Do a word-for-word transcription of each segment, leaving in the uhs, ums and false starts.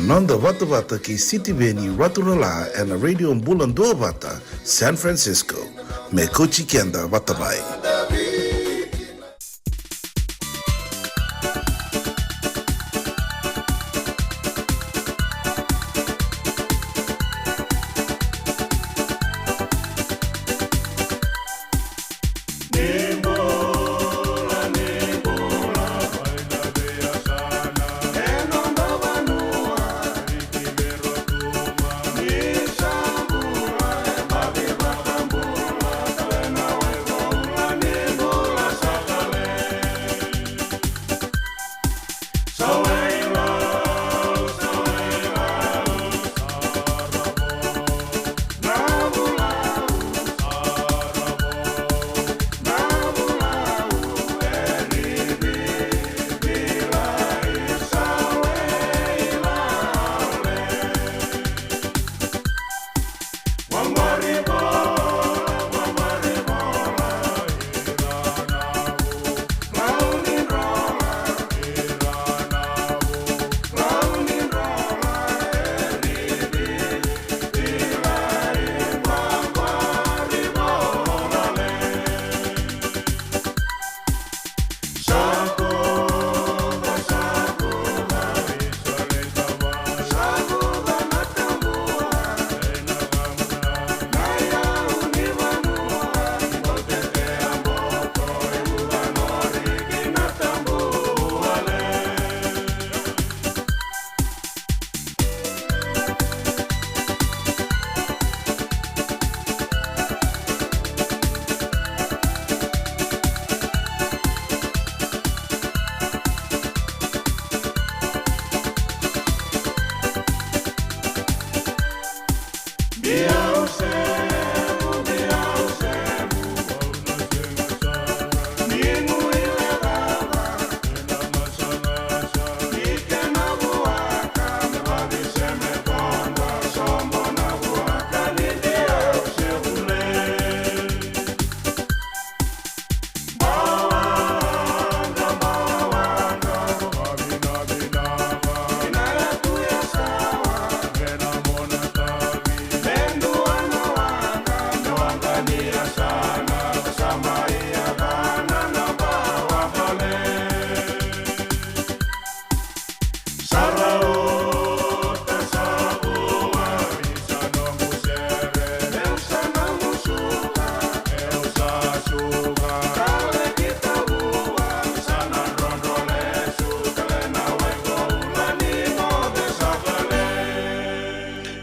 Noda vatavata kei Sitiveni Raturala ena Radio Bula Duavata, San Francisco. Me kauti keda vata mai.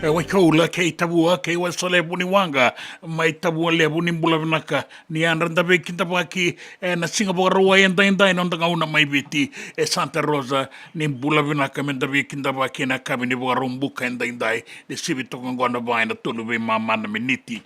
E Waikaula kei Tavua kei Waisale Vuniwaqa mai Tavua Levu, ni bula vinaka. Ni yadra da veikidavaki ena siga Vakarauwai edaidai, noda gauna mai Viti e Santa Rosa, ni bula vinaka, me da veikidavaki ena yakavi ni Vakaraubuka edaidai, ni sivi toka oqo na va ena tolu veimama na miniti.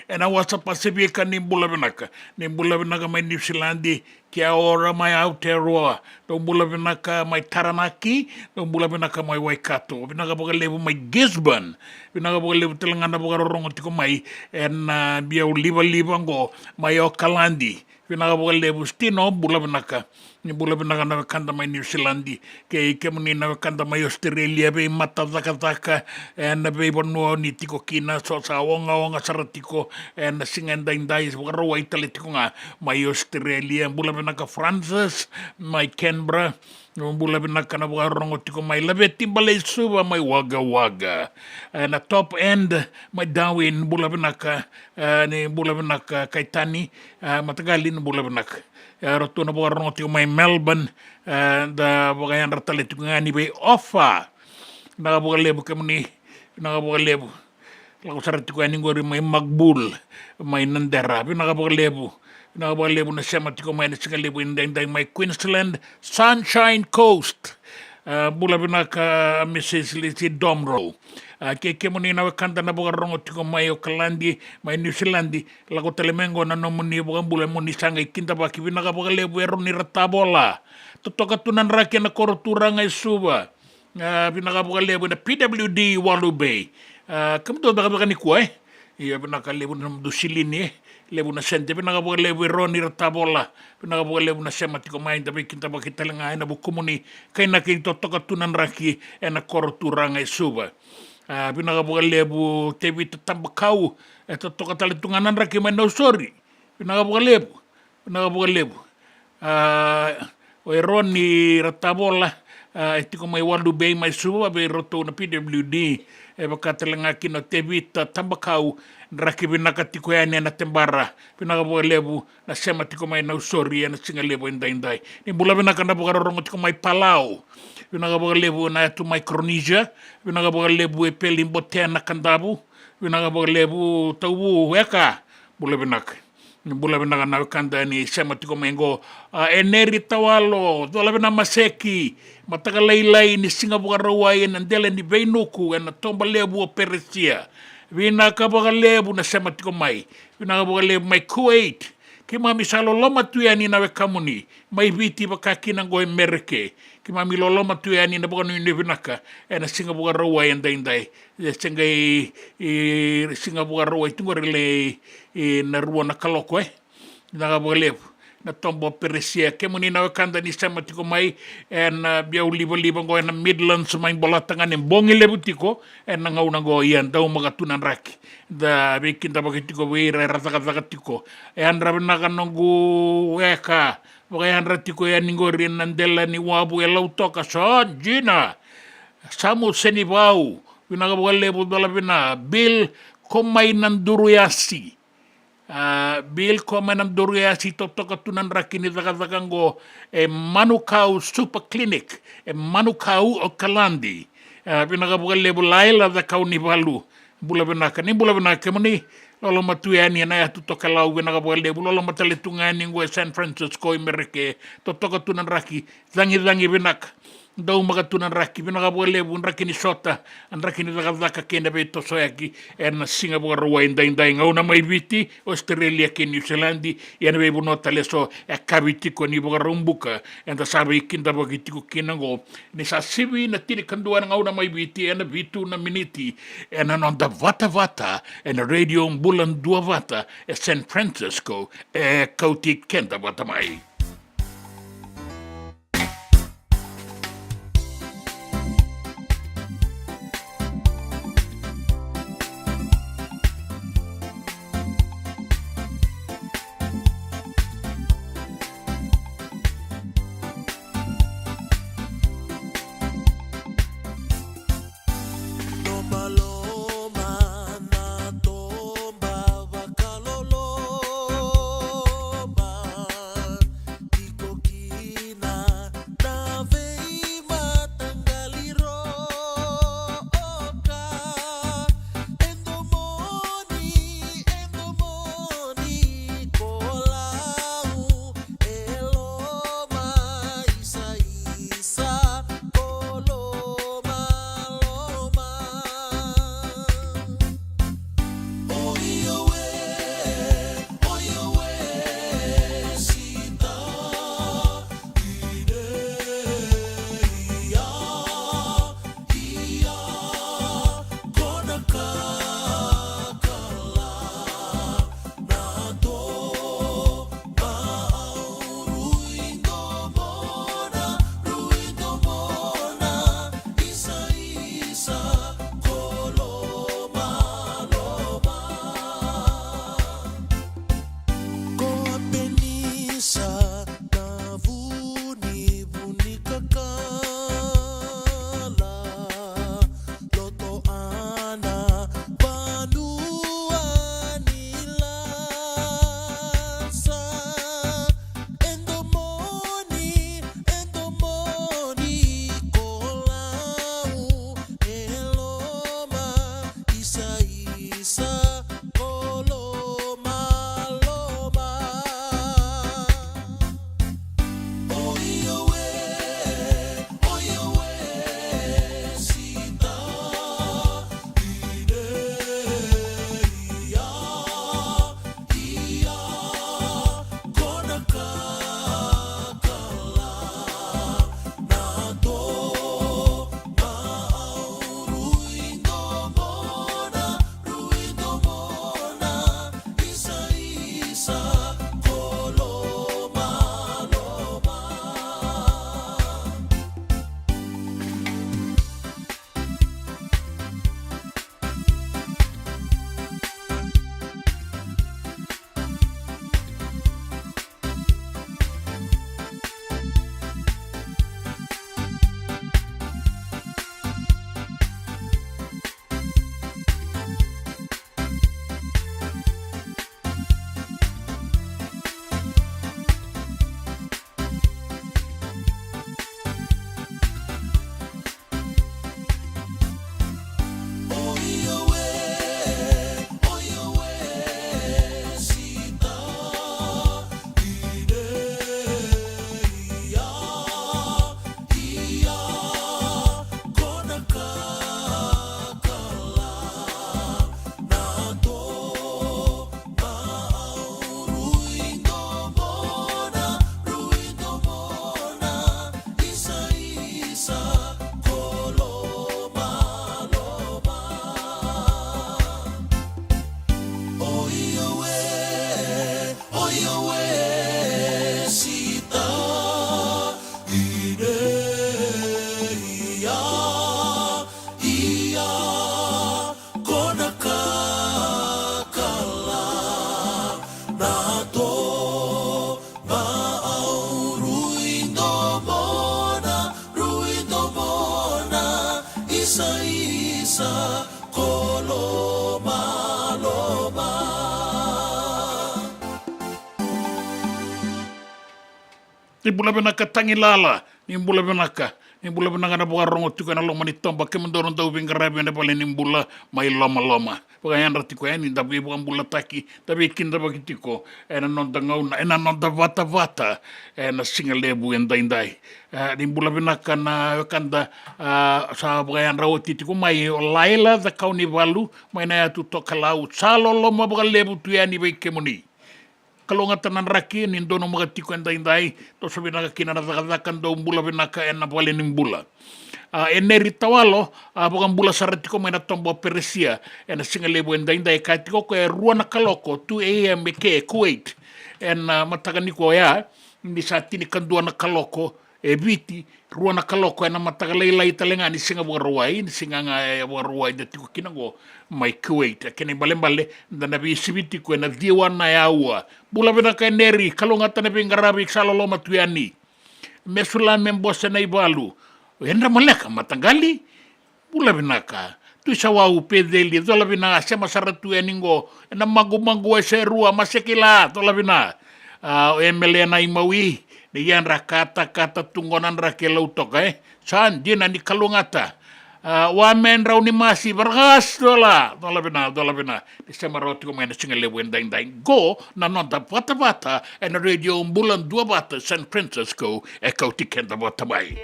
Ena wasa Pasifika, ni bula vinaka, ni bula vinaka mai Niusiladi, Kia ora mai Aotearoa, dou bula vinaka mai Taranaki, dou bula vinaka mai Waikato, vinaka vakalevu mai Gisborne, vinaka vakalevu tale ga na vakarorogo tiko mai ena biau livaliva oqo mai Okaladi, vinaka vakalevu Stino, bula vinaka, ni bula vinaka na wekada mai Niusiladi, kei kemuni na wekada mai Ositerelia, veimatacakacaka ena veivanua ni tiko kina, so sa ogaoga sara tiko ena siga edaidai, Vakarauwai tale tiko ga mai Ositerelia. Bula vinaka Francis mai Canberra. Bula vinaka na vakarorogo tiko mai Laveti, Balei, Suva, mai Wagga Wagga. E, na Top End mai Darwin, bula vinaka. E, ni bula vinaka Kaitani, e, Mataqali, ni bula vinaka. E, ratou na vakarorogo tiko mai Melbourne, e, da vakayadra tale tiko ga ni vei Ofa. Vinaka vakalevu kemuni, vinaka vakalevu. Lako sara tiko yani qori mai Makbul, mai Nadera. Vinaka vakalevu, vinaka vakalevu na sema tiko mai na siga levu edaidai mai Queensland, Sunshine Coast. A, bula vinaka Missus Lisi Domro. A, kei kemuni na wekada na vakarorogo tiko mai Okaladi, mai Niusiladi, lako tale mai qo na nomuni vakabula mo ni sa qai kidavaki. Vinaka vakalevu Eroni Ratavola. Totoka tu na draki ena koro turaga e Suva. A, vinaka vakalevu na P W D Walu Bay. A, kemudou cakacaka nikua, e? Ia, vinaka levu na nomudou silini, e? levu na sede. Vinaka vakalevu Eroni Ratavola, vinaka vakalevu na sema tiko mai, da veikidavaki tale ga ena vukumuni. Kainaki totoka tu na draki ena koro turaga e Suva. A, vinaka vakalevu Tevita Tabakau, e totoka tale tu ga na draki mai Nausori. Vinaka vakalevu. Vinaka vakalevu. A, o Eroni Ratavola, a, e tiko mai Walu Bay mai Suva, vei iratou na P W D, e vaka tale ga kina o Tevita Tabakau, draki vinaka tiko yani ena Tebara. Vinaka vakalevu na sema tiko mai Nausori ena siga levu edaidai. Ni bula vinaka na vakarorogo tiko mai Palau. Vinaka vakalevu na yatu Micronesia. Vinaka vakalevu e Peli Botea na Kadavu. Vinaka vakalevu Tauvu Weka. Bula vinaka. Ni bula vinaka na wekada ni sema tiko mai qo. A, Eneri Tawalo, Cola Vina Maseki, mataka lailai ni Siga Vakarauwai ena dela ni veinuku ena toba levu o Peresia. Vinaka vakalevu na sema tiko mai. Vinaka vakalevu mai Kuwait. Keimami sa loloma tu yani na wekamuni mai Viti vaka kina qo e Mereke. Keimami loloma tu yani na vakanuinui vinaka ena Siga Vakarauwai edaidai. E se qai, e, Siga Vakarauwai tu qori lai, e, na rua na kaloko, e. Vinaka vakalevu na toba o Peresia. Kemuni na wekada ni sema tiko mai ena, a, biau livaliva qo ena Midlands, mai Bolatagane, bogi levu tiko ena gauna qo, ia daumaka tu na draki. Da veikidavaki tiko vei ira era cakacaka tiko. E yadra vinaka noqu weka, vakayadra tiko yani qori ena dela ni wavu e Lautoka, so jina. Samu Senivau, vinaka vakalevu Cola Vina. Bill Komainaduruyasi. A, Bill Komainaduruyasi, totoka tu na draki ni cakacaka qo e Manukau Super Clinic, e Manukau, Okaladi. A, vinaka vakalevu Laila Cakaunivalu. Bula vinaka, ni bula vinaka kemuni. Loloma tu yani ena yatu Tokelau, vinaka vakalevu. Loloma tale tu ga yani qo e San Francisco i Mereke, totoka tu na draki, cagicagi vinaka. Daumaka tu na draki, vinaka vakalevu, draki ni sota, draki ni cakacaka kei na veitosoyaki ena Siga Vakarauwai edaidai, gauna mai Viti, Australia kei New Zealand, ia na veivanua tale eso e kavi tiko ni Vakaraubuka, eda sa veikidavaki tiko kina qo. Ni sa sivi na tinikadua na gauna mai Viti ena vitu na miniti, ena noda vatavata ena Radio Bula Duavata e San Francisco, e kauti keda vata mai. Ni bula vinaka Tagilala, ni bula vinaka, ni bula vinaka na vakarogo tiko ena loma ni toba, kemudou na dauveiqaravi ena vale ni bula mai Lomaloma. Vakayadra tiko yani da veivakabulataki, da veikidavaki tiko ena noda gauna, ena noda vatavata ena siga levu edaidai. E, ni bula vinaka na wekada, a, sa vakayadra oti tiko mai o Laila Cakaunivalu mai na yatu Tokalau, sa loloma vakalevu tu yani vei kemuni. Kalougata na draki ni donumaka tiko edaidai, toso vinaka kina na cakacaka, dou bula vinaka ena vale ni bula. A, Eneri Tawalo, a, vakabula sara tiko mai na toba o Peresia ena siga levu edaidai, kaya tiko o koya e rua na kaloko, two a.m. e ke e Kuwait. Ena, a, mataka nikua oya, ni sa tinikadua na kaloko e Viti, rua na kaloko ena mataka lailai tale ga ni Siga Vakarauwai, ni siga ga e Vakarauwai da tiko kina oqo mai Kuwait. A kena ibalebale da na veisivi tiko ena ciwa na aua. Bula vinaka Eneri, kalougata na veiqaravi, sa loloma tu yani. Mesulame Bose Naivalu, Yadra Maleka Mataqali, bula vinaka. Tui Sawau Peceli, cola vina, sema sara tu yani oqo ena magumagu e se rua, ma se kila, cola vina. A, o Emele Naimawi, ni yadra katakata tu qo na draki e Lautoka, e. Sa dina ni kalougata. A, Wame Draunimasi, Vargas, cola, cola vina, cola vina. Ni sema rawa tiko mai na siga levu edaidai. Qo na noda vatavata ena Radio Bula Duavata, San Francisco, e kauti keda vata mai.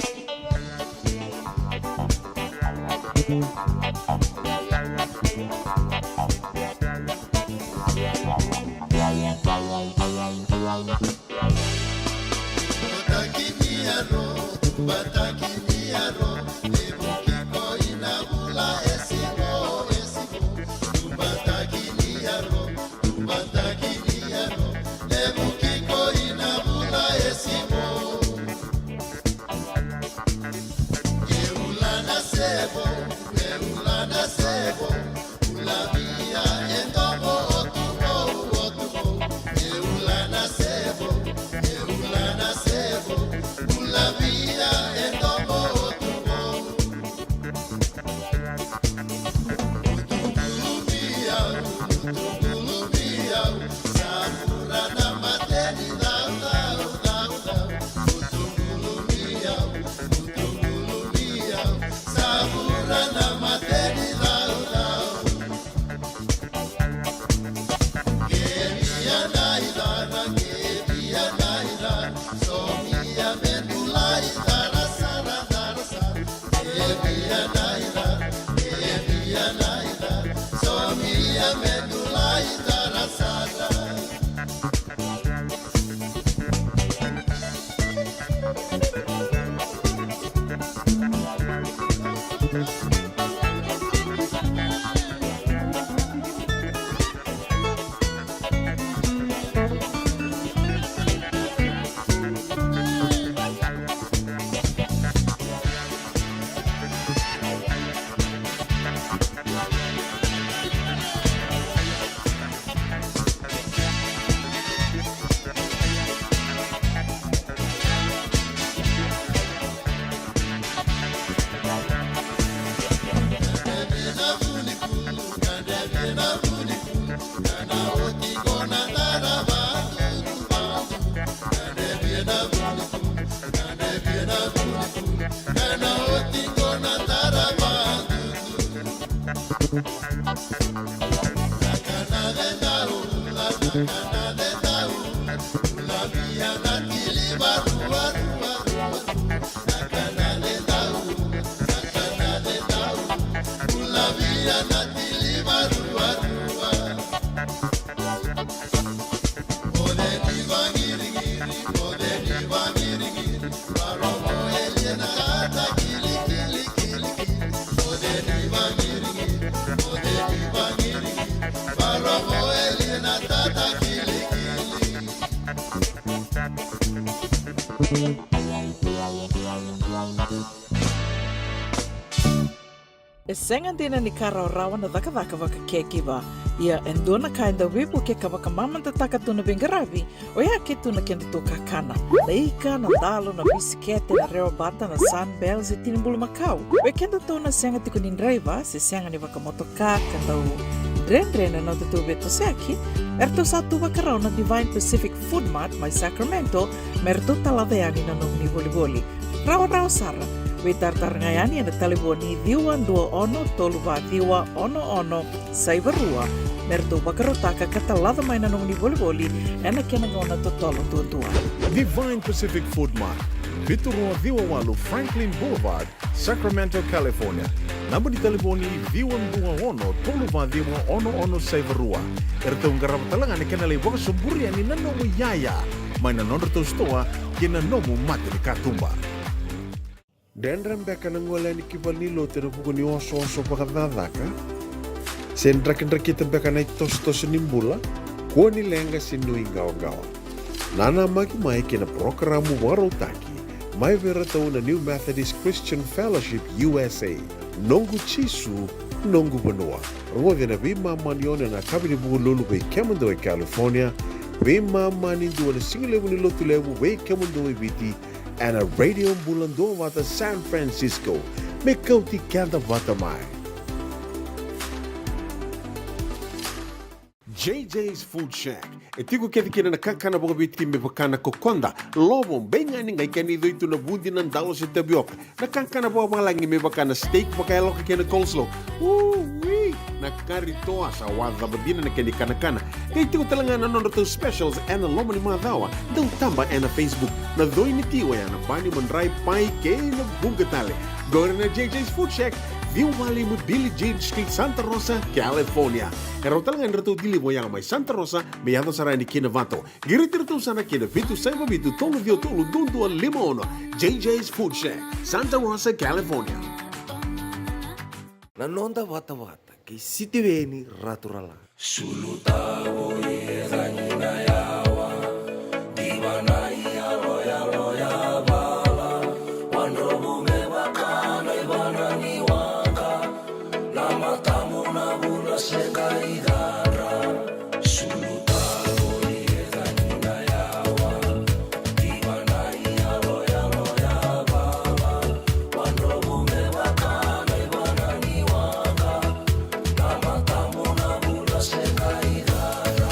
E sega dina ni ka rawarawa na cakacaka vaka caregiver. Ia e dua na ka e dau veivuke ka vakamamadataka tu na veiqaravi, oya ke tu na kedatou kakana. Na ika, na dalo, na bisikete, na rewabata, na Sunbells, e tini bulumakau. Vei kedatou na sega tiko ni draiva, se sega ni vakamotoka, ka dau Dredre na nodatou veitosoyaki, eratou sa tu vakarau na Divine Pacific Food Mart mai Sacramento me ratou talaca yani na nomuni volivoli. Rawarawa sara, veitaratara ga yani ena talevoni ciwa dua ono tolu va ciwa ono ono saiva rua me ratou vakarautaka ka talaca mai na nomuni volivoli ena kena gauna totolo duadua. Divine Pacific Food Mart, vitu rua ciwa walu Franklin Boulevard, Sacramento, California. Naba ni talevoni ciwa dua ono tolu va ciwa ono ono saiva rua. Eratou qarava tale ga na kena lai vakasoburi yani na nomu iyaya mai na nodratou sitoa kei na nomu mata ni katuba. Dredre beka na gole yani ki valenilotu ena vuku ni osooso vakacakacaka? Se drakidrakita beka na itosotoso ni bula? Kua ni leqa se nuiqawaqawa. Nanamaki mai ki na parokaramu vakarautaki mai vei iratou na New Methodist Christian Fellowship U S A, Noqu Jisu, Noqu Vanua. Rogoci ena veimama ni ono ena yakavi ni Vukelulu vei kemudou e California, veimama ni dua ena sigalevu ni Lotulevu vei kemudou e Viti, ena Radio Bula Duavata San Francisco. Me kauti keda vata mai. J J's Food Shack e tiko kece kina na kakana vakaviti me vaka na kokoda, lovo, beigani, qai kena icoi tu na vudi, na dalo se tavioka. Na kakana vakavalagi me vaka na steak vakayaloka kei na coleslaw. Ui! Na kari toa sa wacava dina na kena ikanakana. Qai tiko tale ga na nodratou specials ena loma ni macawa. Dau taba ena Facebook. Na coi ni ti oya na bani, madrai, pai kei na vuqa tale. Qori na J J's Food Shack, ciwa walu lima Billie Jean Street, Santa Rosa, California. E rawa tale ga ni ratou deliver oya mai Santa Rosa me yaco sara yani ki Novato. Qiriti iratou sara ki na vitu saiva vitu tolu ciwa tolu dua dua lima ono. J J's Food Shack, Santa Rosa, California. Na noda vatavata kei Sitiveni Raturala. Sulu tavo i e cagi na yawa, diva na i yaloyalo ya vala, wadrovu me vaka na i vana ni waqa, na matamu na vula se qai cadra. Sulu tavo i e cagi na yawa, diva na i yaloyalo ya vala, wadrovu me vaka na i vana ni waqa, na matamu na vula se qai cadra.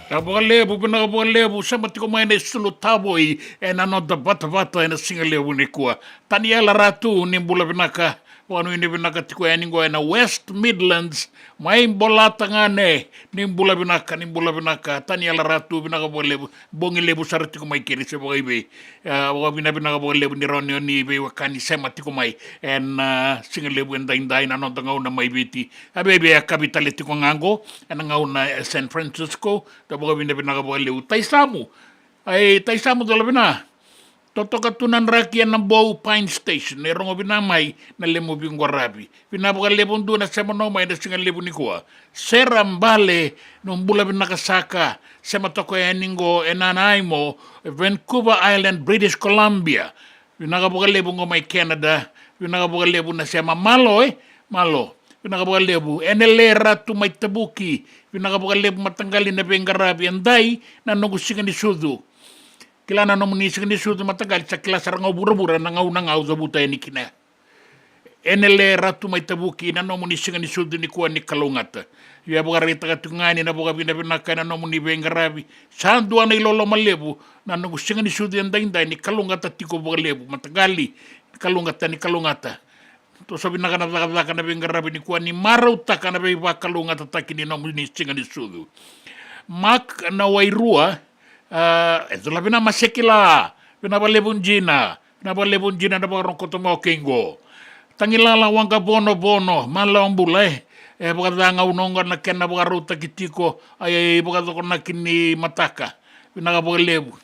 Vinaka vakalevu, vinaka vakalevu, sema tiko mai na isulu tavoi ena noda vatavata ena siga levu nikua. Taniela Ratu, ni bula vinaka, vakanuinui vinaka tiko yani qo ena West Midlands, mai Bolata gane, ni bula vinaka, ni bula vinaka, Taniela Ratu, vinaka vakalevu, bogi levu sara tiko mai keri se vakaivei. A, vakavinavinaka vakalevu ni rawa ni o ni veiwekani sema tiko mai ena, a, siga levu edaidai na noda gauna mai Viti. A, veiveiyakavi tale tiko ga qo ena gauna e San Francisco, da vakavinavinaka vakalevu. Taisamu, ai Taisamu Colavina, totoka tu na draki ena Bow Pine Station, e rogo vina mai na lemu veiqaravi. Vina vakalevu dua na sema no mai na siga levu nikua. Sera Bale, no bula vinaka saka, sema toka yani qo e Nanaimo, Vancouver Island, British Columbia. Vinaka vakalevu qo mai Canada, vinaka vakalevu na sema, malo e, malo. Vinaka vakalevu, Enele Ratu mai Tavuki, vinaka vakalevu mataqali na veiqaravi edai, na noqu siga ni sucu. Kila na nomuni siga ni sucu mataqali, sa kila sara ga o vuravura na gauna ga au cavuta yani kina. Enele Ratu mai Tavuki, na nomuni siga ni sucu nikua ni kalougata. Ia vakaraitaka tiko ga yani na vakavinavinaka ena nomuni veiqaravi. Sa dua na iloloma levu na noqu siga ni sucu edaidai ni kalougata tiko vakalevu. Mataqali, ni kalougata, ni kalougata. Toso vinaka na cakacaka na veiqaravi nikua ni marautaka na veivakalougatataki ni nomuni siga ni sucu. Mark na Wairua, a, e cola vina Masekila, vina vakalevu dina. Na vakalevu dina na vakarogoto mai o kei qo. Tagilala Waqavonovono, malo bula e. E vakacagau noqo na kena vakarautaki tiko, ai, ai vakacokonaki ni mataka. Vinaka vakalevu.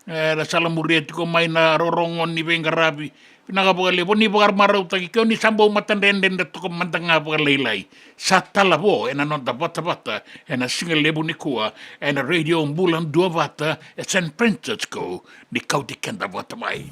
E, na sala muria tiko mai na rorogo ni veiqaravi. Vinaka vakalevu, ni vakamarautaki ke o ni sa bau matadredredre toka mada ga vakalailai. Sa talavo ena noda vatavata ena siga levu nikua ena Radio Bula Duavata e San Francisco, ni kauti keda vata mai.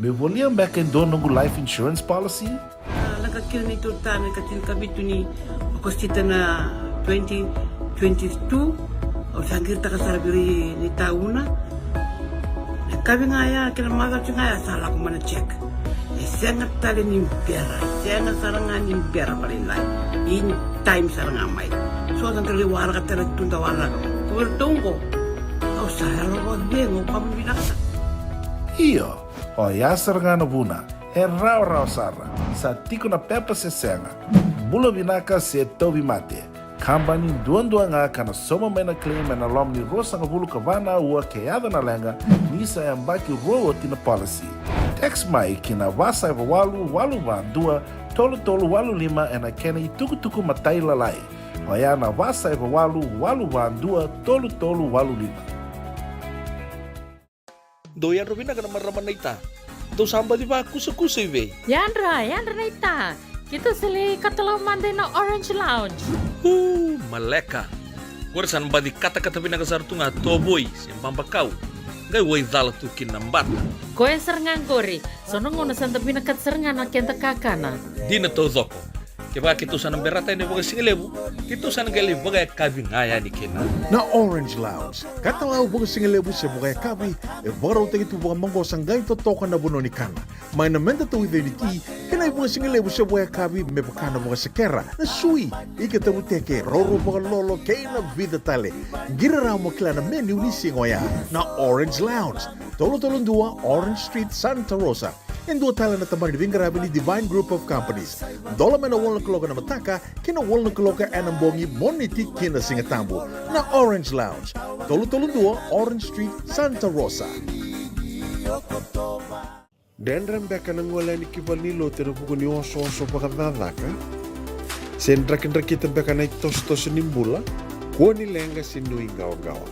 Me volia beka e dua noqu life insurance policy? A, lako kina ni tolu tani ka tinikavitu ni Okosita na twenty twenty-two, au sa qiritaka sara vei ira ni tauna. Na kavi ga ya, kei na macawa ga ya sa lako mai na check. E sega tale ni bera, e sega sara ga ni bera vakalailai. In time sara ga mai. So sa qai waraka tale tu da waraka. Ko vei ratou qo. Au sa yalo vakacegu, au kama vinaka. Io, oya sara ga na vuna. E rawarawa sara. Sa tiko na pepa se sega. Bula vinaka se tauvimate. Kabani duadua ga ka na sauma mai na claim ena loma ni ruasagavulu ka va na aua ke yaco na leqa, ni sa yabaki rua oti na policy. Text mai ki na va saiva walu walu va dua tolu tolu walu lima ena kena itukutuku matailalai. Oya na va saiva walu walu va dua tolu tolu walu lima. Dou yadra vinaka na marama naita. Dou sa baci vakusakusa i vei? Yadra, yadra naita. Keitou sa lai katalau mada ina Orange Lounge. Uu, maleka. Qori sa na baci katakata vinaka sara tu ga tovoi se babakau. Qai waicala tu kina na bata. Koya sara ga qori. So na gauna sa da vinakata sara ga na keda kakana. Dina taucoko. Kevaka keitou sa na berata yani vakasigalevu, keitou sa na qai lai vakayakavi ga yani kina. Na Orange Lounge, katalau vakasigalevu se vakayakavi, e vakarautaki tu vakamaqosa qai totoka na vanua ni kana. Mai na meda tauica ni ti, kei na ivakasigalevu se vakayakavi me vaka na vakasekera, na sui, ika tavuteke, roro vakalolo, kei na vica tale. Qiri rawa mo kila na menu ni siga oya. Na Orange Lounge, tolu tolu dua Orange Street, Santa Rosa. E dua tale na tabana ni veiqaravi ni Divine Group of Companies. Dola mai na walu na kaloko ena mataka kei na walu na kaloko ena bogi, Moniti ki na Sigatabu. Na Orange Lounge, tolu tolu dua Orange Street, Santa Rosa. Dredre beka na gole yani ki valenilotu ena vuku ni osooso vakacakacaka? Se drakidrakita beka na itosotoso ni bula? Kua ni leqa se nuiqawaqawa.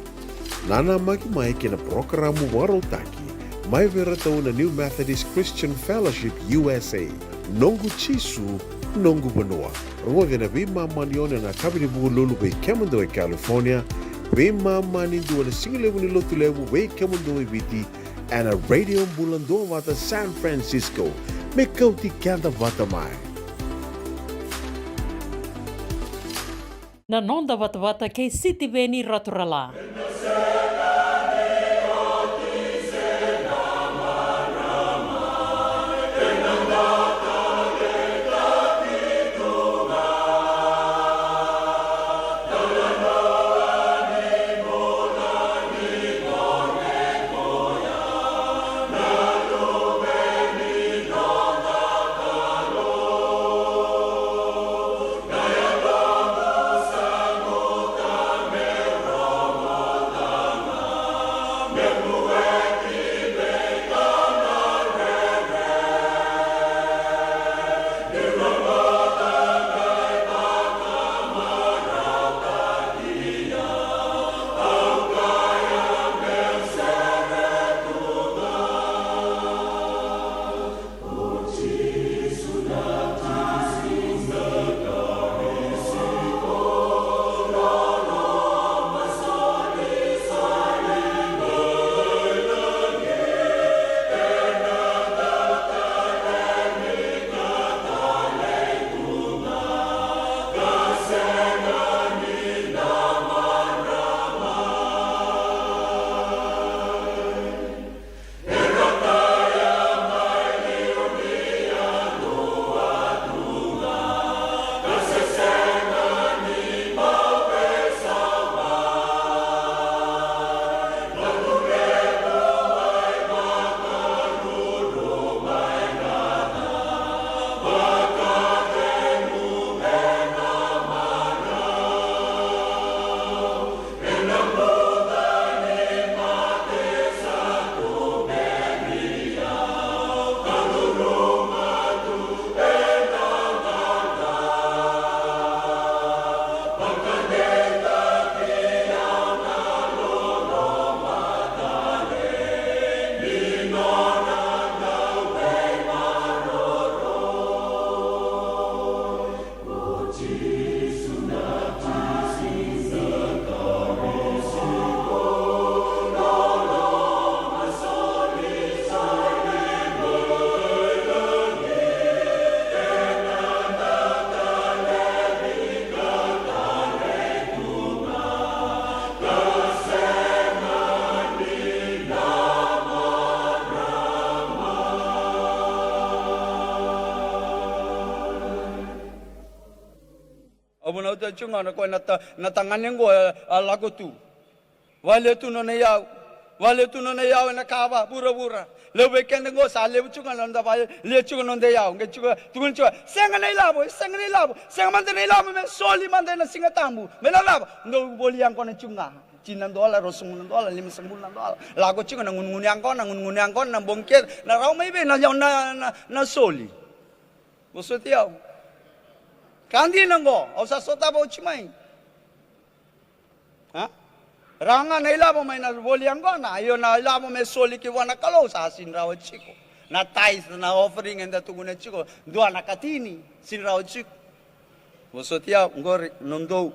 Nanamaki mai ki na parokaramu vakarautaki mai vei iratou na New Methodist Christian Fellowship U S A, Noqu Jisu, Noqu Vanua. Rogoci ena veimama ni ono ena yakavi ni Vukelulu vei kemudou e California, veimama ni dua ena sigalevu ni Lotulevu vei kemudou e Viti, ena Radio Bula Duavata San Francisco. Me kauti keda vata mai. Na noda vatavata kei Sitiveni Raturala. Au vunauta tiko ga na koya na ta, na tagane qo, e, a lako tu. Vale tu nona iyau. Vale tu nona iyau ena kava vuravura. Levu vei keda qo sa levu tiko ga na noda vale, lia tiko na noda iyau. Qai tiko, tukuna tiko, sega na ilavo, sega na ilavo, sega mada na ilavo, me soli mada ena Siga Tabu. Me na cava? Dou voli yaqona tiko ga. Tini na dola, ruasagavulu na dola, limasagavulu na dola. Lako tiko na gunugunu yaqona, gunugunu yaqona, na bogi kece, na rawa mai vei na, na, na, na soli. Vosoti au. Ka dina qo, au sa sotava oti mai. A? Rawa ga na ilavo mai na voli yaqona, io na ilavo me soli ki vua na Kalou sa sini rawa tiko. Na tithe, na offering eda tukuna tiko, dua na katini, sini rawa tiko. Vosoti au, qori, nodou.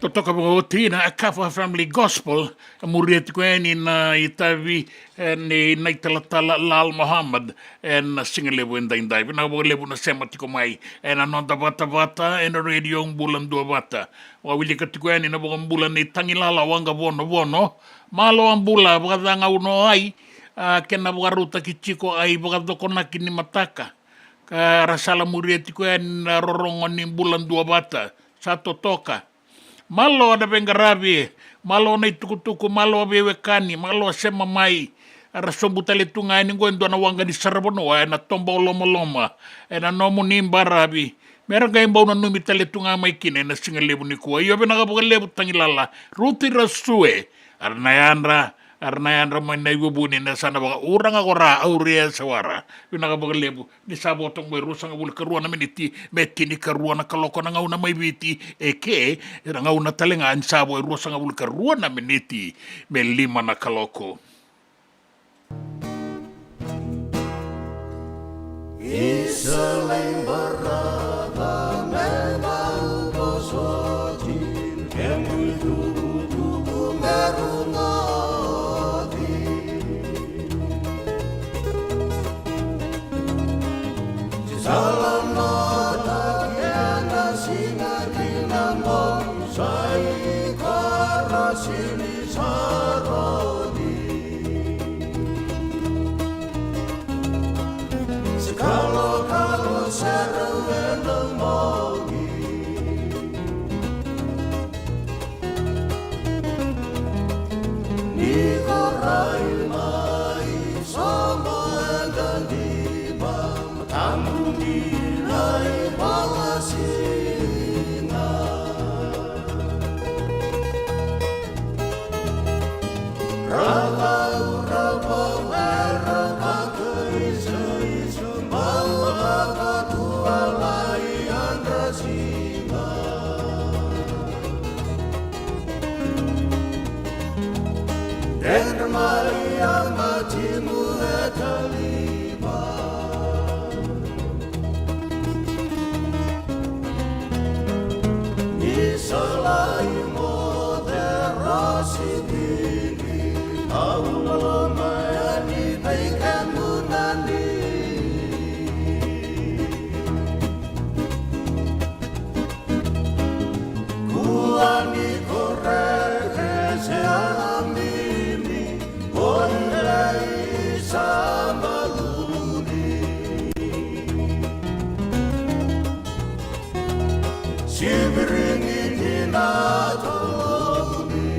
Totoka vakaoti na Akafa Family Gospel, e muria tiko yani na itavi, e, ni na italatala Lal Muhammad, e, na siga levu edaidai. Vinaka vakalevu na sema tiko mai, e, na noda vatavata, e, na Radio Bula Duavata. Vakawilika tiko yani na vakabula nei Tagilala Waqavonovono. Malo a bula, vakacagau no ai, a, kena vakarautaki tiko ai vakacokonaki ni mataka. Ka ra sala muria tiko yani na rorogo ni Bula Duavata. Sa totoka. Malo na veiqaravi, malo na itukutuku, malo veiwekani, malo sema mai. Era sobu tale tu ga yani qo e dua na waqa ni saravanua, ena toba o lomaloma, ena nomuni baravi. Me ra qai bau nanumi tale tu ga mai kina ena siga levu nikua. Io, vinaka vakalevu Tagilala Ruti Rasue. Era na yadra, era na yadra mai na ivuvuni na yasana vakauraga ko Ra, Auri e Sawara. Vinaka vakalevu ni sa vo toka e ruasagavulu ka rua na miniti me tinikarua na kaloko na gauna mai Viti, e ke, e na gauna tale ga ni sa vo e ruasagavulu ka rua na miniti me lima na kaloko. Isa lai barava me bau vosoti. Kina mo sai koro sini saroni. Sikalo kalo sero ena mogi. Ni ko rai mai sobo e dadiva. Tamuni na ivola siga. Rala ura vau era vakaisaisu. Bau vakatua lai andra siga. Dredre mai a matimu e taliva. Ni sa lai moce rosi vili. Au loloma yani vei kemuna ni. Kua ni koreke se alamimi, ko i lei sa baluni. Sivirini ni na toloni.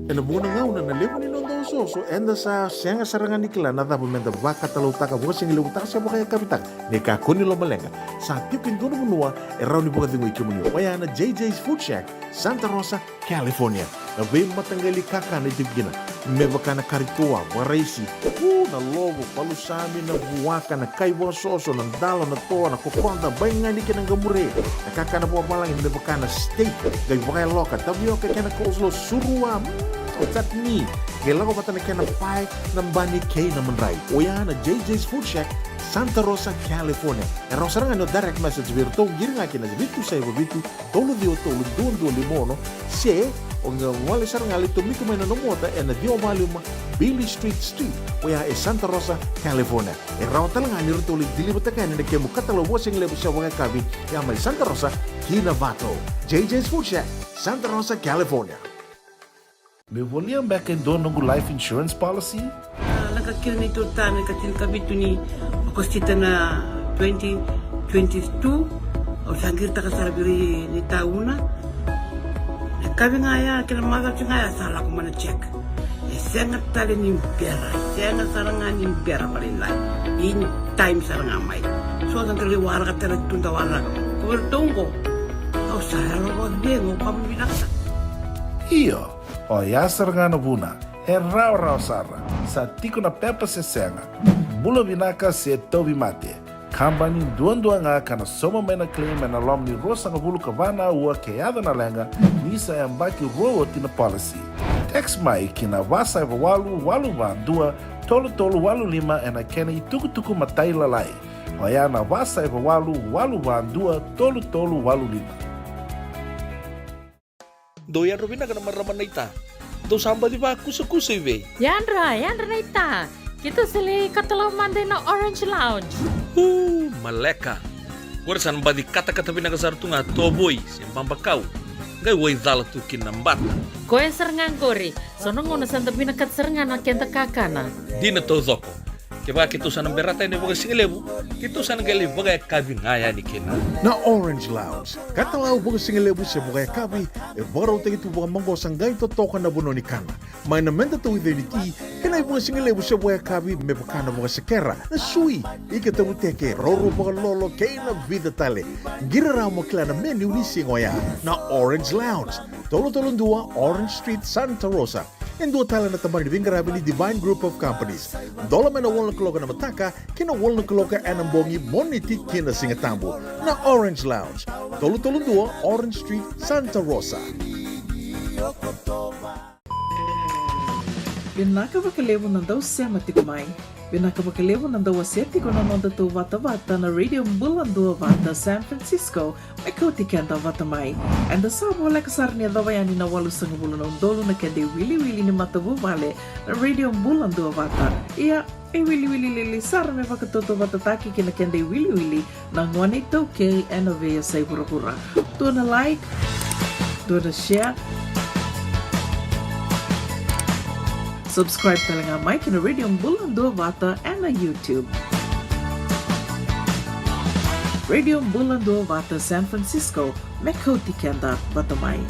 Ena vuqa na gauna na levu ni noda osooso eda sa sega sara ga ni kila na cava meda vakatalautaka, vakasigalevutaka se vakayakavitaka. Ni kakua ni lomaleqa, sa tiko e dua na vanua e rawa ni vakacegui kemuni, oya na J J's Food Shack, Santa Rosa, California. Na veimataqali kakana e tiko kina, me vaka na kari toa, vakaraisi, u, na lovo, palusami, na vuaka, na kai vakasoso, na dalo, na toa, na kokoda, baigani kei na qamure, na kakana vakavalagi me vaka na steak, qai vakayaloka, tavioka kei na coleslaw, surua, mm, o chutney, qai lako vata na kena pae, na bani kei na madrai. Oya na J J's Food Shack, Santa Rosa, California. E rawa sara ga ni o direct message vei iratou, qiri ga kina vitu saiva vitu, tolu ciwa tolu, dua dua lima ono, se o qai gole sara ga lai tomika mai na nomu ota ena ciwa va lima Beale Street Suite, oya e Santa Rosa, California. E rawa tale ga ni ratou lai deliver-taka yani na kemu katalau vakasigalevu se vakayakavi, ya mai Santa Rosa ki Novato. J J's Food Shack, Santa Rosa, California. Meu volia beka e dua noqu life insurance policy? A, lako kina neitou tama ika tinikavitu ni Okosita na twenty twenty-two. Au sa qiritaka sara vei ira ni tauna. Na yakavi ga ya kei na macawa ga ya sa lako mai na check. E sega tale ni bera, e sega sara ga ni bera vakalailai. In time sara ga mai. So sa qai waraka tale tu da waraka. Ko iratou oqo. Au sa yalo vakacegu, au vakavinavinaka sara. Io. Oya sara ga na vuna, e rawarawa sara, sa tiko na pepa se sega, bula vinaka se tauvimate. Kabani duadua ga ka na sauma mai na claim ena loma ni ruasagavulu ka va na aua ke yaco na leqa, ni sa yabaki rua oti na policy. Text mai ki na va saiva walu walu va dua tolu tolu walu lima ena kena itukutuku matailalai. Oya na va saiva walu walu va dua tolu tolu walu lima. Dou yadra vinaka na marama naita. Dou sa baci vakusakusa i vei? Yadra, yadra naita. Keitou sa lai katalau mada ina Orange Lounge. Uu, maleka. Qori sa na baci katakata vinaka sara tu ga tovoi se babakau. Qai waicala tu kina na bata. Koya sara ga qori. So na gauna sa da vinakata sara ga na keda kakana. Dina taucoko. Kevaka keitou sa na berata yani vakasigalevu, keitou sa na qai lai vakayakavi ga yani kina. Na Orange Lounge, katalau vakasigalevu se vakayakavi, e vakarautaki tu vakamaqosa qai totoka na vanua ni kana. Mai na meda tauica ni ti, kei na ivakasigalevu se vakayakavi me vaka na vakasekera, na sui, ika tavuteke, roro vakalolo, kei na vica tale. Qiri rawa mo kila na menu ni siga oya. Na Orange Lounge, tolu tolu dua Orange Street, Santa Rosa. E dua tale na tabana ni veiqaravi ni Divine Group of Companies. Dola mai na walu na kaloko ena mataka ki na walu na kaloko ena bogi, Moniti ki na Sigatabu. Na Orange Lounge, tolu tolu dua Orange Street, Santa Rosa. Vinaka vakalevu na dau sema tiko mai. Vinaka vakalevu na dau wasea tiko na noda tou vatavata na Radio Bula Duavata San Francisco, me kauti keda vata mai. Eda sa voleka sara ni yacova yani na walusagavulu na udolu na keda iwiliwili ni matavuvale na Radio Bula Duavata. Ia, e wiliwili lili sara me vakatautauvatataki kei na keda iwiliwili na gone iTaukei ena veiyasai vuravura. Dua na like, dua na share, subscribe tale ga mai ki na Radio Bula Duavata ena YouTube. Radio Bula Duavata San Francisco, me kauti keda vata mai.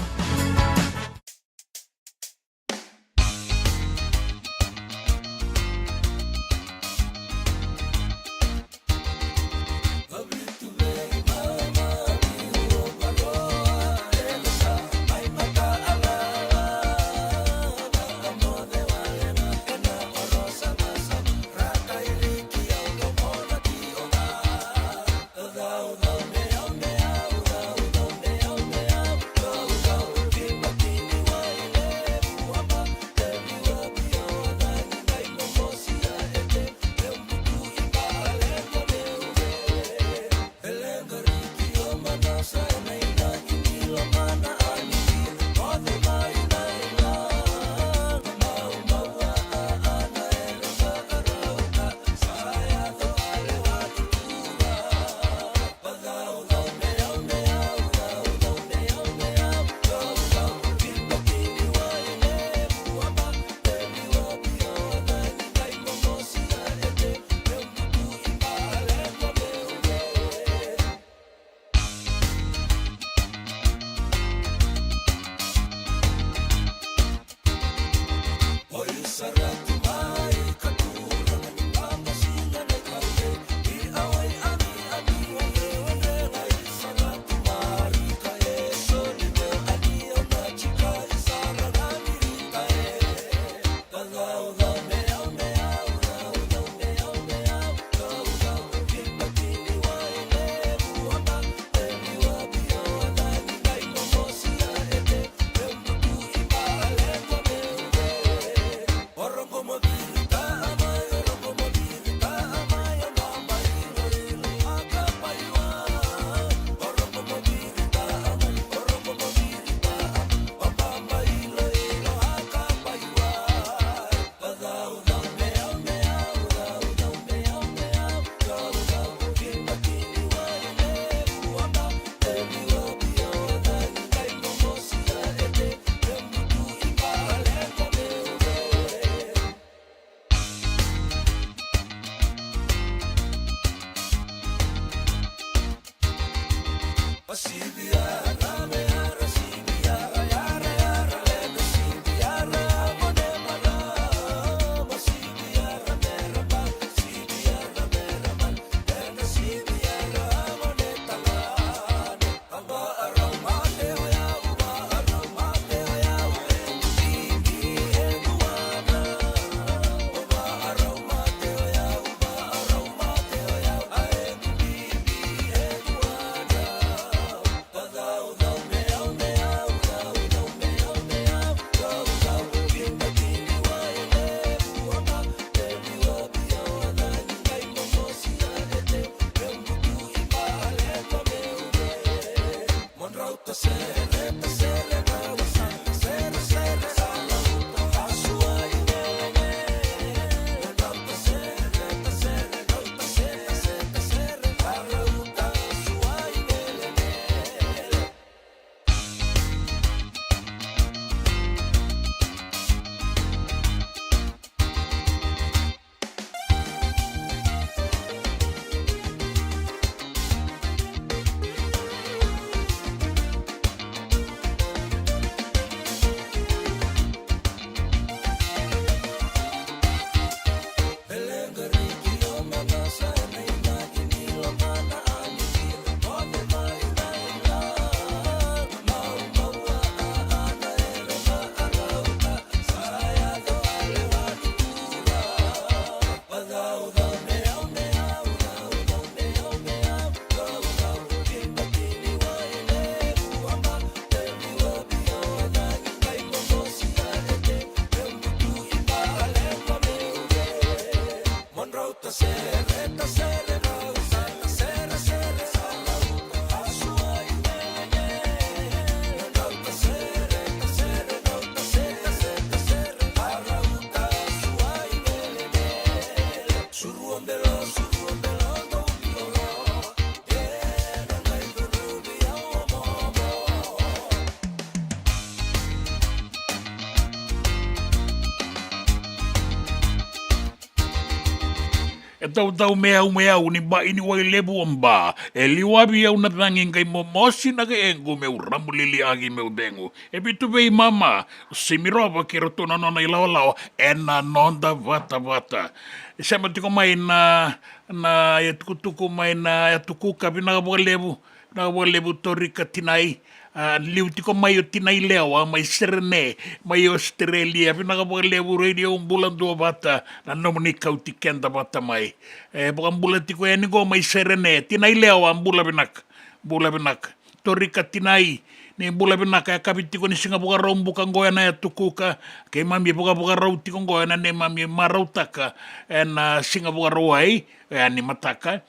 Tautau me au, me au, ni ba ini wai levu o ba. E liwavi au na cagi qai momosi na qequ, meu rabu lili agi meu cegu. E vitu vei mama, Simirova kei ratou na nona ilawalawa, ena noda vatavata. E sema tiko mai na, na yatukutuku mai na Yatu Kuka, vinaka vakalevu. Vinaka vakalevu Torika Tinai. A, liu tiko mai o Tinai Lewa, mai Serene, mai Australia. Vinaka vakalevu Radio Bula Duavata, na nomuni kauti keda vata mai. E, vakabula tiko yani qo mai Serene. Tinai Lewa, bula vinaka. Bula vinaka. Torika Tinai, ni bula vinaka, e kavi tiko ni Siga Vakaraubuka qo ena Yatu Kuka. Keimami vakavakarau tiko qo ena neimami marautaka ena Siga Vakarauwai, e, ni mataka.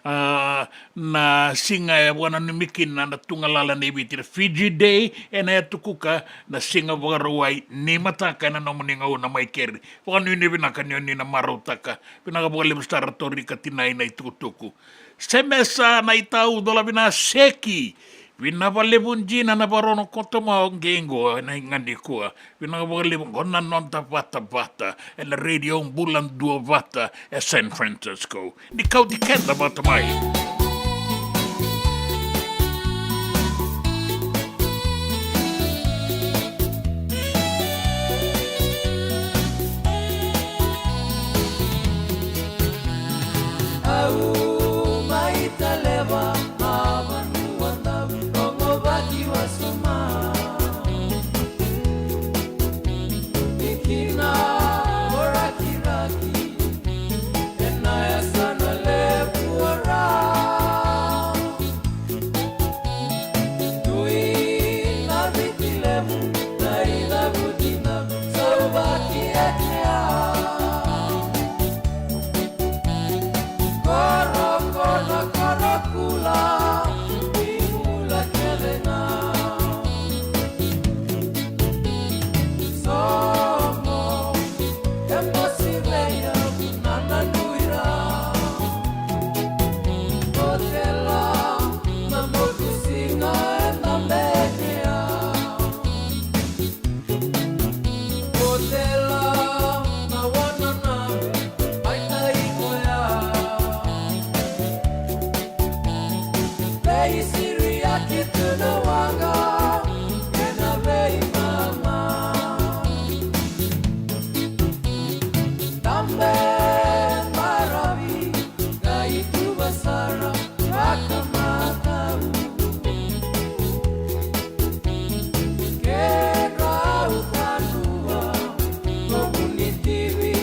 A, na siga e vakananumi kina na tugalala nei Viti, na Fiji Day, ena Yatu Kuka, na Siga Vakarauwai ni mataka ena nomuni gauna mai keri. Vakanuinui vinaka ni oni na marautaka. Vinaka vakalevu sara Torika Tinai na itukutuku. Semesa na itau Cola Vinaseki. Vinaka vakalevu Jina na Varono Koto Mau qei qo ena iga nikua. Vinaka vakalevu, qo na noda vatavata ena Radio Bula Duavata e San Francisco. Ni kauti keda vata mai. Au mai Taleva, a vanua dau rogo vaki wasoma. Ni kina o Rakiraki, ena yasana levu o Ra. Dui na Viti levu, na icavu dina, sauvaki e kea. Koro, koro, koro kula, ni bula kece ga. Somo, e mosi vei au na nanui Ra. Botela, na motu siga e na bekea. Botela, na wanana, ai tai koya. Veisiriaki tu na waqa, ena veimama. Dabe maravi, qai tuva sara, vakamatau. Kedrau vanua, ko Vunitivi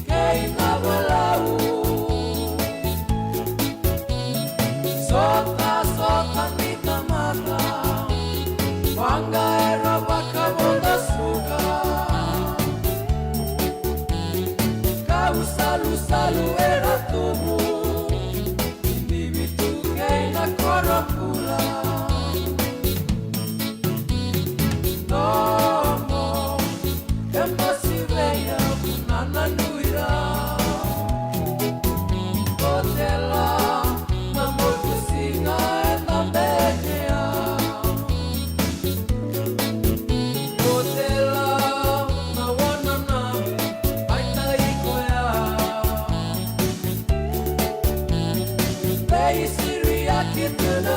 kei Navalau. Sota, sota ni tamata, waqa era vakavoda suka. Kau salusalu era tubu, ni vitu kei na koro kula. Nomo, e mosi vei au na nanui Ra. Botela, na motu siga e na bekea. Botela, na wanana, ai tai koya. Veisiriaki tu na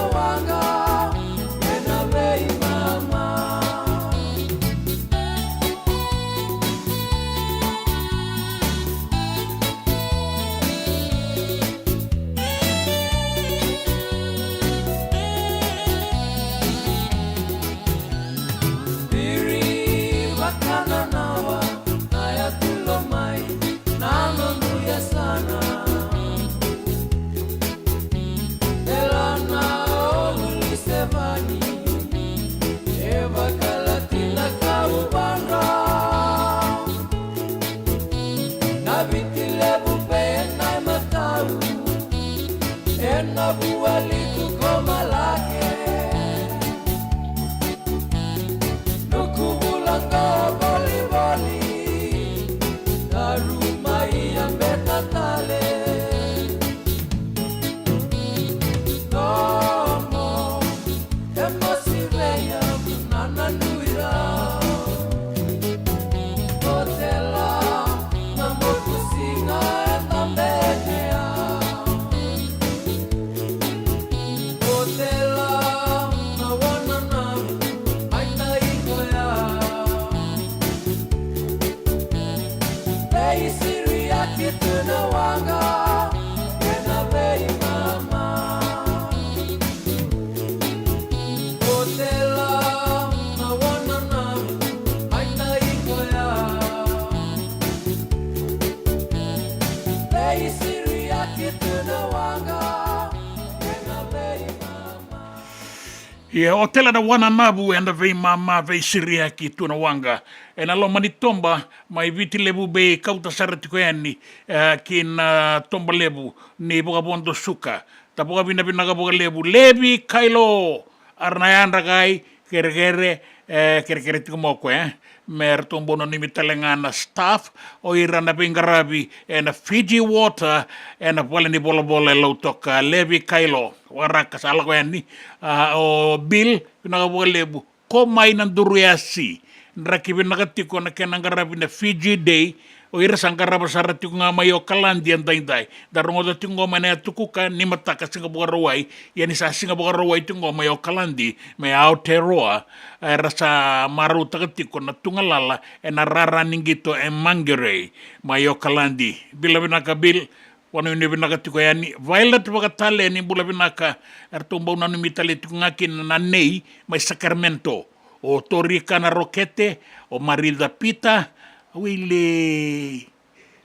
Ia, o tale na wananavu ena veimama veisiriyaki tu na waqa ena loma ni toba mai Viti Levu Bay, kauta sara tiko yani, e, ki na toba levu ni vakavodo suka. Da vakavinavinaka vakalevu Levi Kailo, ara na yadra qai kerekere, e, kerekere tiko mai o koya, e. Me ratou bau nanumi tale ga na staff, o ira na veiqaravi ena Fiji Water, ena vale ni volavola e Lautoka, Levi Kailo. Waraka sa lako yani, a, o Bill, vinaka vakalevu. Ko mai na Duru Yasi, draki vinaka tiko na kena qaravi na Fiji Day, o ira sa qarava sara tiko ga mai Okaladi edaidai. Da rogoca tiko qo mai na yatu Kuka, ni mataka Siga Vakarauwai, ia ni sa Siga Vakarauwai tiko qo mai Okaladi, mai Aotearoa, era sa marautaka tiko na tugalala ena rara ni qito e Mangere, mai Okaladi. Bula vinaka Bill, vakanuinui vinaka tiko yani. Violet Vakatale, ni bula vinaka, eratou bau nanumi tale tiko ga kina na Nei, mai Sacramento. O Torika na Rokete, o Marica Pita, wili.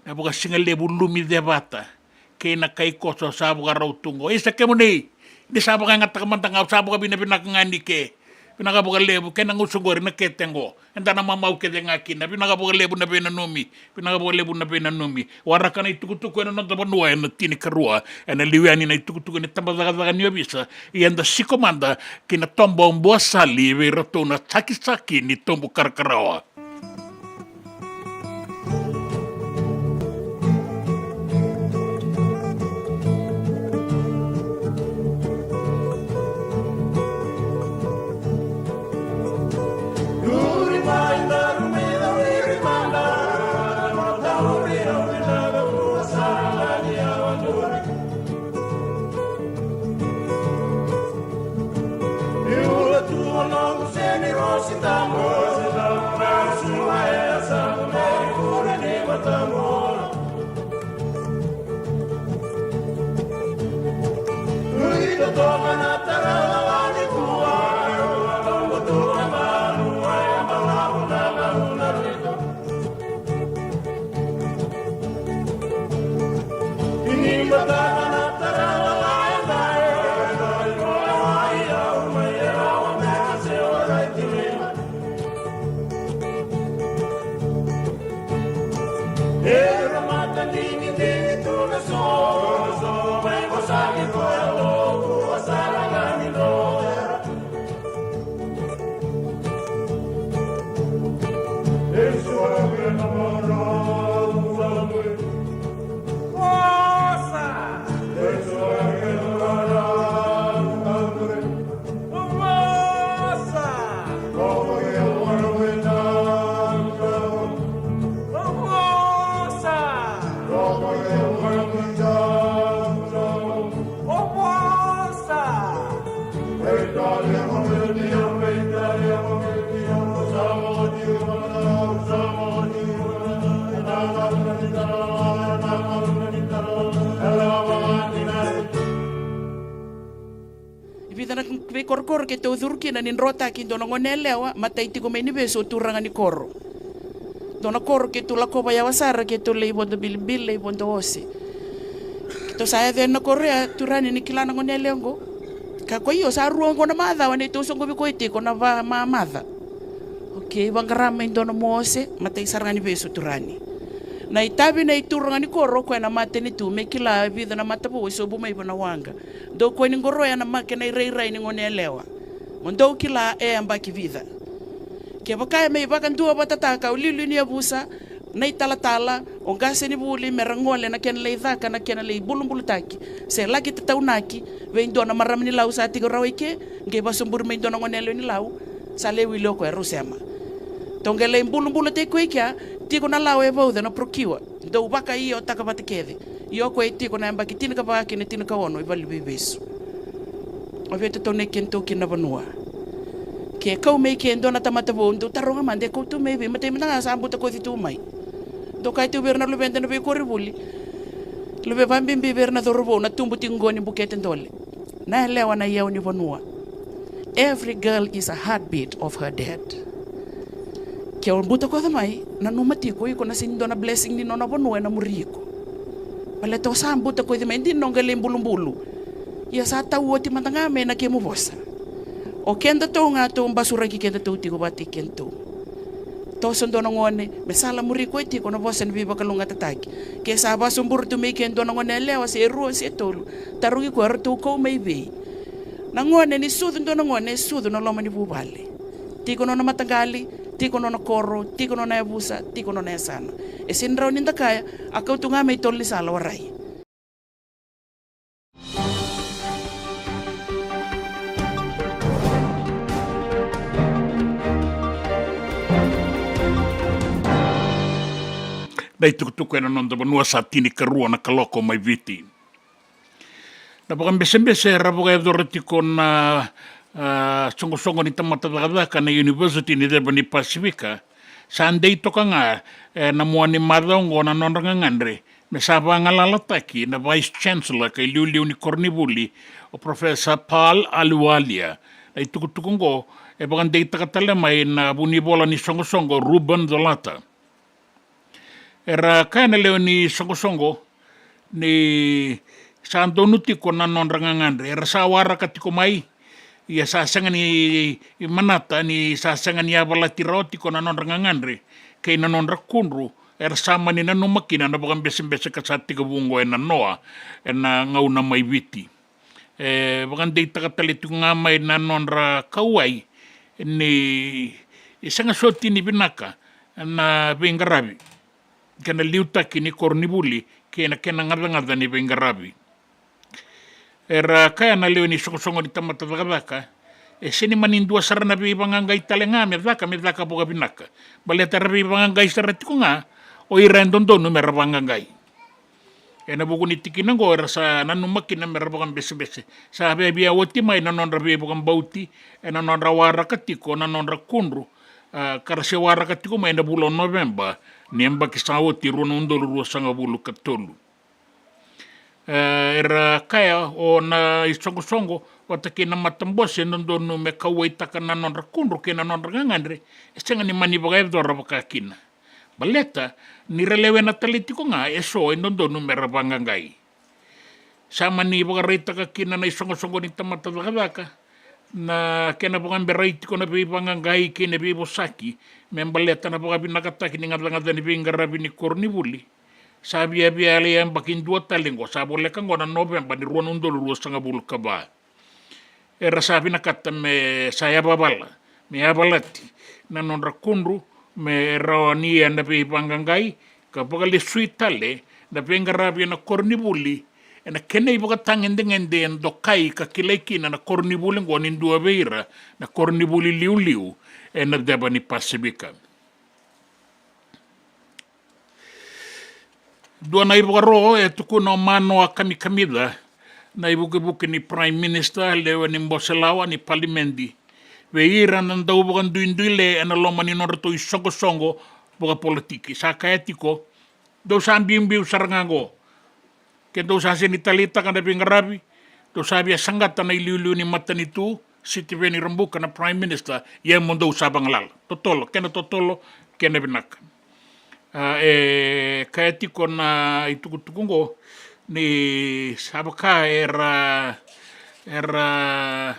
Na vakasigalevu Lumi Cevata kei na kai koso sa vakarau tu qo. Isa kemuni, ni sa vakayagataka mada ga, au sa vakavinavinaka ga ni ke. Vinaka vakalevu, kei na gusu qori na kete qo. Eda na mamau kece ga kina. Vinaka vakalevu na veinanumi. Vinaka vakalevu na veinanumi. Waraka na itukutuku ena noda vanua ena tinikarua. Ena liu yani na itukutuku ni tabacakacaka ni ovisa. Ia eda siko mada ki na toba o Buasali vei iratou na sakisaki ni tobu karakarawa. E vica na veikorokoro keitou curu kina ni drotaki e dua na gone yalewa, matai tiko mai Nivesu, o turaga ni koro. Dua na koro keitou lakova yawa sara, keitou lai vodo bilibili, lai vodo ose. Keitou sa yaco yani na koro ya, turaga ni kila na gone yalewa qo. Ka ko io, sa rua qo na macawa neitou soqovi koya tiko na va mamaca. Okei, vaqara mai dua nomu ose, matai sara ga Nivesu, turaga ni. Na itavi nei turaga ni koro, o koya na matanitu, me kila e vica na matavou e sobu mai vua na waqa. Dou kua ni qoroya na make na irairai ni gone yalewa. Mo dou kila e yabaki vica. Kevaka e mai vakaduavatataka o liuliu ni yavusa, na italatala, o qasenivuli, me ra gole na kena lai caka, na kena lai bulubulutaki, se laki tataunaki vei dua na marama ni Lau sa tiko rawa i ke, qai vasoburi mai dua na gone yalewa ni Lau, sa lai wili o koya, rau sema. Tou qai lai bulubulataki koya i kea, tiko na lawa e vauca, na procure. Dou vakaiotaka vata kece. Ia o koya e tiko na yabaki tinikava kei na tinikaono e valeniveivesu. O vei e totonaki kedatou kina na vanua? Ke kau mai ke dua na tamata vou, dou taroga mada, e kau tu mai vei? Matai mada ga sa butakoci tu mai. Dou kaya tu vei ira na luveda na veikoronivuli, luve vakabibi vei ira na cauravou, na tubu tiko qo ni bukete dole. Na yalewa na iyau ni vanua. Every girl is a heartbeat of her dad. Ke o butakoca mai, nanuma tiko iko na sega ni dua na blessing ni nona vanua ena muri iko. Baleta o sa butakoci mai, dina o qai lai bulubulu. Ia sa tau oti mada ga mai na kemu vosa. O kedatou ga tou basuraki kedatou tiko vata kei kedatou. Toso dua na gone me salamuri koya tiko na vosa ni veivakalougatataki. Ke sa vasoburu tu mai ke dua na gone yalewa se rua se tolu, tarogi koya, eratou kau mai vei? Na gone ni sucu dua na gone e sucu na loma ni vuvale. Tiko nona mataqali, tiko nona koro, tiko nona yavusa, tiko nona yasana. E sega ni rawa ni da kaya a kau tu ga mai tolo ni sala warai. Na itukutuku ena noda vanua, sa tinikarua na kaloko mai Viti. Na vakabesebese era vakayacora tiko na, a, soqosoqo ni tamata cakacaka na University ni Ceva ni Pasifika, sa dei toka ga ena mua ni macawa oqo na nodra gagadre me sa vagalalataki na Vice Chancellor kei liuliu ni koronivuli, o Professor Paul Ahluwalia. Na itukutuku oqo e vakadeitaka tale mai na vunivola ni soqosoqo, Reuben Colata. Era kaya na lewe ni soqosoqo ni sa donu tiko na nodra gagadre, era sa waraka tiko mai, ia sa sega ni manata ni sa sega ni yavalati rawa tiko na nodra gagadre kei na nodra kudru era sa mani nanuma kina na vakabesebese ka sa tekivu oqo e nanoa ena gauna mai Viti. E vakadeitaka tale tiko ga mai na nodra kauwai ni sega soti ni vinaka na veiqaravi kei na liutaki ni koronivuli kei na kena gacagaca ni veiqaravi. Era kaya na lewe ni soqosoqo ni tamata cakacaka, e sega ni mani dua sara na veivaqaqai tale ga me caka, me caka vakavinaka. Baleta era veivaqaqai sara tiko ga o ira e dodonu mera vaqaqai. Ena vuku ni tikina oqo era sa nanuma kina mera vakabesebese. Sa viavia oti mai na nodra veivakabauti ena nodra waraka tiko na nodra kudru, a, ka ra se waraka tiko mai ena vula o Noveba ni yabaki sa oti, rua na udolu ruasagavulu ka tolu. E, era kaya o na isoqosoqo vata kei na matabose e dodonu me kauwaitaka na nodra kudru kei na nodra gagadre, e sega ni mani vakayacora vakakina. Baleta ni ra lewena tale tiko ga eso e dodonu mera vaqaqai. Sa mani vakaraitaka kina na isoqosoqo ni tamata cakacaka na kena vakaberai tiko na veivaqaqai kei na veivosaki me baleta na vakavinakataki ni gacagaca ni veiqaravi ni koronivuli. Sa viavia lai yabaki dua tale oqo, sa voleka oqo na Noveba ni rua na udolu ruasagavulu ka va. Era sa vinakata me sa yavavala, me yavalati na nodra kudru me rawa ni ia na veivaqaqai ka vakalesui tale na veiqaravi ena koronivuli, ena kena ivakatagedegede e dokai ka kilai kina na koronivuli oqo ni dua vei ira na koronivuli liuliu ena ceva ni Pasifika. Dua na ivakaro e tukuna o Manoa Kamikamica, na ivukevuke ni Prime Minister, lewe ni bose lawa ni Palimedi, vei ira na dau vakaduiduile ena loma ni nodratou isoqosoqo vakapolitiki. Sa kaya tiko, dou sa biubiu sara ga oqo. Ke dou sa sega ni taleitaka na veiqaravi, dou sa via saqata na iliuliu ni matanitu, Sitiveni Rabuka na Prime Minister, ia mo dou sa vagalala. Totolo, kena totolo, kena vinaka. A, e kaya tiko na itukutuku oqo ni sa vaka era, era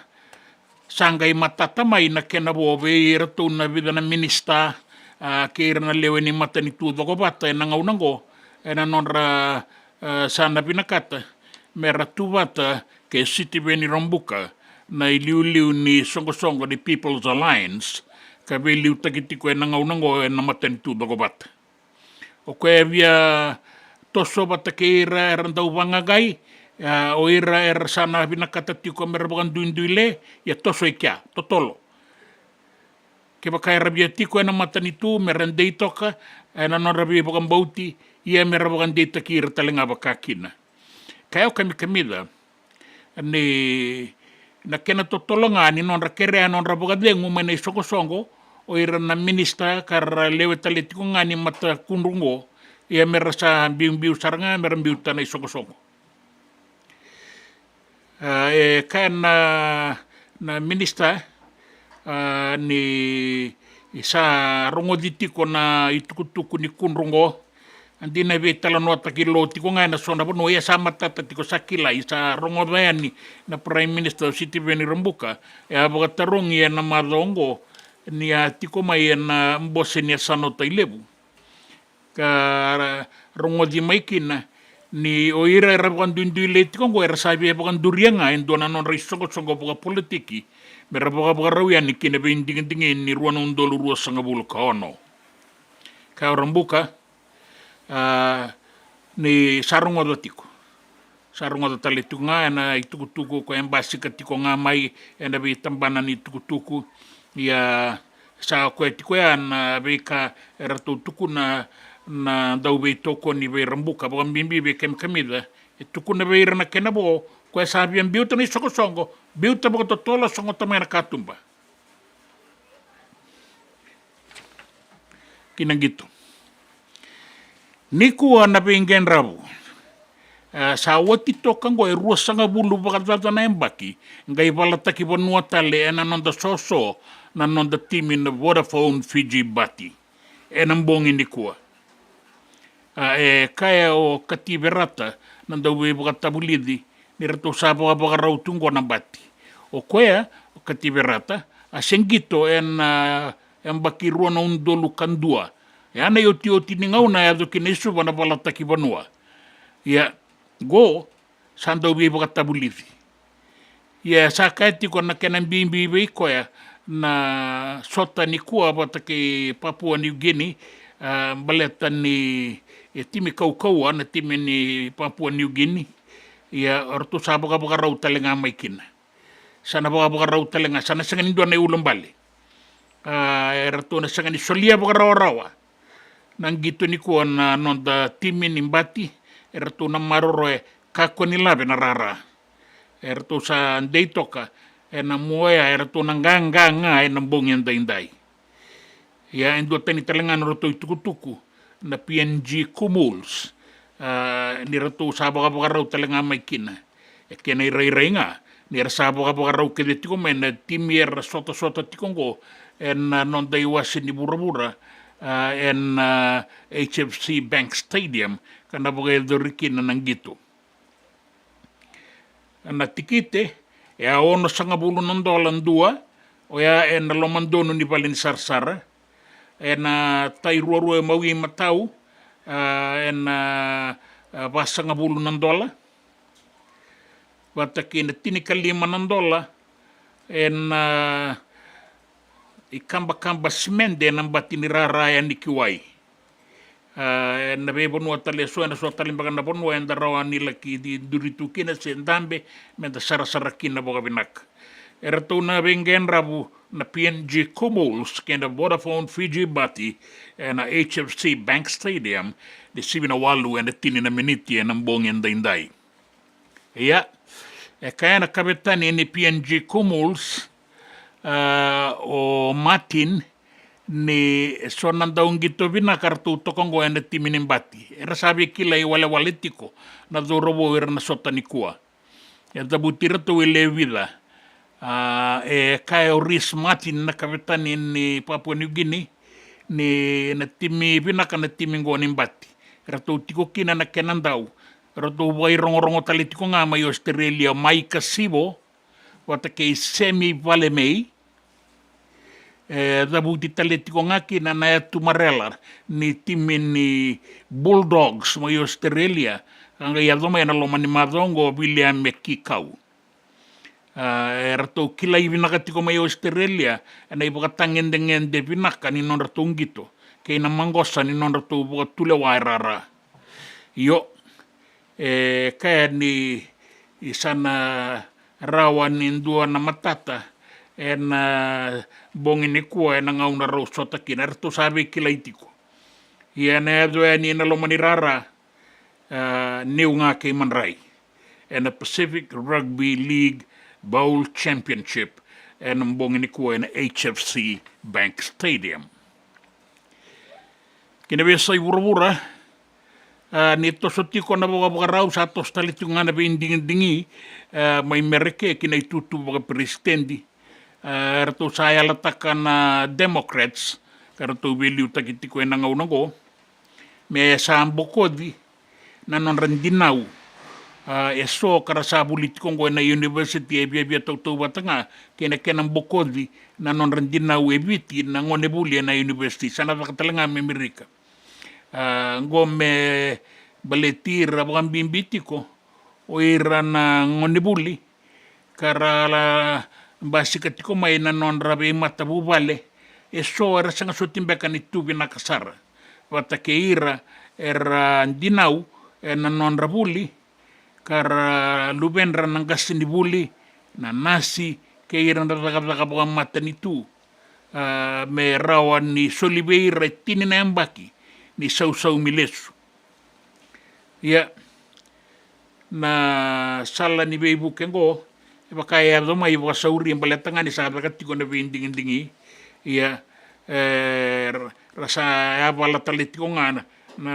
sa qai matata mai na kena vo vei iratou na vica na minisita, a, kei ira na lewe ni matanitu cokovata ena gauna oqo, ena nodra, a, sa na vinakata mera tu vata kei Sitiveni Rabuka na iliuliu ni soqosoqo ni People's Alliance, ka veiliutaki tiko ena gauna oqo ena matanitu cokovata. O koya e via toso vata kei ira era dau vaqaqai, a, o ira era sa na vinakata tiko mera vakaduiduile, ia toso i kea, totolo. Kevaka era via tiko ena matanitu mera dei toka ena nodra veivakabauti, ia mera vakadeitaki ira tale ga vakakina. Kaya o Kamikamica, ni na kena totolo ga ni nodra kerea, nodra vakacegu mai na isoqosoqo, o ira na minisita ka ra lewe tale tiko ga ni matakudru oqo, ia mera sa biubiu sara ga, mera biuta na isoqosoqo. A, e kaya na, na minisita, a, ni sa rogoci tiko na itukutuku ni kudru oqo, A dina e veitalanoataki lo tiko ga ena so na vanua, ia sa matata tiko, sa kilai, sa rogoca yani na Prime Minister o Sitiveni Rabuka, e a vakatarogi ena macawa oqo ni a tiko mai ena bose ni yasana o Tailevu, ka ra-, rogoci mai kina ni o ira era vakaduiduilei tiko oqo era sa via vakaduria ga e dua na nodra isoqosoqo vakapolitiki me ra vakavakarau yani ki na veidigidigi ni rua na udolu ruasagavulu ka ono. Ka o Rabuka, a, ni sa rogoca tiko. Sa rogoca tale tiko ga ena itukutuku ko e basika tiko ga mai ena veitabana ni tukutuku. Ia sa koya tiko ya na veika e ratou tukuna na dauveitokoni vei Rabuka, vakabibi vei Kamikamica, e tukuna vei ira na kena vo, ko e sa via biuta na isoqosoqo, biuta vakatotolo, sogota mai na katuba. Ki na qito. Nikua na veiqedravu, e, sa oti toka oqo e ruasagavulu vakacaca na yabaki, qai valataki vanua tale ena noda soso na noda timi na Vodafone Fiji Bati ena bogi nikua. A, e kaya o Kati Verata na dauveivakatavulici ni ratou sa vakavakarau tu oqo na Bati. O koya, o Kati Verata, a se qito ena, a, yabaki rua na udolu ka dua. E a na iotioti ni gauna a yaco kina i Suva na valataki vanua. Ia, qo sa dauveivakatavulici. Ia sa kaya tiko na kena bibi vei koya na sota nikua vata kei Papua New Guinea, a, baleta ni, e, timi kaukauwa na timi ni Papua New Guinea. Ia o ratou sa vakavakarau tale ga mai kina. Sa na vakavakarau tale ga, sa na sega ni dua na iulubale. A, e ratou na sega ni solia vakarawarawa na qito nikua na noda timi ni Bati, e ratou na maroroya, kakua ni lave na rara. E ratou sa dei toka ena mua oya, e ratou na qaqa ga ena bogi edaidai. Ia e dua tani tale ga na ratou itukutuku na P N G Kumuls, a, ni ratou sa vakavakarau tale ga mai kina. E kena irairai ga ni era sa vakavakarau kece tiko mai na timi era sotasota tiko oqo ena noda iwase ni vuravura, a, ena, a, H F C Bank Stadium, ka na vakayacori kina na qito. Na tikite e a onosagavulu na dola dua, oya ena lomadonu ni vale ni sarasara. Ena tai ruarua e mawi matau, a, ena, a, vasagavulu na dola. Vata kei na tinikalima na dola ena, a, ikabakaba simede ena bati ni rara yani ki wai. A, ena veivanua tale eso, ena so tale beka na vanua eda rawa ni laki di-, duri tu kina se dabe, meda sarasara kina vakavinaka. E ratou na veiqedravu na P N G Kumuls kei na Vodafone Fiji Bati ena H F C Bank Stadium, ni sivi na walu ena tini na miniti ena bogi edaidai. Ia, e kaya na kavetani ni P N G Kumuls, a, o Martin, ni so na dauqito vinaka ratou toka oqo ena timi ni Bati. Era sa veikilai walewale tiko na cauravou era na sota nikua. E cavuti iratou e lewe vica. A, e kaya o Rhys Martin na kavetani ni Papua New Guinea, ni na timi vinaka na timi oqo ni Bati. Ratou tiko kina na kena dau. Ratou vakairogorogo tale tiko ga mai Australia, Maika Sivo vata kei Semi Valemei. E cavuti tale tiko ga kina na yatu marela ni timi ni Bulldogs mai Australia, ka qai yaco mai ena loma ni macawa oqo o Viliame Kikau. A, e ratou kilai vinaka tiko mai Australia ena ivakatagedegede vinaka ni nodratou qito kei na maqosa ni nodratou vakatulewa e rara. Io, e kaya ni sa na rawa ni dua na matata ena bogi nikua ena gauna rau sota kina, eratou sa veikilai tiko. Ia ena yaco yani ena loma ni rara, a, niu ga kei madrai ena Pacific Rugby League Bowl Championship ena bogi nikua ena H F C Bank Stadium. Ki na veiyasai vuravura, a, ni toso tiko na vakavakarau, sa toso tale tiko ga na veidigidigi, a, mai Mereke ki na itutu vakaperesitedi. A, eratou sa yalataka na Democrats, ka ratou veiliutaki tiko ena gauna oqo, me sa bokoci na nodra dinau. A, eso ka ra sa vuli tiko oqo ena university e viavia tautauvata ga kei na kena bokoci na nodra dinau e Viti na gone vuli ena university, sa na caka tale ga mai Merika. A, oqo me baleti ira vakabibi tiko o ira na gone vuli ka ra la basika tiko mai na nodra veimatavuvale. Eso era sega soti beka ni tu vinaka sara vata kei ira era dinau ena nodra vuli, ka ra luvedra na qasenivuli, na nasi, kei ira na cakacaka vakamatanitu, a, me rawa ni soli vei ira e tini na yabaki ni sausaumi lesu. Ia, na sala ni veivuke oqo e vaka e yaco mai vakasauri baleta ga ni sa caka tiko na veidigidigi. Ia, e, ra, ra sa yavala tale tiko ga na, na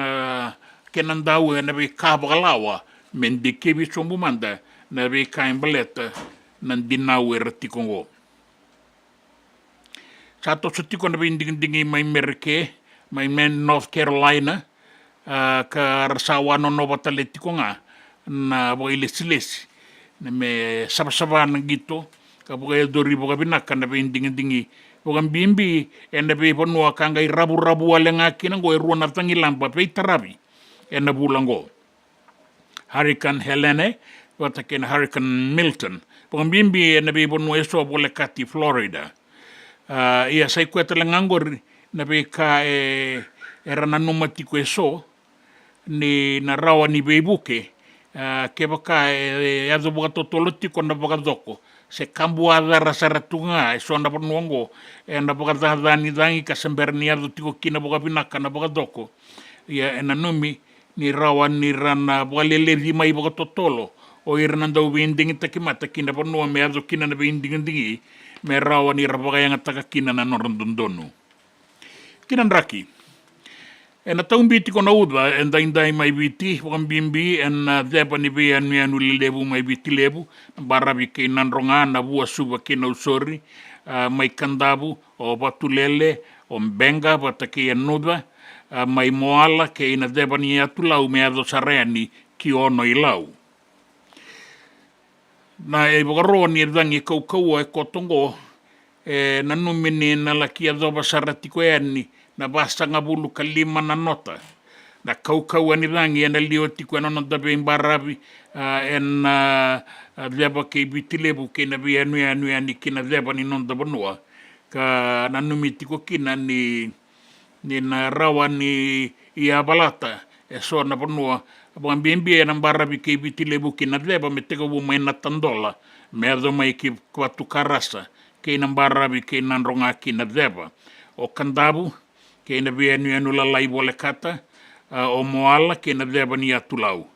kena dau ena veika vakalawa me dikevi sobu mada na veika e baleta na dinau era tiko oqo. Sa toso tiko na veidigidigi mai Merika, mai me North Carolina, a, ka ra sa wanonova tale tiko ga na vakailesilesi, na me savasava na qito ka vakayacori vakavinaka na veidigidigi, vakabibi ena veivanua ka qai ravuravu wale ga kina oqo e rua na cagilaba veitaravi ena vula oqo. Hurricane Helene vata kei na Hurricane Milton, vakabibi ena veivanua eso volekati Florida. A, ia sa i koya tale ga oqori na veika e, era nanuma tiko eso ni na rawa ni veivuke, a, kevaka e, e yaco vakatotolo tiko na vakacoko se kabuwacara sara tu ga eso na vanua oqo ena vakacacani cagi ka se bera ni yaco tiko kina vakavinaka na vakacoko. Ia e nanumi ni rawa ni ra na vakaleleci mai vakatotolo o ira na dau veidigitaki mata ki na vanua me yaco kina na veidigidigi, me rawa ni ra vakayagataka kina na nodra dodonu. Ki na draki. Ena taubi tiko na uca e daidai mai Viti, vakabibi ena ceva ni veiyanuyanu lelevu mai Viti Levu, na baravi kei Nadroga, na Vuasuva kei Nausori, a, mai Kadavu, o Vatulele, o Beqa vata kei Yanuca, a, mai Moala kei na ceva ni Yatu Lau me yaco sara yani ki Ono-i-Lau. Na ivakaro ni cagi kaukauwa e koto oqo e nanumi ni na laki yacova sara tiko yani na vasagavulu ka lima na nota na kaukauwa ni cagi ena liwa tiko ena noda veibaravi, a, ena, a, ceva kei Viti Levu kei na veiyanuyanu yani ki na ceva ni noda vanua. Ka nanumi tiko kina ni, ni na rawa ni yavalata eso na vanua, vakabibi ena baravi kei Viti Levu ki na ceva me tekivu mai Natadola me yaco mai ki Vatukarasa, kei na baravi kei Nadroga ki na ceva, o Kadavu kei na veiyanuyanu lalai volekata, a, o Moala kei na ceva ni Yatu Lau.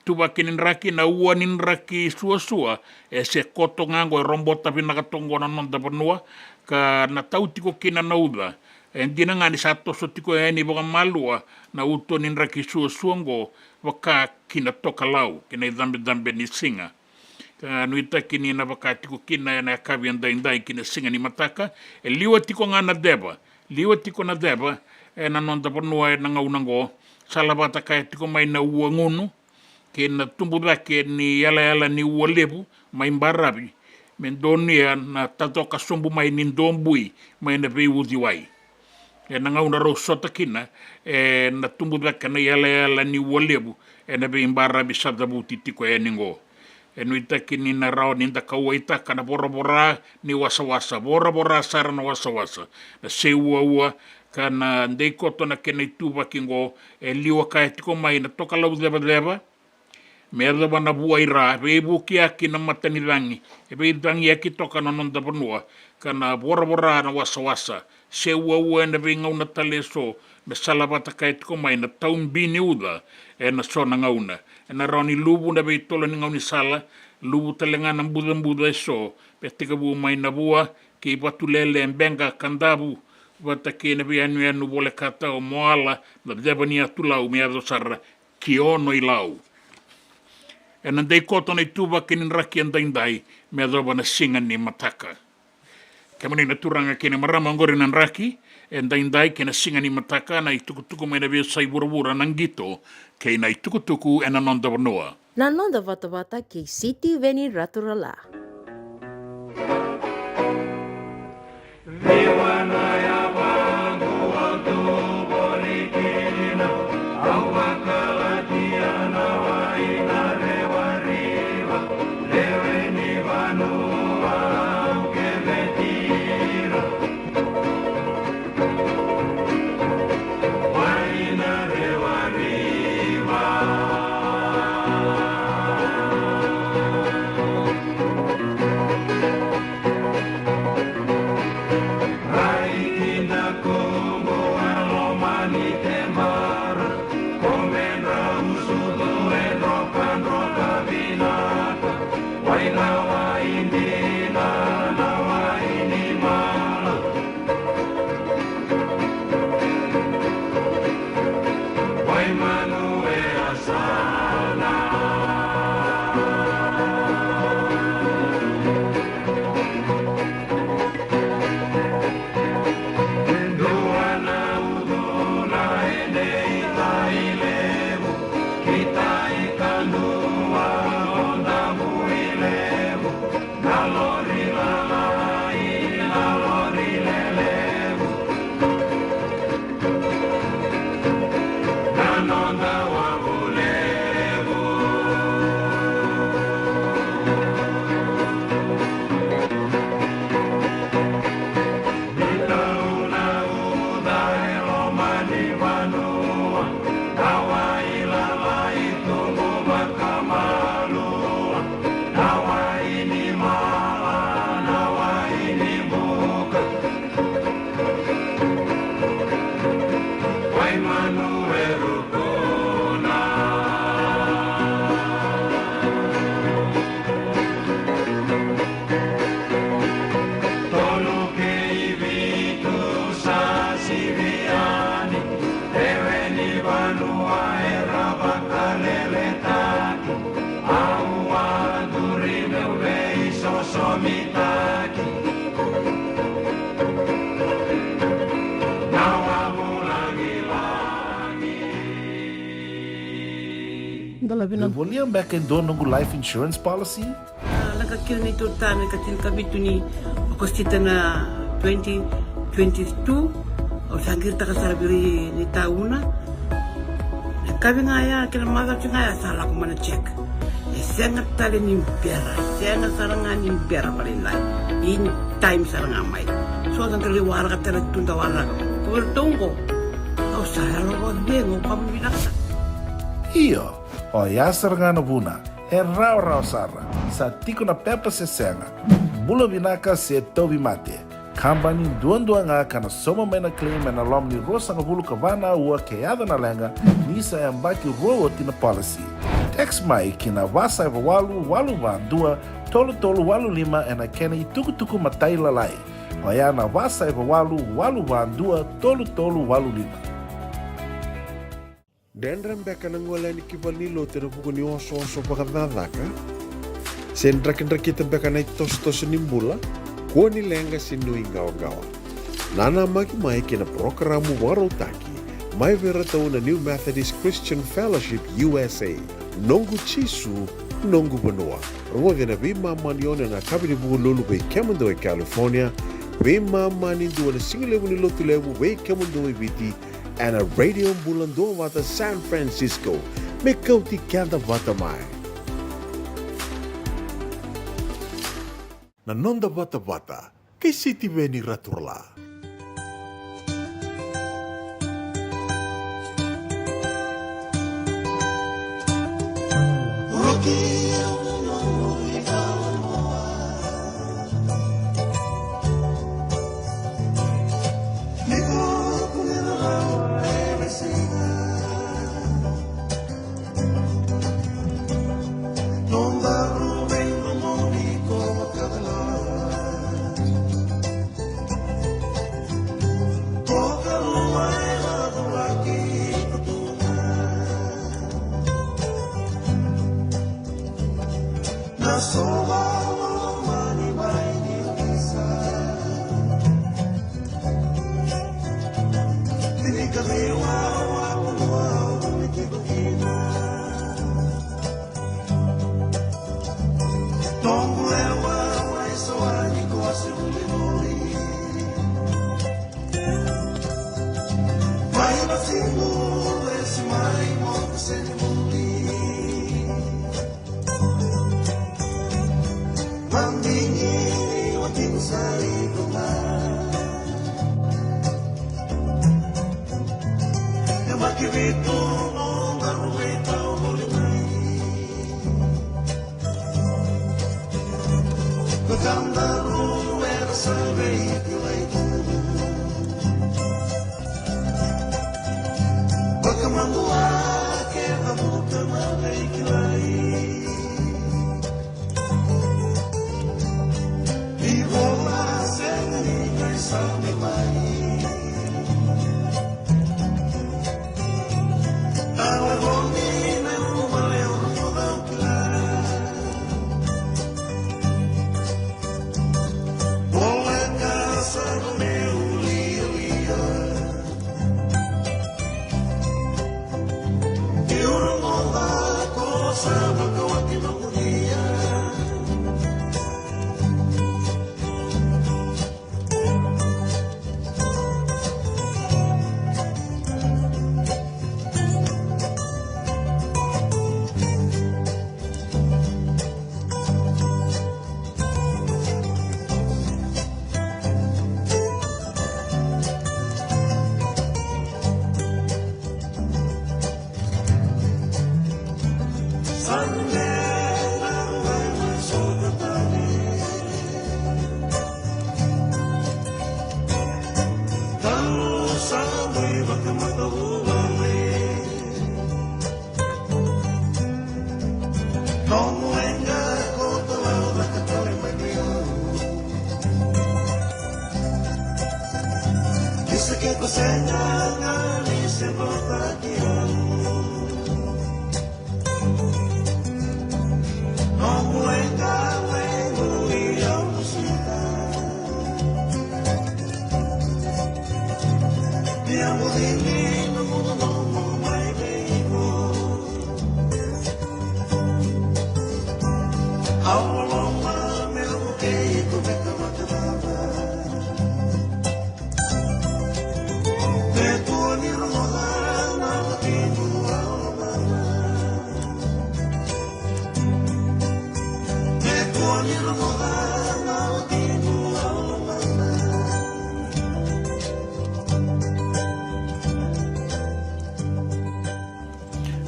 Tuvaki ni draki, na ua ni draki suasua e se koto ga oqo, e robota vinaka toka oqo na noda vanua, ka na tau tiko kina na uca. E dina ga ni sa toso tiko yani vakamalua na uto ni draki suasua oqo, vaka ki na tokalau, ki na icabecabe ni siga. Ka nuitaki ni na vaka tiko kina ena yakavi edaidai ki na siga ni mataka, e liwa tiko ga na ceva, liwa tiko na ceva ena noda vanua ena gauna oqo. Salavata kaya tiko mai na ua gunu kei na tubu cake ni yalayala ni ua levu mai baravi me donuya na tacoka sobu mai ni dobui mai na veiuciwai. Ena gauna rau sota kina, ena tubu cake na yalayala ni ua levu ena veibaravi sa cavuti tiko yani oqo. E nuitaki ni na rawa ni da kauwaitaka na voravora ni wasawasa, voravora sara na wasawasa, na seuaua, ka na dei koto na kena ituvaki oqo. E liwa kaya tiko mai na tokalau cevaceva me yacova na vuaira, veivukiyaki na matanicagi, e veicagiyaki toka na noda vanua, ka na voravora na wasawasa, seuaua ena veigauna tale eso, me salavata kaya tiko mai na taubi ni uca ena so na gauna. Ena rawa ni luvu na veitolo ni gaunisala, luvu tale ga na bucabuca eso, me tekivu mai na vua kei Vatulele, Beqa, Kadavu, vata kei na veiyanuyanu volekata o Moala, na ceva ni Yatu Lau me yaco sara ki Ono-i-Lau. Ena dei koto na ituvaki ni draki edaidai me yacova na siga ni mataka. Kemuni na turaga kei na marama, oqori na draki edaidai kei na siga ni mataka, na itukutuku mai na veiyasai vuravura, na qito kei na itukutuku ena noda vanua. Na noda vatavata kei Sitiveni Raturala. Dolavi na. Volia beka e dua noqu life insurance policy? A, lako kina ni tolu tani ka tinikavitu ni Okosita na twenty twenty-two. Au sa qiritaka sara vei ira ni tauna. Na kavi ga ya kei na macawa ga ya sa lako mai na check. E sega tale ni bera, e sega sara ga ni bera vakalailai. In time sara ga mai. So sa qai waraka tale tu da waraka. Ko vei ratou oqo. Au sa yalo vakacegu, au vakavinavinaka. Io, oya sara ga na vuna. E rawarawa sara. Sa tiko na pepa se sega. Bula vinaka se tauvimate. Kabani duadua ga ka na sauma mai na claim ena loma ni ruasagavulu ka va na aua ke yaco na leqa ni sa yabaki rua oti na policy. Text mai ki na va saiva walu walu va dua tolu tolu walu lima ena kena itukutuku matailalai. Oya na va saiva walu walu va dua tolu tolu walu lima. Dredre beka na gole yani ki valenilotu ena vuku ni osooso vakacakacaka? Se drakidrakita beka na itosotoso ni bula? Kua ni leqa se nuiqawaqawa. Nanamaki mai ki na parokaramu vakarautaki mai vei iratou na New Methodist Christian Fellowship U S A. Noqu Jisu, noqu vanua. Rogoci ena veimama ni ono ena yakavi ni Vukelulu vei kemudou e California, veimama ni dua na sigalevu ni Lotulevu vei kemudou e Viti, ena Radio Bula Duavata San Francisco, me kauti keda vata mai. Na noda vatavata kei Sitiveni Raturala.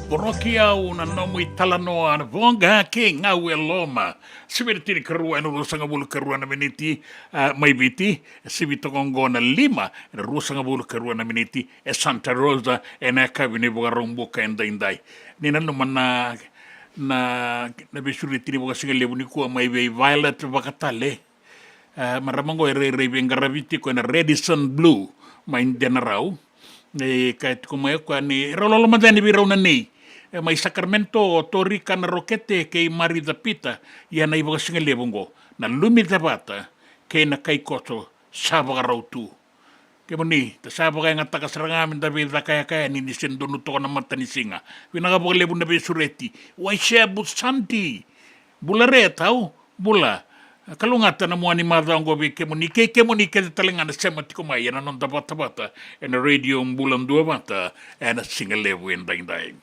Voroki au na nomu italanoa, na voqa kei gau e loma. Sivi ena tinikarua ena ruasagavulu karua na miniti, a, mai Viti. Sivi toka oqo na lima ena ruasagavulu karua na miniti e Santa Rosa, ena yakavi ni Vakaraubuka edaidai. Ni nanuma na, na, na veisureti ni vakasigalevu nikua mai vei Violet Vakatale. A, marama oqo e rairai veiqaravi tiko ena Radisson Blu mai Denarau. E kaya tiko mai o koya ni rau lolo mada yani vei rau na nei. E mai Sacramento, o Torika na Rokete kei Maritha Peter, ia na ivakasigalevu oqo, na Lumi Cevata kei na Kaikoso sa vakarau tu. Kemuni, da sa vakayagataka sara ga me da veicakayaka yani ni se donu toka na matanisiga. Vinaka vakalevu na veisureti. Waisea Busanti. Bula re tau, bula. Kalougata na mua ni macawa oqo vei kemuni, kei kemuni kece tale ga na sema tiko mai ena noda vatavata ena Radio Bula Duavata ena sigalevu edaidai.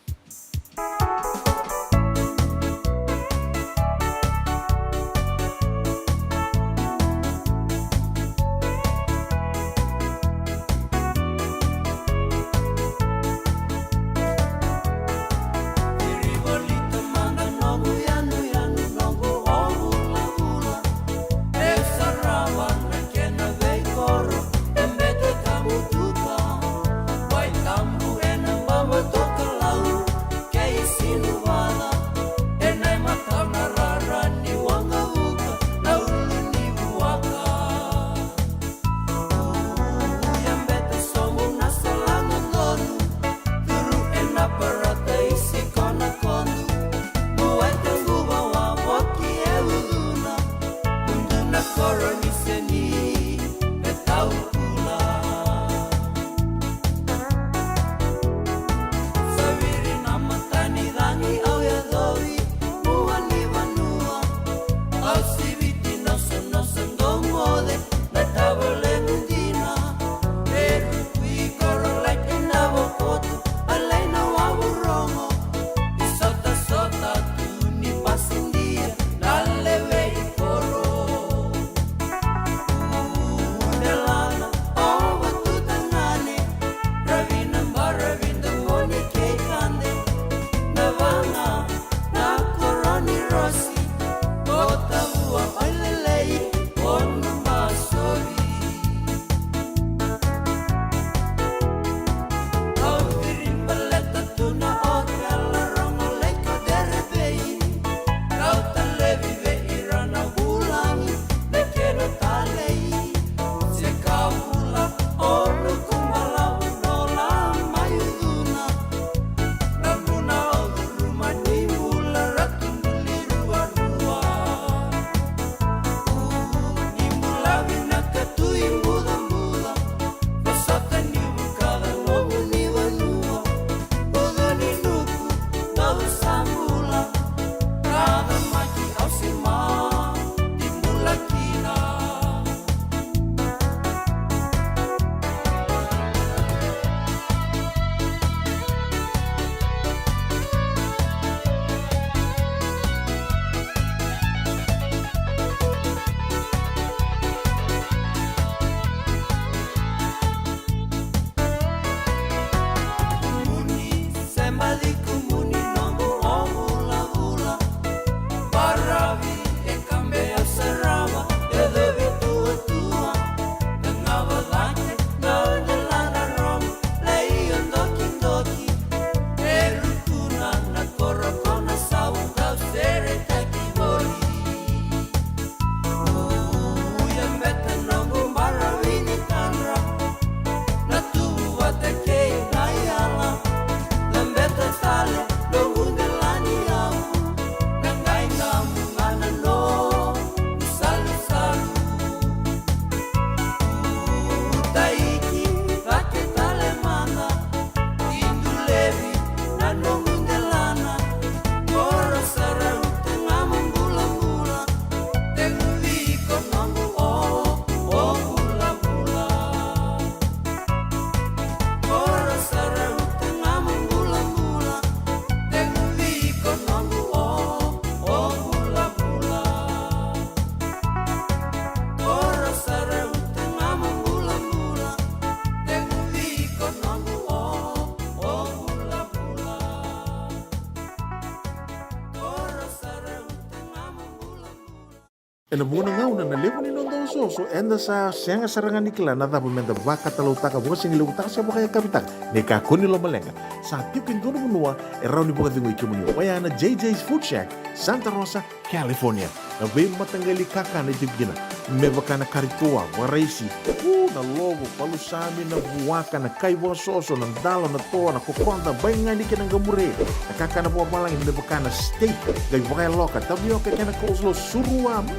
Ena vuqa na gauna na levu ni noda osooso, eda sa sega sara ga ni kila na cava meda vakatalautaka, vakasigalevu taka se vakayakavi taka. Ni kakua ni lomaleqa, sa tiko e dua na vanua e rawa ni vakacegui kemuni, oya na J J's Food Shack, Santa Rosa, California. Na veimataqali kakana e tiko kina, me vaka na kari toa, vakaraisi, u, na lovo, palusami, na vuaka, na kai vakasoso, na dalo, na toa, na kokoda, baigani kei na qamure, na kakana vakavalagi me vaka na steak, qai vakayaloka, tavioka kei na coleslaw, surua, mm,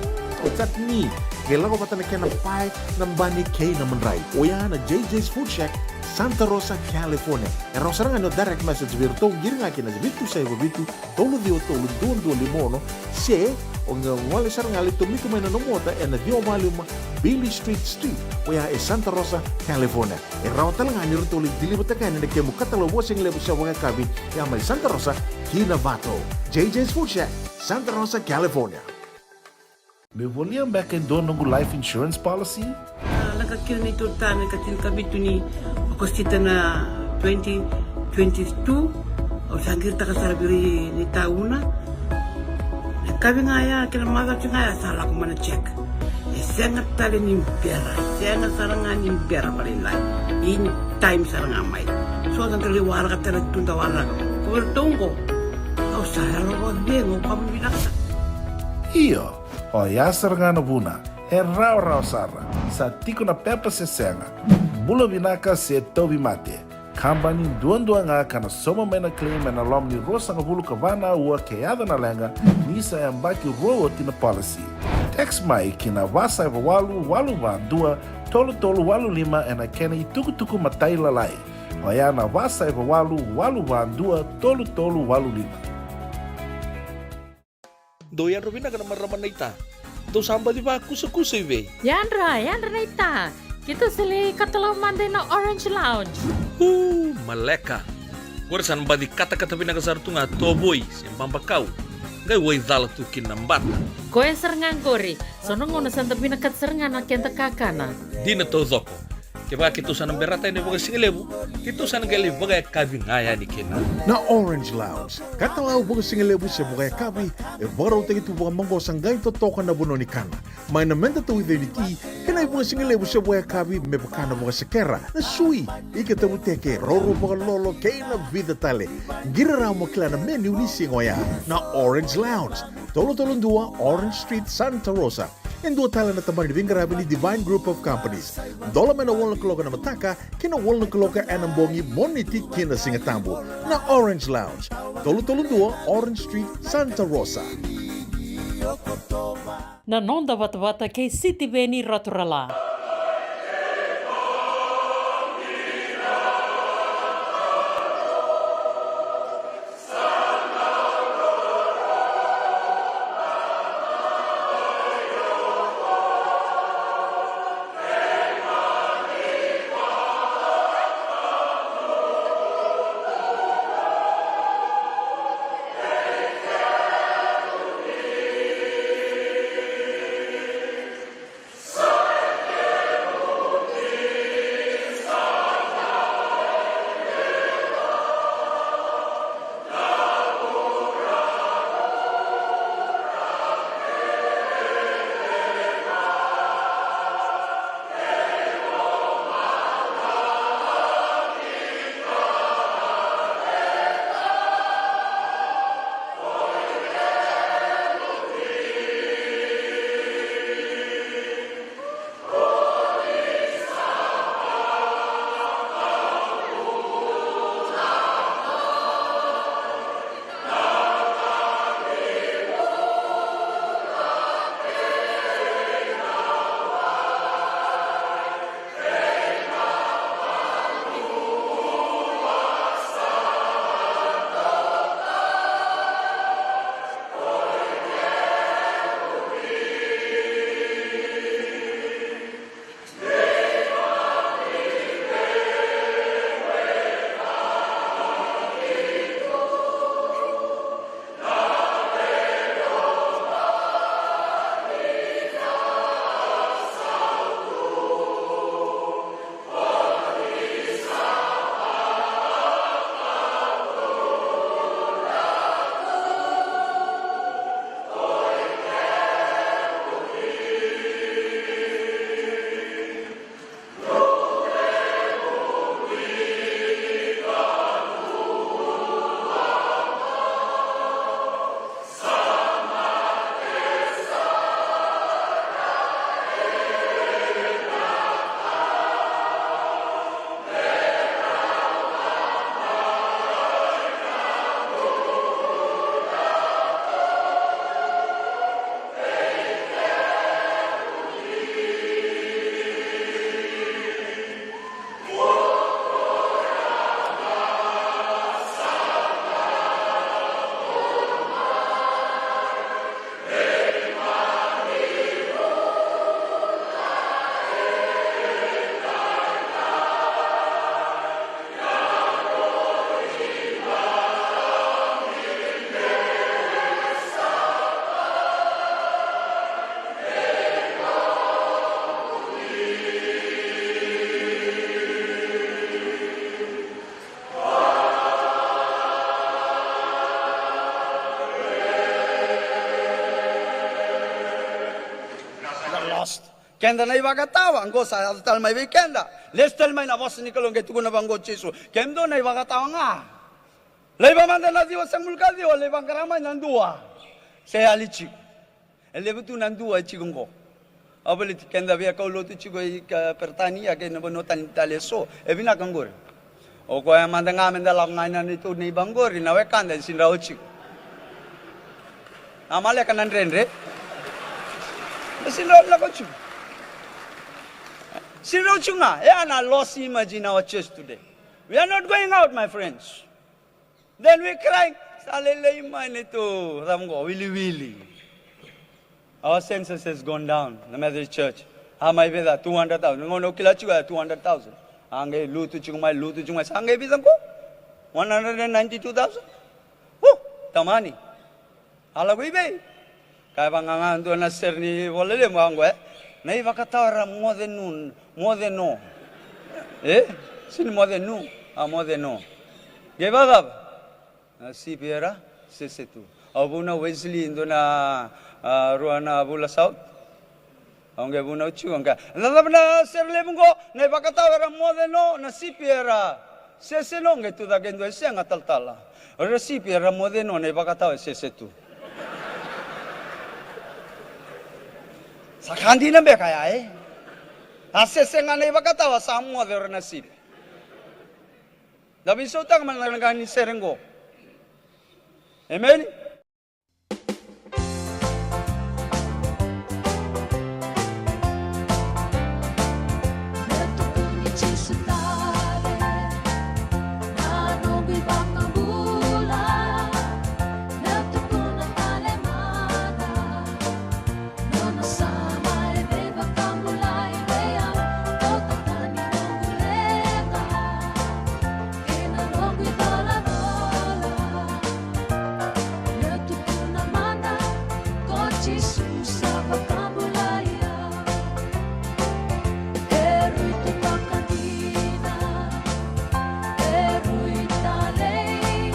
o chutney, qai lako vata na kena pae, na bani kei na madrai. Oya na J J's Food Shack, Santa Rosa, California. E rawa sara ga ni o direct message vei iratou, qiri ga kina vitu saiva vitu, tolu ciwa tolu, dua dua lima ono, se o qai gole sara ga, lai tomika mai na nomu ota ena ciwa walu lima Beale Street Suite, oya e Santa Rosa, California. E rawa tale ga ni ratou lai deliver-taka yani na kemu katalau vakasigalevu se vakayakavi, ya mai Santa Rosa ki Novato. J J's Food Shack, Santa Rosa, California. Me volia beka e dua noqu life insurance policy? A, lako kina neitou tane ka tinikavitu ni Okosita na twenty twenty-two. Au sa qiritaka sara vei ira ni tauna. Na kavi ga ya kei na macawa ga ya sa lako mai na check. E sega tale ni bera, e sega sara ga ni bera vakalailai. In time sara ga mai. So da qai waraka tale tu da waraka. Ko vei ratou qo, au sa yalo vakacegu, au kama vinaka sara. Io. Oya sara ga na vuna, e rawarawa sara, sa tiko na pepa se sega, bula vinaka se tauvimate. Kabani duadua ga ka na sauma mai na claim ena loma ni ruasagavulu ka va na aua ke yaco na leqa, ni sa yabaki rua oti na policy. Text mai ki na va saiva walu walu va dua tolu tolu walu lima ena kena itukutuku matailalai. Oya na va saiva walu walu va dua tolu tolu walu lima. Dou yadra vinaka na marama naita. Dou sa baci vakusakusa i vei? Yadra, yadra naita. Keitou sa lai katalau mada ina Orange Lounge. U, maleka. Qori sa na baci katakata vinaka sara tu ga tovoi se babakau. Qai waicala tu kina na bata. Koya sara ga qori. So na gauna sa da vinakata sara ga na keda kakana. Dina taucoko. Kevaka keitou sa na berata yani vakasigalevu, keitou sa na qai lai vakayakavi ga yani kina. Na Orange Lounge, katalau vakasigalevu se vakayakavi, e vakarautaki tu vakamaqosa qai totoka na vanua ni kana. Mai na meda tauica ni ti, kei na ivakasigalevu se vakayakavi me vaka na vakasekera, na sui, ika tavuteke, roro vakalolo, kei na vica tale. Qiri rawa mo kila na menu ni siga oya. Na Orange Lounge, tolu tolu dua Orange Street, Santa Rosa. E dua tale na tabana ni veiqaravi ni Divine Group of Companies. Dola mai na walu na kaloko ena mataka ki na walu na kaloko ena bogi, Moniti ki na Sigatabu. Na Orange Lounge, tolu tolu dua Orange Street, Santa Rosa. Na noda vatavata kei Sitiveni Raturala. Keda na ivakatawa qo sa yaco tale mai vei keda. Lesu tale mai na vosa ni Kalou qai tukuna vaqo o Jisu, kemudou na ivakatawa ga. Laiva mada na ciwa sagavulu ka ciwa, lai vaqara mai na dua. Se yali tiko. E levu tu na dua e tiko qo. Au baleti keda via kaulotu tiko i Peritania kei na vanua tani tale eso. E vinaka qori. O koya mada ga meda lako ga ina neitou neiba qori, na wekada e sidrau tiko. A maleka na dredre. E sidrau lako tiko. Sidrau tiko ga. E a na lost image in our church today. We are not going out, my friends. Then we cry. Sa lelei mai neitou cava qo, wiliwili. Our census has gone down, the Methodist Church. A mai vei ca, two hundred thousand. Gauna au kila tiko ya two hundred thousand. A qai lutu tiko mai, lutu tiko mai. Sa qai vica qo? One hundred and ninety-two thousand. Woo! Tamani. A lako i vei? Kaya vaqo ga dua na sere ni vola lemu vaqo, e? Na ivakatawa era moce nu, moce no. E? Sini moce nu, a moce no. Qai vakacava? Na sipi era sese tu. Au vunau Wesley, dua na, a, rua na vula South. Au qai vunau tiko, au qai, na cava na sere levu qo, na ivakatawa era moce no, na sipi era sese no, qai tu cake e dua e sega talatala. O ira sipi era moce no, na ivakatawa e sese tu. Sa ka dina beka ya, e? A sese ga na ivakatawa, sa moce o ira na sipi. Da veisautaka mada na ka ni sere qo. Emeni? Nona sa mai veivakabulai vei au, kauta tani noqu leqa kei na noqu icolacola. Meu tukuna mada, ko Jisu sa vakabulai au. E rui totoka dina, e rui talei,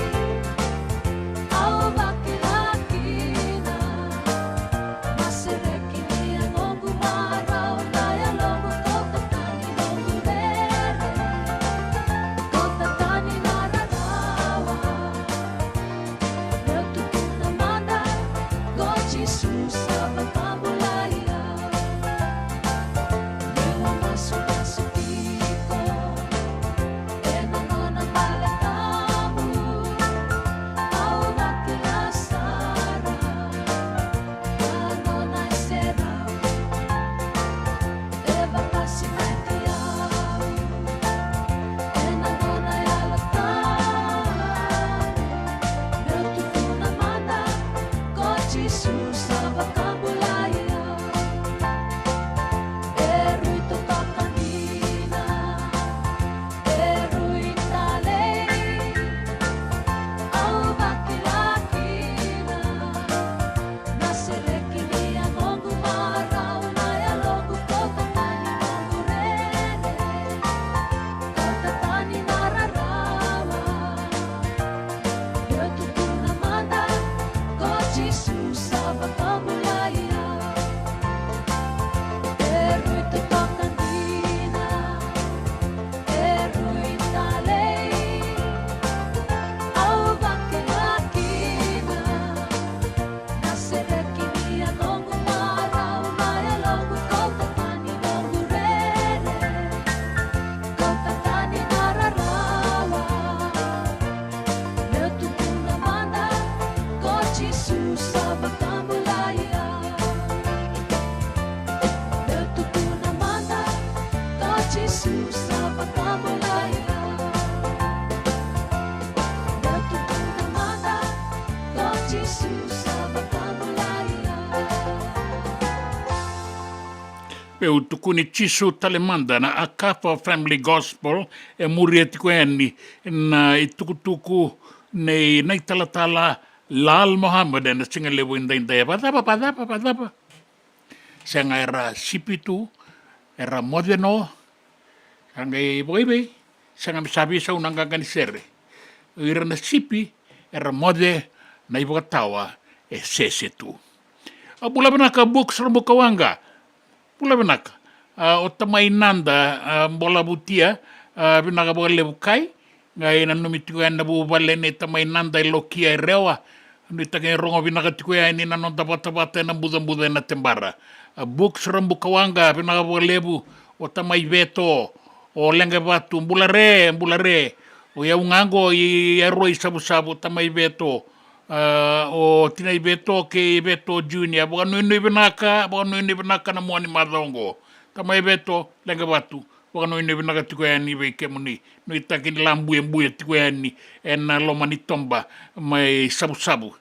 au vakila kina. Na sereki ni yagoqu marau, na yaloqu kauta tani noqu rere, kauta tani na rarawa. Meu tukuna mada, ko Jisu sa vakabulai au. Meu masumasu tiko ena nona vale tabu, au vakila sara na nona iserau. E vakasinaiti au ena nona Yalo Tabu. Meu tukuna mada, ko Jisu sa vakabulai au. E rui totoka dina, e rui talei, au vakila kina. Na sereki ni yagoqu marau, na yaloqu kauta tani noqu rere, kauta tani na rarawa. Meu tukuna mada, ko Jisu sa vakabulai au. E rui totoka dina, e rui talei, au vakila kina. Na sereki ni yagoqu marau, na yaloqu kauta tani noqu rere, kauta tani na rarawa. Meu tukuna mada, ko Jisu sa vakabulai au. Meu tukuna mada, ko Jisu sa vakabulai au. Meu tukuna mada, ko Jisu sa vakabulai au. Meu tukuni Jisu tale mada. Na Akafa Family Gospel e muria tiko yani na itukutuku nei na italatala Lal Mohammed ena siga levu edaidai. Vacava, vacava, vacava? Sega, era sipi tu, era moce no. Sa qai vakaivei? Sega, me sa veisau na qaqa ni sere. O ira na sipi era moce, na ivakatawa e sese tu. A bula vinaka Books Rabuka Waqa. Bula vinaka. A, o tamai Nada, a, Bolavutia, a, vinaka vakalevu kai. Qai nanumi tiko yani na vuvale nei tamai Nada e Lokia e Rewa. Nuitaki ni rogo vinaka tiko yani na noda vatavata ena bucabuca ena Tebara. A, Books Rabukawaqa, vinaka vakalevu. O tamai Veto, o Leqevatu, bula re, bula re. O yau ga qo i Aroi Savusavu, tamai Veto. A, o tinai Veto kei Veto Junior, vakanuinui vinaka, vakanuinui vinaka na mua ni macawa oqo. Tamai Veto, Leqevatu, vakanuinui vinaka tiko yani vei kemuni. Nuitaki ni la buebuea tiko yani ena loma ni toba mai Savusavu,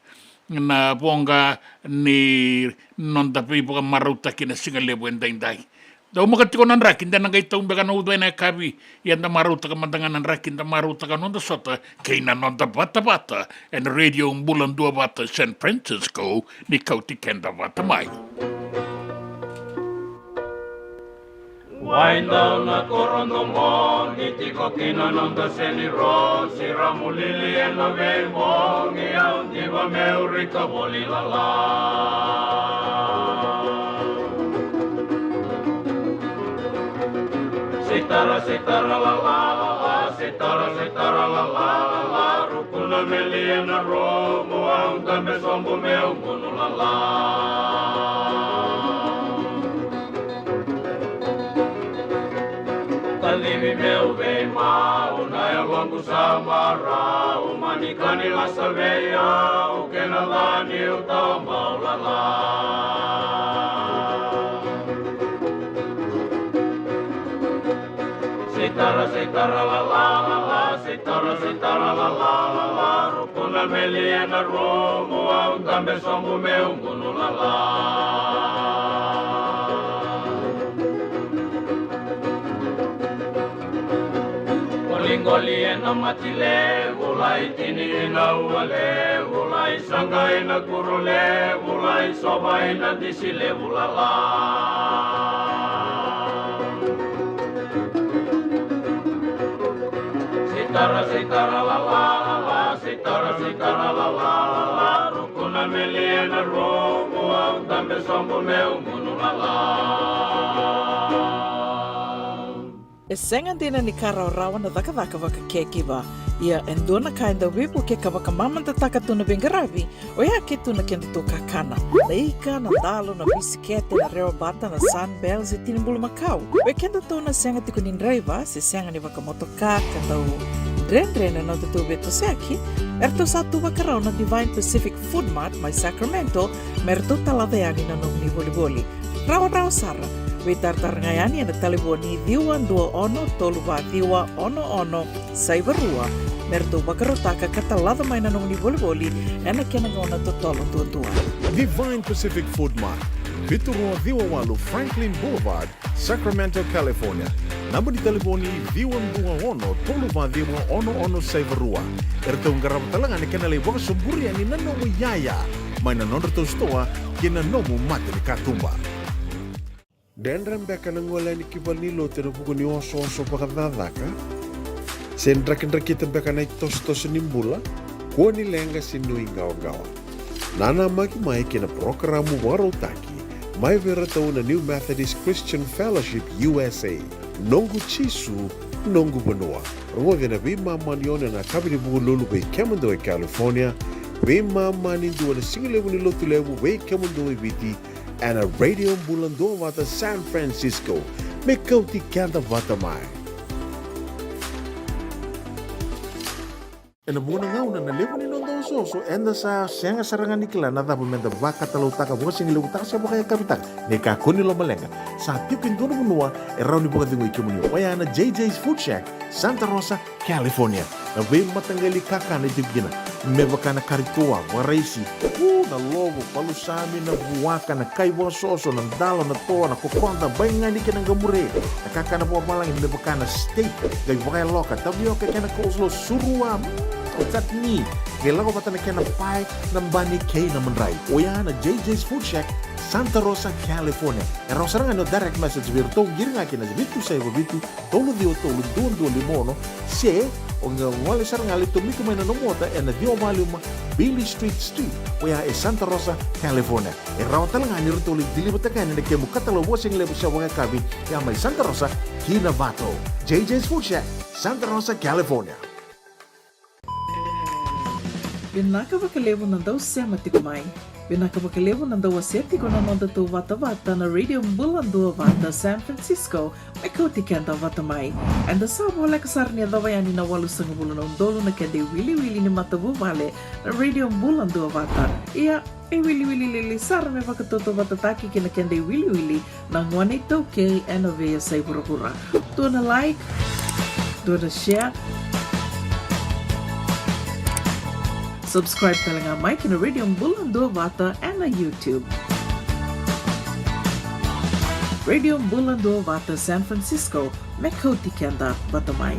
na voqa ni noda veivakamarautaki na siga levu edaidai. Daumaka tiko na draki, da na qai tau beka na uca ena yakavi. Ia da marautaka mada ga na draki, da marautaka noda sota kei na noda vatavata ena Radio Bula Duavata San Francisco, ni kauti keda vata mai. Wai dau na koro domo, ni tiko kina noda seni ro, sira mulili ena veibogi, au diva meu rika voli lala. Sitara, sitara, lala, lala, sitara, sitara, lala, lala, ruku na meli ena rumu, au dabe sobu meu gunu lala. Kacivi meu veimau, na yaloqu sa marau, mani kani lasa vei au, kena la niu tau mau lala. Sitara, sitara, lala, lala, sitara, sitara, lala, lala, ruku na meli ena rumu, au dabe sobu meu gunu lala. Qoliqoli ena mati levu, lai tini ina ua levu, lai saqa ina kuro levu, lai sova ina disi levu lala. Sitara, sitara, lala, lala, sitara, sitara, lala, lala, ruku na meli ena rumu, au dabe sobu meu gunu lala. E sega dina ni ka rawarawa na cakacaka vaka caregiver. Ia e dua na ka e dau veivuke ka vakamamadataka tu na veiqaravi, oya ke tu na kedatou kakana. Na ika, na dalo, na bisikete, na rewa bata, na Sunbell, se tini bulumakau. Vei kedatou na sega tiko ni draiva, se sega ni vakamotoka, ka dau dredre na nodatou veitosoyaki, eratou sa tu vakarau na Divine Pacific Food Mart mai Sacramento, me ratou talaca yani na nomuni volivoli. Rawarawa sara. Veitaratara ga yani ena talevoni ciwa dua ono tolu va ciwa ono ono saiva rua, me ratou vakarautaka ka talaca mai na nomuni volivoli ena kena gauna totolo duadua. Divine Pacific Food Mart, vitu rua ciwa walu Franklin Boulevard, Sacramento, California. Naba ni talevoni ciwa dua ono tolu va ciwa ono ono saiva rua. Eratou qarava tale ga na kena lai vakasoburi yani na nomu iyaya mai na nodratou sitoa kei na nomu mata ni katuba. Dredre beka na gole yani ki valenilotu ena vuku ni osooso vakacakacaka? Se drakidrakita beka na itosotoso ni bula? Kua ni leqa se nuiqawaqawa. Nanamaki mai ki na parokaramu vakarautaki mai vei iratou na New Methodist Christian Fellowship U S A, Noqu Jisu, Noqu Vanua. Rogoci ena veimama ni ono ena yakavi ni Vukelulu vei kemudou e California, veimama ni dua ena sigalevu ni Lotulevu vei kemudou e Viti, ena Radio Bula Duavata San Francisco, me kauti keda vata mai. Ena vuqa na gauna na levu ni noda osooso, eda sa sega sara ga ni kila na cava meda vakatalautaka, vakasigalevutaka se vakayakavitaka. Ni kakua ni lomaleqa, sa tiko e dua na vanua e rawa ni vakacegui kemuni, oya na J J's Food Shack, Santa Rosa, California. Na veimataqali kakana e tiko kina, me vaka na kari toa, vakaraisi, u, na lovo, palusami, na vuaka, na kai vakasoso, na dalo, na toa, na kokoda, baigani kei na qamure, na kakana vakavalagi me vaka na steak, qai vakayaloka, tavioka kei na coleslaw, surua, mm, chutney, qai lako vata na kena pae, na bani kei na madrai. Oya na J J's Food Shack, Santa Rosa, California. E rawa sara ga ni o direct message vei iratou, qiri ga ki na vitu saiva vitu, tolu ciwa tolu, dua dua lima ono, se o qai gole sara ga, lai tomika mai na nomu ota ena ciwa walu lima Beale Street Suite, oya e Santa Rosa, California. E rawa tale ga ni ratou lai deliver-taka yani na kemu katalau vakasigalevu se vakayakavi, ya mai Santa Rosa ki Novato. J J's Food Shack, Santa Rosa, California. Vinaka vakalevu na dau sema tiko mai. Vinaka vakalevu na dau wasea tiko na noda tou vatavata na Radio Bula Duavata San Francisco, me kauti keda vata mai. Eda sa voleka sara ni yacova yani na walusagavulu na udolu na keda iwiliwili ni matavuvale na Radio Bula Duavata. Ia, e wiliwili lili sara me vakatautauvatataki kei na keda iwiliwili na gone iTaukei ena veiyasai vuravura. Dua na like, dua na share. Subscribe tale ga mai ki na Radio Bula Duavata ena YouTube. Radio Bula Duavata San Francisco, me kauti keda vata mai.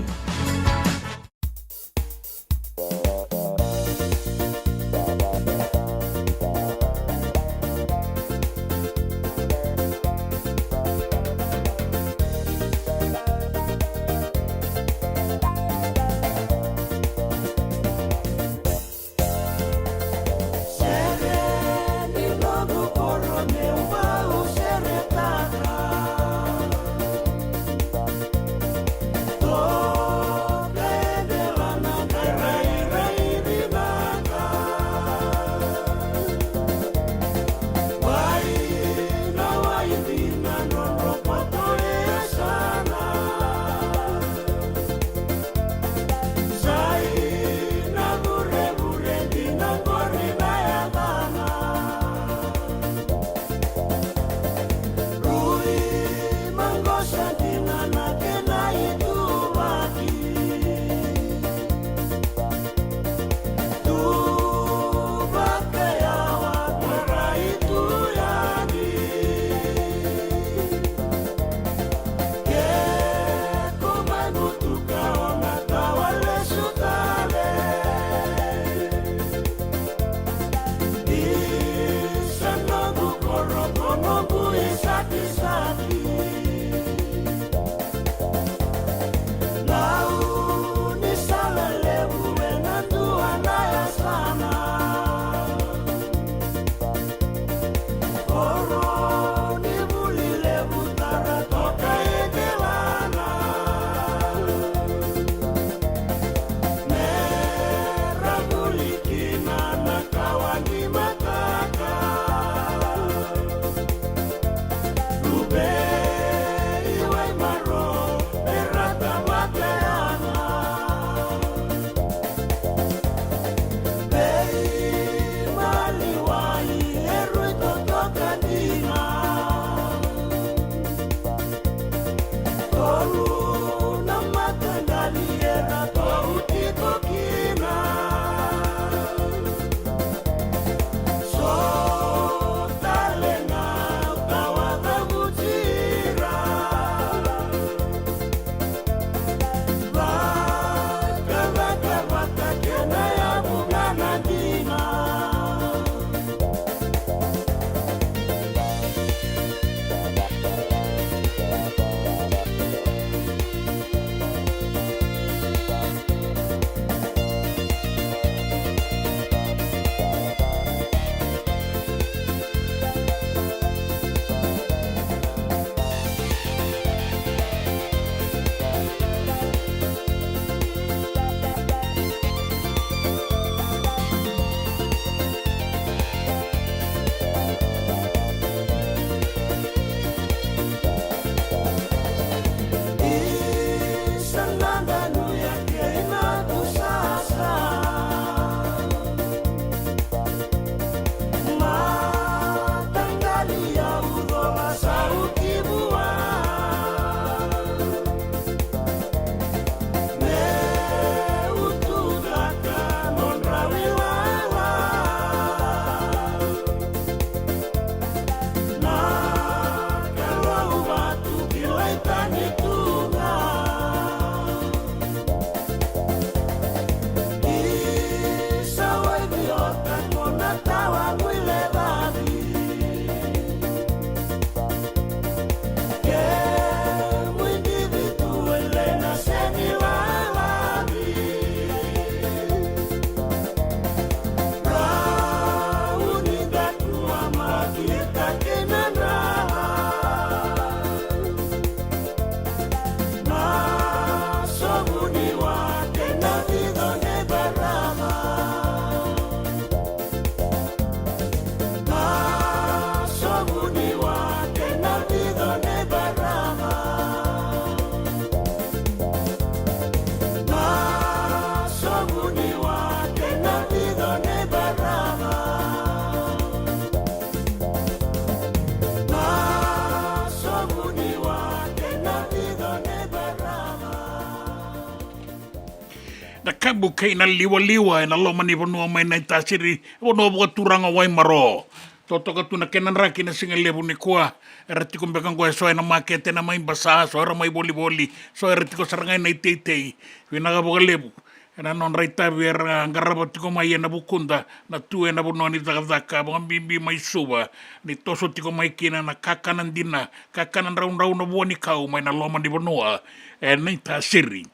Na kabu kei na liwaliwa ena loma ni vanua mai Naitasiri, vanua vakaturaga Waimaro. Totoka tu na kena draki na siga levu nikua. Era tiko beka qo eso ena makete, ena mai basa, so era mai volivoli, so era tiko sara ga ena iteitei. Vinaka vakalevu ena nodra itavi era qarava tiko mai ena vukuda na tu ena vanua ni cakacaka, vakabibi mai Suva, ni toso tiko mai kina na kakana dina, kakana draudrau na vua ni kau mai na loma ni vanua e Naitasiri.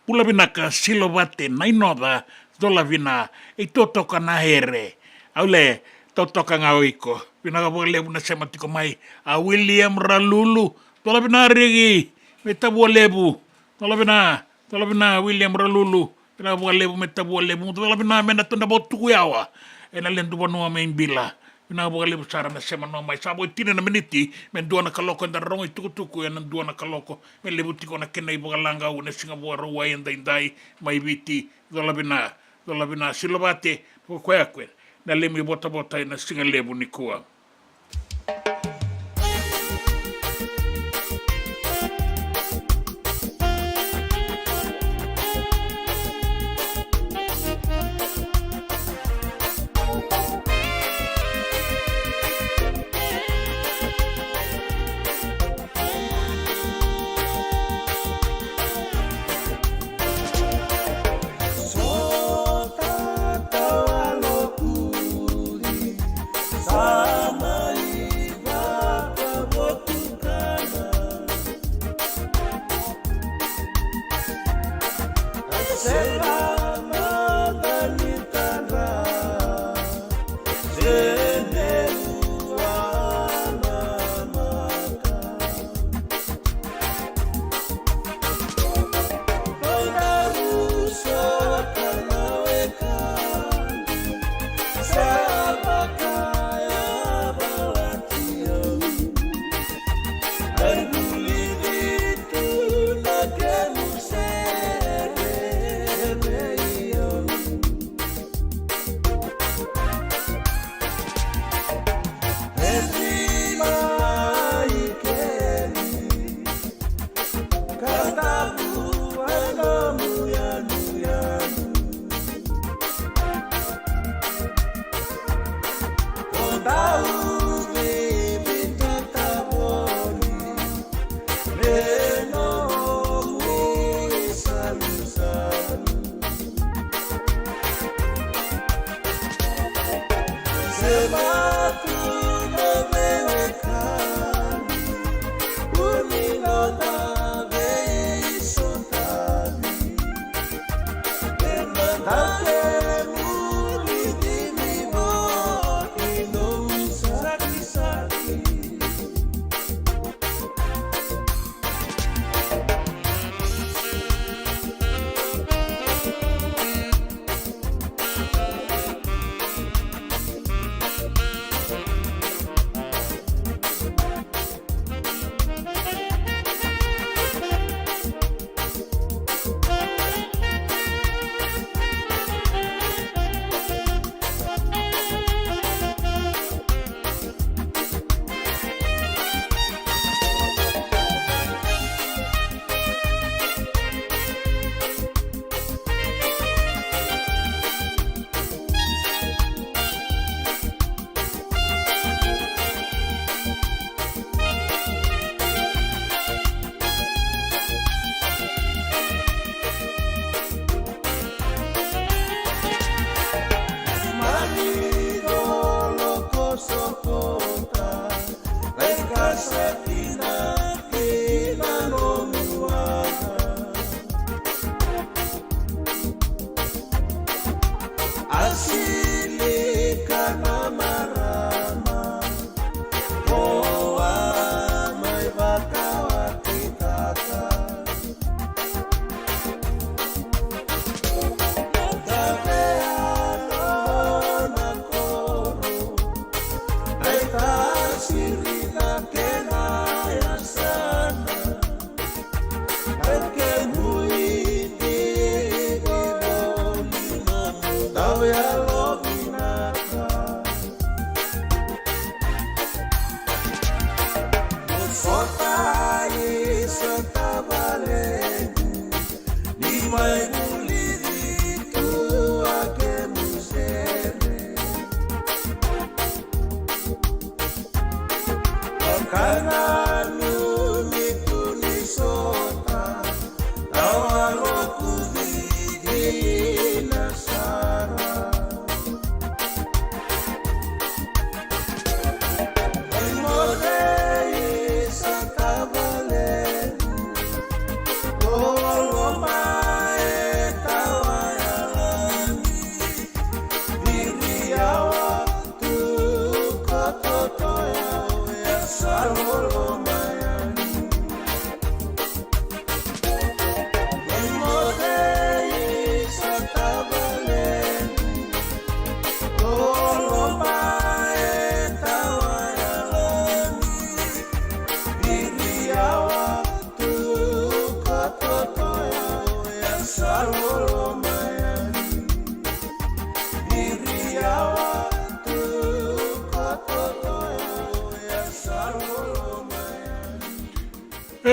Bula vinaka Silovate Nainoca, cola vina, e totoka na here. Au le totoka ga o iko. Vinaka vakalevu na sema tiko mai. A William Ralulu, cola vina riki, me tavua levu. Cola vina, cola vina William Ralulu, vinaka vakalevu, me tavua levu. Cola vina me na tuda vatuku yawa ena ledu vanua mai Bila. Vinaka vakalevu sara na sema no mai. Sa vo e tini na miniti me dua na kaloko, eda rogo itukutuku ena dua na kaloko. Me levu tiko na kena ivakalagau ena siga Vakarauwai edaidai mai Viti. Cola vina, cola vina Silovate, o koya, o koya na lemi votavota ena siga levu nikua.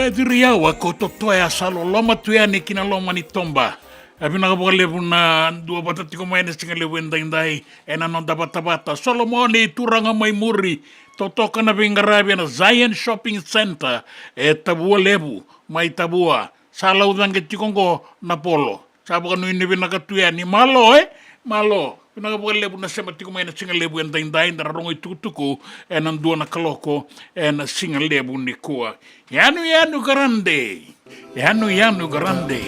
E ciri yawa ko Totoya sa loloma tu yani ki na loma ni toba. E vinaka vakalevu na dua vata tiko mai na siga levu edaidai ena noda vatavata. Solomoni Turaga mai muri, totoka na veiqaravi ena Zion Shopping Centre e Tavua Levu mai Tavua. Sa lau caqe tiko oqo na polo. Sa vakanuinui vinaka tu yani. Malo, e? Malo. Vinaka vakalevu na sema tiko mai na siga levu edaidai, da ra rogo itukutuku ena dua na kaloko ena siga levu nikua. Yanu yanu garande. Yanu yanu garande.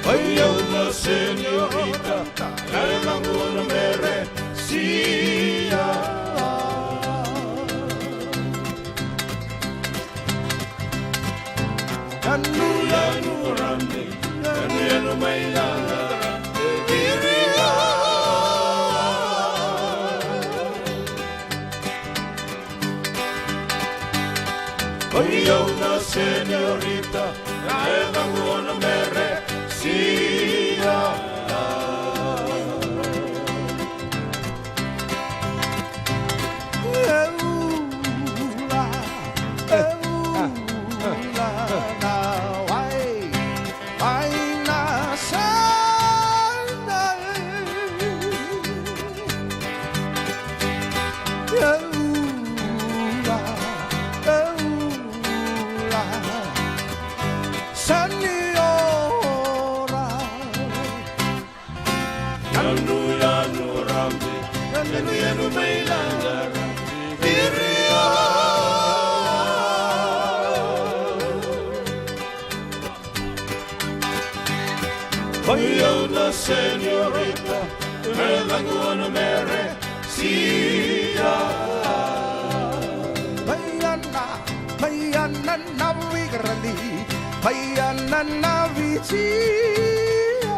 Oi au na señorita, e laguna meresia. Yanu yanu rande, yanu yanu mai lala, viria. Oi au na señorita, e laguna meresia. Yanu yanu rambi, yanu yanu mai lala, viria. Oi au na señorita, e laguna meresia. Mai yana, mai yana na vigarandi, mai yana na vitia.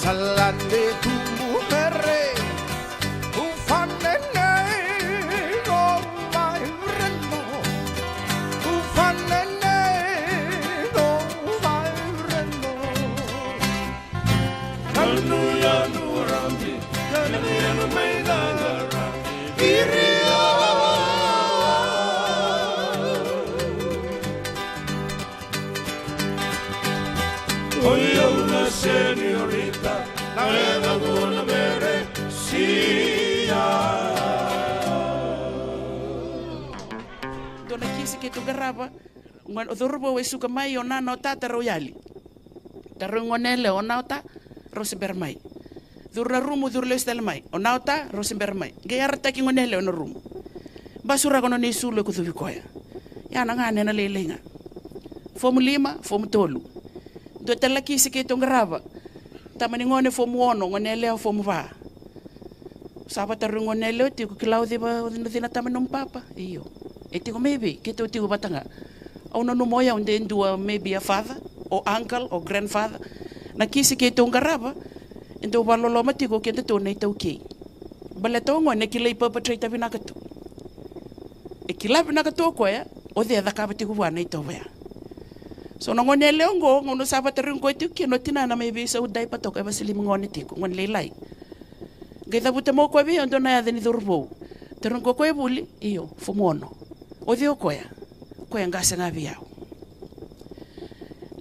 Salande tubu mere, ufanene no vaireno, ufanene no vaireno. Yanu yanu rambi, yanu yanu mai lala, viria. Oi au na señorita, na e laguna meresia. Dua na kisi keitou qarava, gone, o cauravou e suka mai, o nana, o tata rau yali. Tarogi gone yalewa, o na o ta, rau se bera mai. Curu na rumu, curu lesu tale mai. O na o ta, rau se bera mai. Qai yarataki gone yalewa ena rumu. Basuraka nona isulu e kucuvi koya. Ia na gane ena lailai ga. Fomu lima, fomu tolu. Dua tale na kisi keitou qarava. Tama ni gone fomu ono, gone yalewa fomu va. Sa vatarogi gone yalewa tiko, kila o cei va, o cei na tama ni nomu papa? Io. E tiko mai vei? Keitou tiko vata ga. Au nanuma o yau de dua maybe a father, o uncle, o grandfather. Na kisi keitou qarava, e dau vakaloloma tiko o kedatou na iTaukei. Baleta o gone e kilai perpetrator vinaka tu. E kila vinaka tu o koya, o cei e cakava tiko vua na itovo ya. So na gone yalewa oqo, gauna sa vatarogi koya tiko kina o tinana mai veisau diaper toka, e vasilimi gone tiko, gone lailai. Qai cavuta mai o koya vei au e dua na yaca ni cauravou. Tarogi koya o koya e vuli, io, fomu ono. O cei o koya? O koya e qase ga vei au.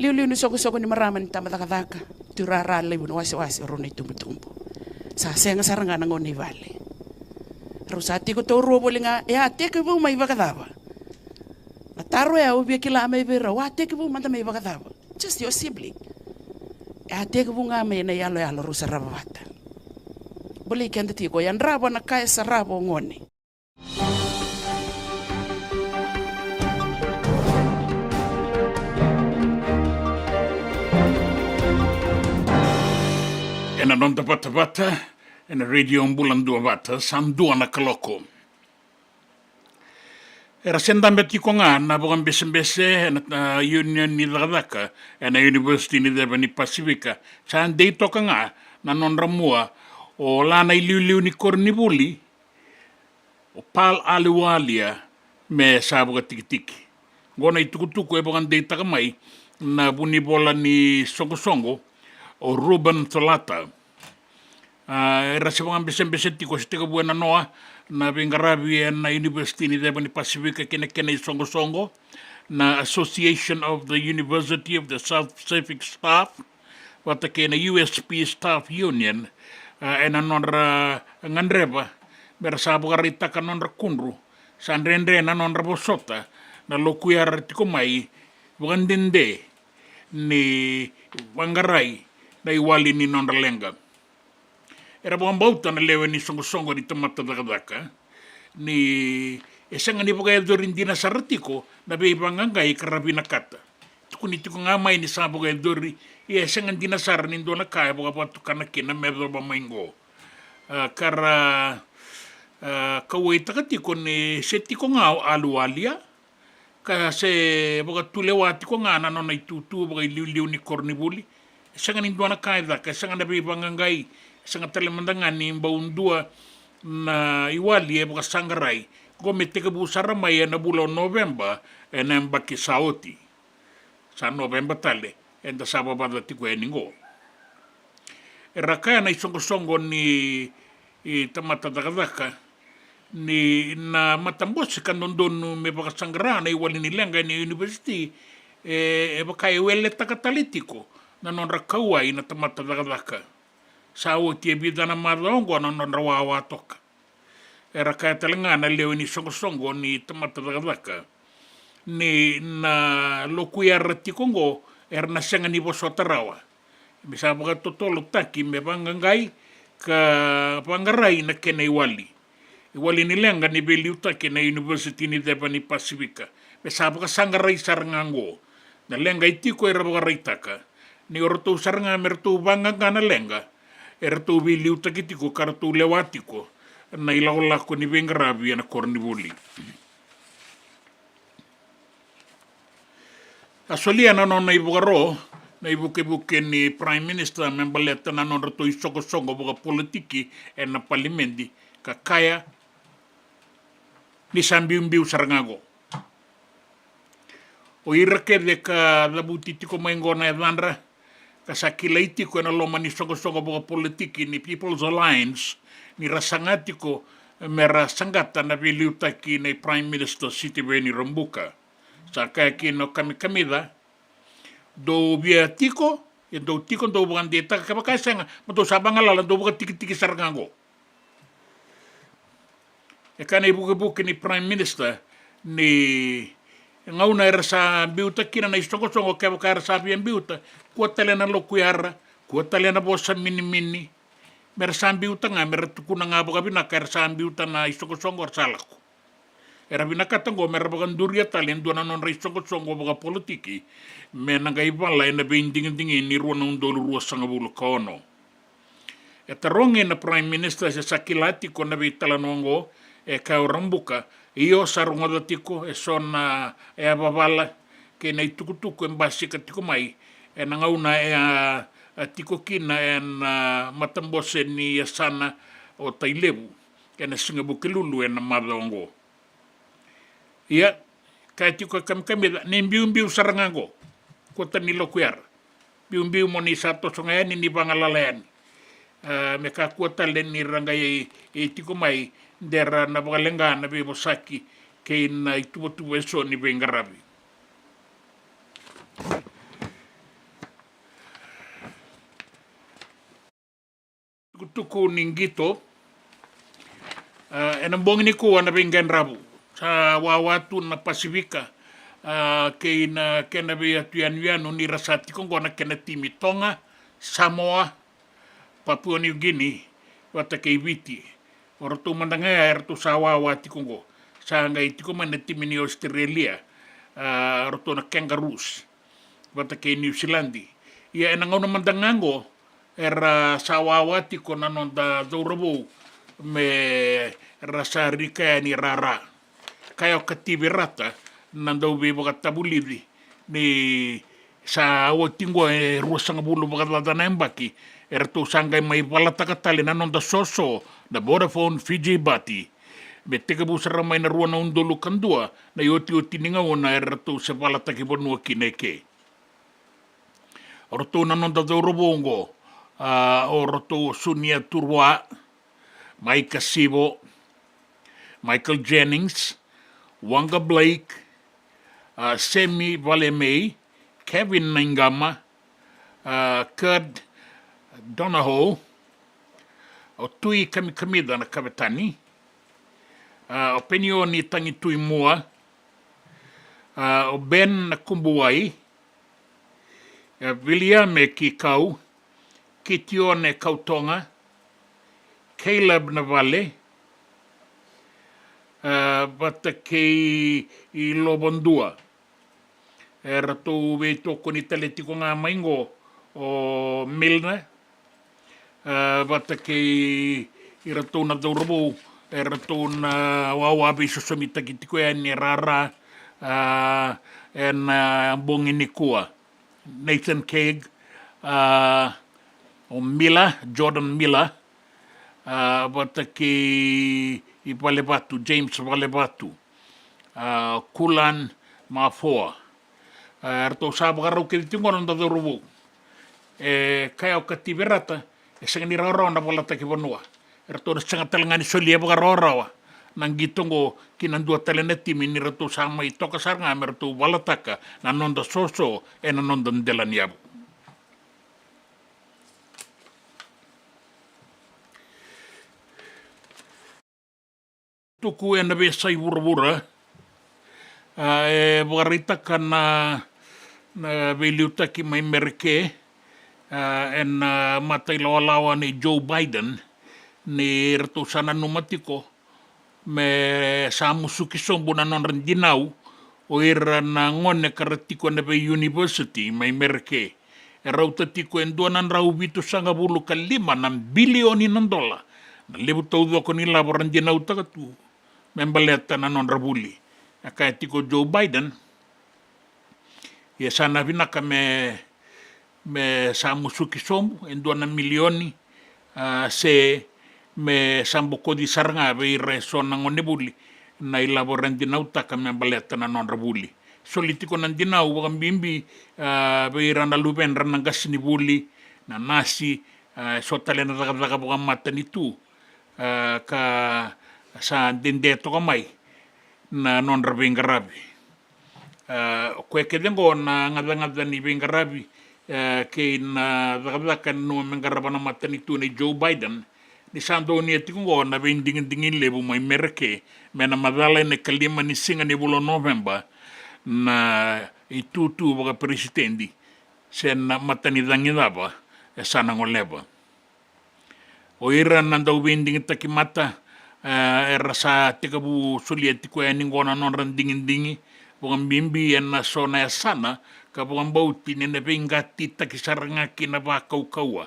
Liuliu ni soqosoqo ni marama ni tabacakacaka, tuirara, levu na wasewase, o rau na itubutubu. Sa sega sara ga na gauna i vale. Rau sa tiko taurua voli ga, e a tekivu mai vakacava? Na taro ya au via kila mai vei rau, a tekivu mada mai vakacava? Just your sibling. E a tekivu ga mai na iyaloyalo rau sarava vata. Bolei keda tiko, yadrava na ka e sarava o gone. Ena noda vatavata ena Radio Bula Duavata, sa dua na kaloko. Era se dabe tiko ga na vakabesebese ena, a, union ni cakacaka ena University ni Ceva ni Pasifika. Sa dei toka ga na nodra mua o la na iliuliu ni koronivuli, o Paul Ahluwalia, me sa vakatikitiki. Oqo na itukutuku e vakadeitaka mai na vunivola ni soqosoqo, o Ruben Tolata. A, era se vakabesebese tiko, se tekivu ena noa na veiqaravi ena University ni Ceva ni Pasifika kei na kena isoqosoqo, na Association of the University of the South Pacific Staff, vata kei na U S P Staff Union, a, ena nodra gadreva mera sa vakaraitaka nodra kudru, sa dredre na nodra vosota na lokuyara tiko mai vakadede ni vaqarai na iwali ni nodra leqa. Era vakabauta na lewe ni soqosoqo ni tamata cakacaka ni e sega ni vakayacori dina sara tiko na veivaqaqai ka ra vinakata. Tukuni tiko ga mai ni sa vakayacori, ia e sega dina sara ni dua na ka e vakavatukana kina me yacova mai qo. A, ka ra, a, kauwaitaka tiko ni se tiko ga o Ahluwalia, ka se vakatulewa tiko ga na nona itutu vakailiuliu ni koronivuli. E sega ni dua na ka e caka, e sega na veivaqaqai, e sega tale mada ga ni bau dua na iwali e vakasaqarai. Qo me tekivu sara mai ena vula o Noveba ena yabaki sa oti. Sa Noveba tale eda sa vavaca tiko yani qo. Era kaya na isoqosoqo ni, i, tamata cakacaka ni na matabose ka dodonu me vakasaqara na iwali ni leqa ena university, e, e vaka e weletaka tale tiko na nodra kauwai na tamata cakacaka. Sa oti e vica na macawa oqo na nodra wawa toka. Era kaya tale ga na lewe ni soqosoqo ni tamata cakacaka ni na lokuyara tiko oqo era na sega ni vosota rawa. Me sa vakatotolotaki me vaqaqai ka vaqarai na kena iwali. Iwali ni leqa ni veiliutaki ena University ni Ceva ni Pasifika. Me sa vakasaqarai sara ga oqo. Na leqa e tiko era vakaraitaka ni o ratou sara ga me ratou vaqaqa na leqa, e ratou veiliutaki tiko ka ratou lewa tiko na ilakolako ni veiqaravi ena koronivuli. A solia na nona ivakaro na ivukevuke ni Prime Minister me baleta na nodratou isoqosoqo vakapolitiki ena palimedi, ka kaya ni sa biubiu sara ga oqo. O ira kece ka cavuti tiko mai oqo na yacadra, ka sa kilai tiko ena loma ni soqosoqo vakapolitiki ni People's Alliance, ni ra saga tiko me ra saqata na veiliutaki nei Prime Minister Sitiveni Rabuka. Sa kaya kina o Kamikamica, dou via tiko, e dou tiko, dou vakadeitaka, kevaka e sega, mo dou sa vagalala, dou vakatikitiki sara ga oqo. E kaya na ivukevuke ni Prime Minister ni gauna era sa biuta kina na isoqosoqo, kevaka era sa via biuta, kua tale na lokuyara, kua tale na vosa minimini. Me ra sa biuta ga, me ra tukuna ga vakavinaka era sa biuta na isoqosoqo, era sa lako. Era vinakata oqo me ra vakaduria tale e dua na nodra isoqosoqo vakapolitiki me na qai vala ena veidigidigi ni rua na udolu ruasagavulu ka ono. E tarogi na Prime Minister se sa kila tiko na veitalanoa oqo, e kaya o Rabuka, io, sa rogoca tiko e so na yavavala kei na itukutuku e basika tiko mai ena gauna e a, a tiko kina ena matabose ni yasana o Tailevu ena siga Vukelulu ena macawa oqo. Ia, kaya tiko e Kamikamica, ni biubiu sara ga oqo. Kua tani lokuyara. Biubiu mo ni sa toso ga yani, ni vagalala yani. A, me kakua tale ni ra qai, e, tiko mai, de ra na vakaleqa na veivosaki kei na ituvatuva e so ni veiqaravi. Tukutuku ni qito. A, ena bogi nikua na veiqedravu sa wawa tu na Pasifika, a, kei na kena veiyatuyanuyanu ni ra sa tiko oqo na kena timi Toga, Samoa, Papua New Guinea, vata kei Viti. O ratou mada ga ya e ratou sa wawa tiko oqo. Sa qai tiko mai na timi ni Australia, a, ratou na Kangaroos vata kei Niusiladi. Ia ena gauna mada ga oqo era sa wawa tiko na noda cauravou me ra sa rika yani rara. Kaya o Kativi Rata na dauveivakatavulici ni sa oti oqo e ruasagavulu vakacaca na yabaki, e ratou sa qai mai valataka tale na noda soso na Vodafone Fiji Bati. Me tekivu sara mai na rua na udolu ka dua na iotioti ni gauna e ratou se valataki vanua kina eke. O ratou na noda cauravou oqo, a, o ratou o Sunia Turua, Maika Sivo, Michael Jennings, Wanga Blake, a, Semi Valemei, Kevin Naigama, a, Kurt Donahoe, o Tui Kamikamica na kavetani, a, o Penioni Tagitui Mua, a, o Ben Nakubuwai, e, Viliame Kikau, Kitione Kautoga, Caleb Navale, e, vata kei Lovadua. E ratou veitokoni tale tiko ga mai qo o Milner, e, vata kei iratou na cauravou, e ratou na wawa veisosomitaki tiko yani e rara, a, ena bogi nikua. Nathan Cade, a, o Miller, Jordan Miller, a, vata kei Valevatu, James Valevatu, a, Kulan Mafoa. A, eratou sa vakarau kece tiko qo na noda cauravou. E kaya o Kati Verata, e sega ni rawarawa na valataki vanua. Eratou na sega tale ga ni solia vakarawarawa na qito oqo ki na dua tale na timi, ni ratou sa mai toka sara ga me ratou valataka na noda soso ena noda dela ni yavu. Tuku ena veiyasai vuravura, a, e vakaraitaka na, na veiliutaki mai Mereke, a, ena, a, mata ilawalawa nei Joe Biden, ni ratou sa nanuma tiko me sa musuki sobu na nodra dinau o ira na gone ka ra tiko ena vei university mai Mereke. E rauta tiko e dua na drau vitusagavulu ka lima na bilioni na dola na levu taucoko ni lavo ra dinautaka tu me baleta na nodra vuli. E kaya tiko Joe Biden, ia sa na vinaka me, me sa musuki sobu e dua na milioni, a, se me sa bokoci sara ga vei ira eso na gone vuli na ilavo ra dinautaka me baleta na nodra vuli. Soli tiko na dinau vakabibi, a, vei ira na luvedra na qasenivuli, na nasi, a, eso tale na cakacaka vakamatanitu, a, ka sa dede toka mai na nodra veiqaravi. A, o koya kece oqo na gacagaca ni veiqaravi, a, kei na cakacaka e nanuma me qarava na matanitu nei Joe Biden, ni sa donuya tiko oqo na veidigidigi levu mai Mereke me na macala ena ikalima ni siga ni vula o Noveba na itutu vakaperesitedi se na matanicagi cava e sa na goleva. O ira na dauveidigitaki mata, e, era sa tekivu solia tiko yani oqo na nodra digidigi, vakabibi ena so na yasana ka vakabauti ni na veiqatitaki sara ga ki na vakaukauwa,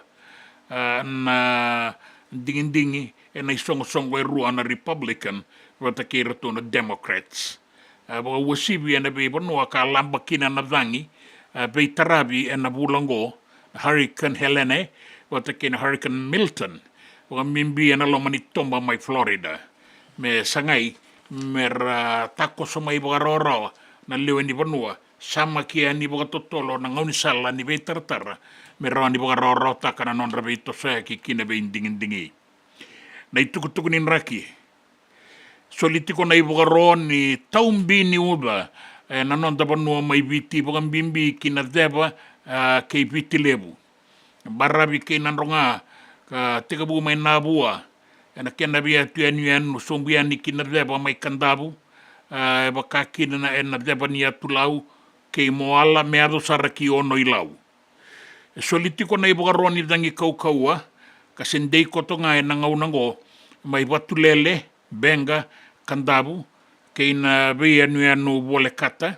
e, na digidigi ena isoqosoqo e rua na Republican vata kei iratou na Democrats. A, vakauasivi ena veivanua ka laba kina na cagi, a, veitaravi ena vula oqo, Hurricane Helene vata kei na Hurricane Milton, vakabibi ena loma ni toba mai Florida. Me sagai me ra takoso mai vakarawarawa na lewe ni vanua, samaki yani vakatotolo na gaunisala ni veitaratara me rawa ni vakarawarawataka na nodra veitosoyaki ki na veidigidigi. Na itukutuku ni draki. Soli tiko na ivakaro ni tau bi ni uca, e, na noda vanua mai Viti, vakabibi ki na ceva, a, kei Viti Levu. Baravi kei Nadroga, ka tekivu mai Navua, ena kena veiyatu yanuyanu sobu yani ki na ceva mai Kadavu, a, e vaka kina na, ena ceva ni Yatu Lau kei Moala me yaco sara ki Ono-i-Lau. E soli tiko na ivakaro ni cagi kaukauwa ka se dei koto ga ena gauna oqo mai Vatulele, Beqa, Kadavu kei na veiyanuyanu volekata.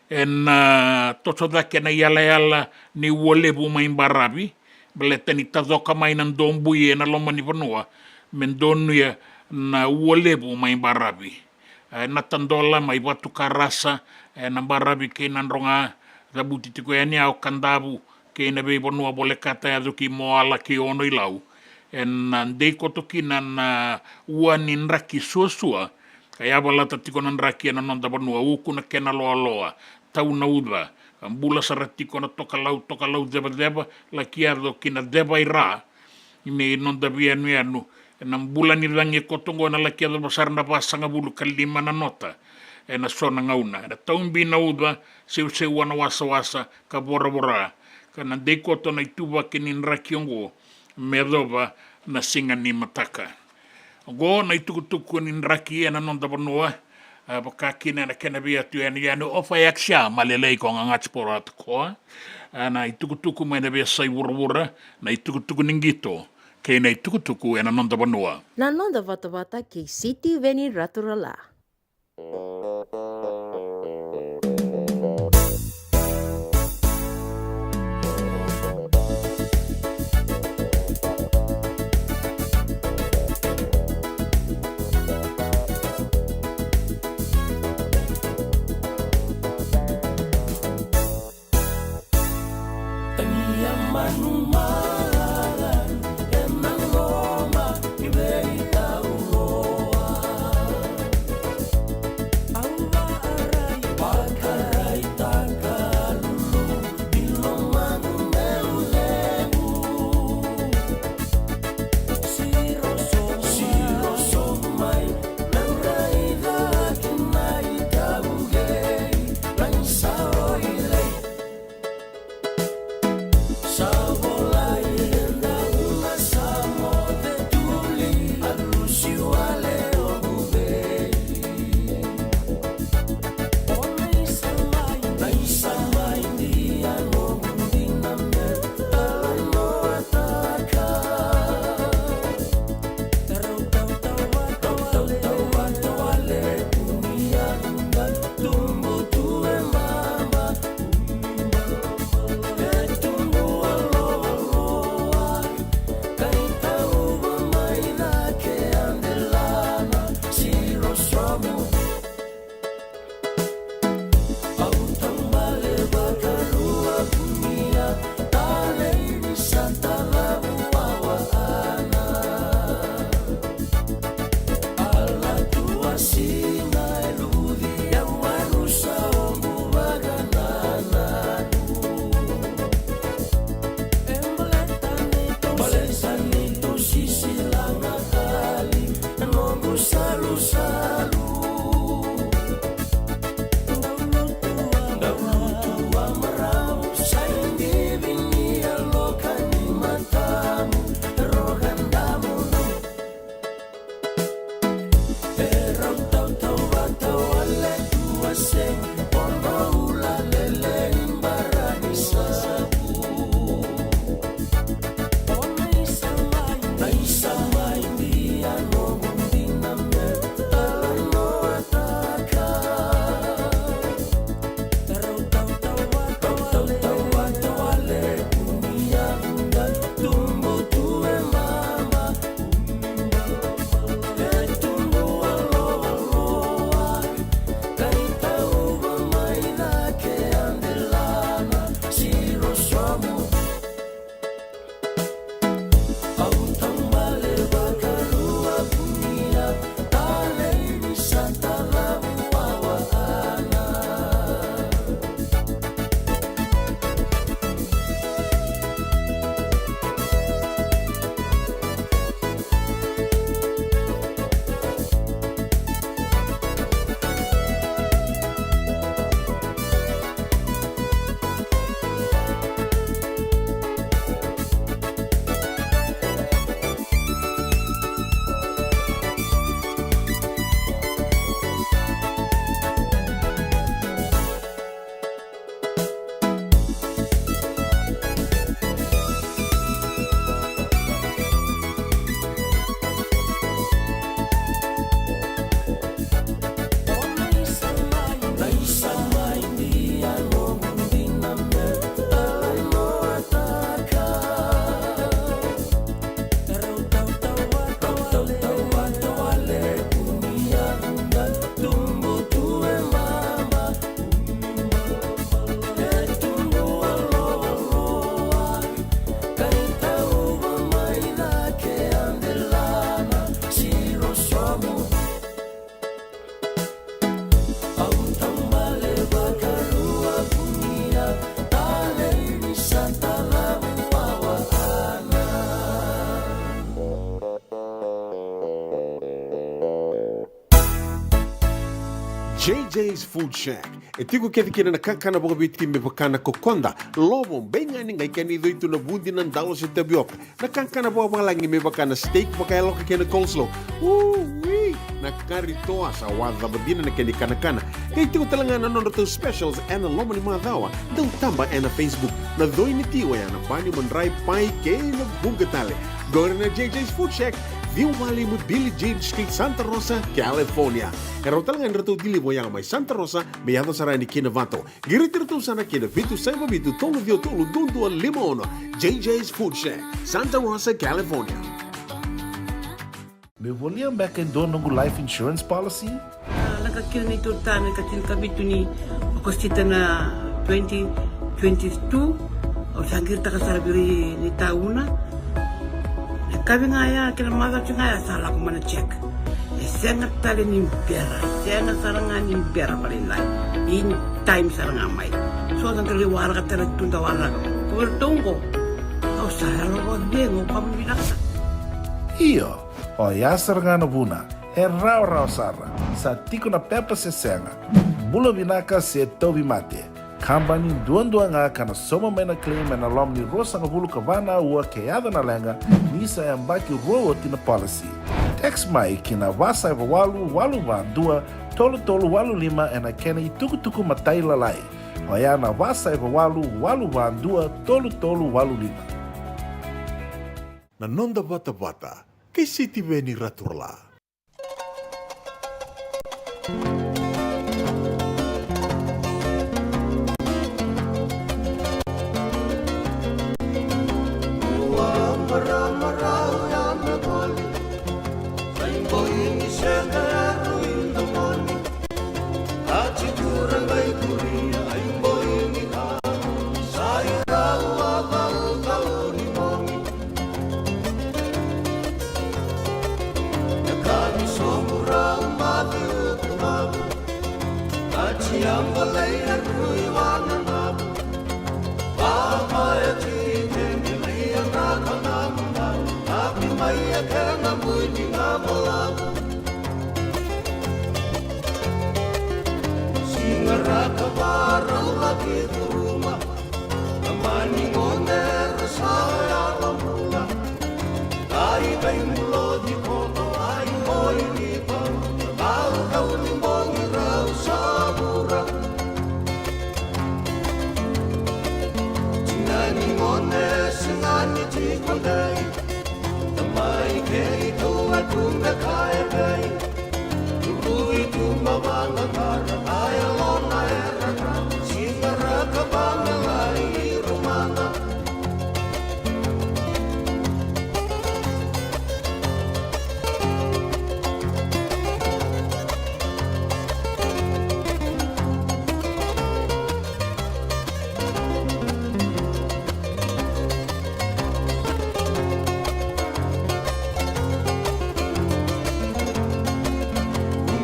Ena, a, toso cake na iyalayala ni ua levu mai baravi baleta ni tacoka mai na dobui ena loma ni vanua me donuya na ua levu mai baravi. E, na tadola mai Vatukarasa, e, na baravi kei Nadroga, cavuti tiko yani o Kadavu kei na veivanua volekata yaco ki Moala kei Ono-i-Lau. Ena dei koto kina na ua ni draki suasua ka yavalata tiko na draki ena noda vanua, uku na kena loaloa, tau na uca, Ka bula sara tiko na tokalau, tokalau cevaceva, laki yaco ki na ceva i ra. Ni noda veiyanuyanu, ena bula ni cagi koto oqo ena laki yaco sara na vasagavulu ka lima na nota. Ena so na gauna, ena taubi na uca, seuseua na wasawasa, ka voravora. Ka na dei koto na ituvaki ni draki oqo, me yacova na siga ni mataka. Oqo na itukutuku ni draki ena noda vanua, a, vaka kina ena kena veiyatu yani yani o Fai Aksia, malelei ko gagati poro ata koa, a, na itukutuku mai na veiyasai vuravura, na itukutuku ni qito, kei na itukutuku ena noda vanua. Na noda vatavata kei Sitiveni Raturala. J J's Food Shack. E tiko kece kina na kakana vakaviti me vaka na kokoda, lovo, beigani, qai kena icoi tu na vudi, na dalo se tavioka. Na kakana vakavalagi me vaka na steak vakayaloka kei na coleslaw. Ui! Na kari toa sa wacava dina na kena ikanakana. Qai tiko tale ga na nodratou specials ena loma ni macawa. Dau taba ena Facebook. Na coi ni ti oya na bani, madrai, pai kei na vuqa tale. Qori na J J's Food Shack, ciwa walu lima Billie Jean Street, Santa Rosa, California. E rawa tale ga ni ratou deliver oya mai Santa Rosa me yaco sara yani ki Novato. Qiriti iratou sara ki na vitu saiva vitu tolu ciwa tolu dua dua lima ono. J J's Food Shack, Santa Rosa, California. Meu volia beka e dua noqu life insurance policy? A, lako kina na neitou retirement ena ika tinikavitu ni Okosita na twenty twenty-two. Au sa qiritaka sara vei ira na itauna. Na yakavi ga ya kei na macawa ga ya sa lako mai na check. E sega tale ni bera, e sega sara ga ni bera vakalailai. In time sara ga mai. So da qai waraka tale tu, da waraka. Ko iratou oqo, au sa yalo vakacegu, au vakavinavinaka sara. Io, oya sara ga na vuna. E rawarawa sara. Sa tiko na pepa se sega. Bula vinaka se tauvimate. Kabani duadua ga ka na sauma mai na claim ena loma ni ruasagavulu ka va na aua ke yaco na leqa, ni sa yabaki rua oti na policy. Text mai ki na va saiva walu walu va dua tolu tolu walu lima ena kena itukutuku matailalai. Oya na va saiva walu walu va dua tolu tolu walu lima. Na noda vatavata kei Sitiveni Raturala. Siga ra ka varau laki curuma. Na mani gone era sa yalo bula. Ai kai muloci koto ai moi ni pau. Kau kau ni bogi rau sa vura. Tina ni gone siga ni tiko dei. Tamai kei tou a tu me kaya dei. Tului tu ma vanga kara kaya lona era kara. Siga ra ka vanga lai i rumana.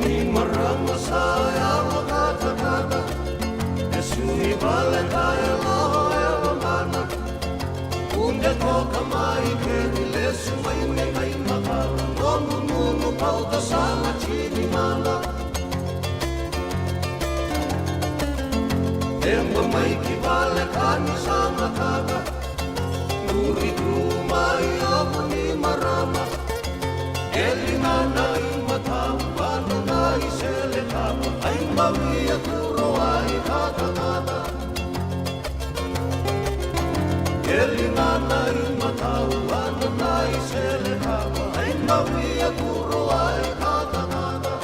Ni marama sa yalo katakata. E sui vale ka yalo e lomana. Kunde toka mai keri lesu mai me kai makala. Nomu nunu pauta sa matini mala. Temba mai ki vale ka ni sa mataka. Muri tu mai ovu ni marama. Eli na nai matau vanu nai sele kama. Ai mawia kuro ai katakata. Eli na nai matau vanu nai sele kama. Ai mawia kuro ai katakata.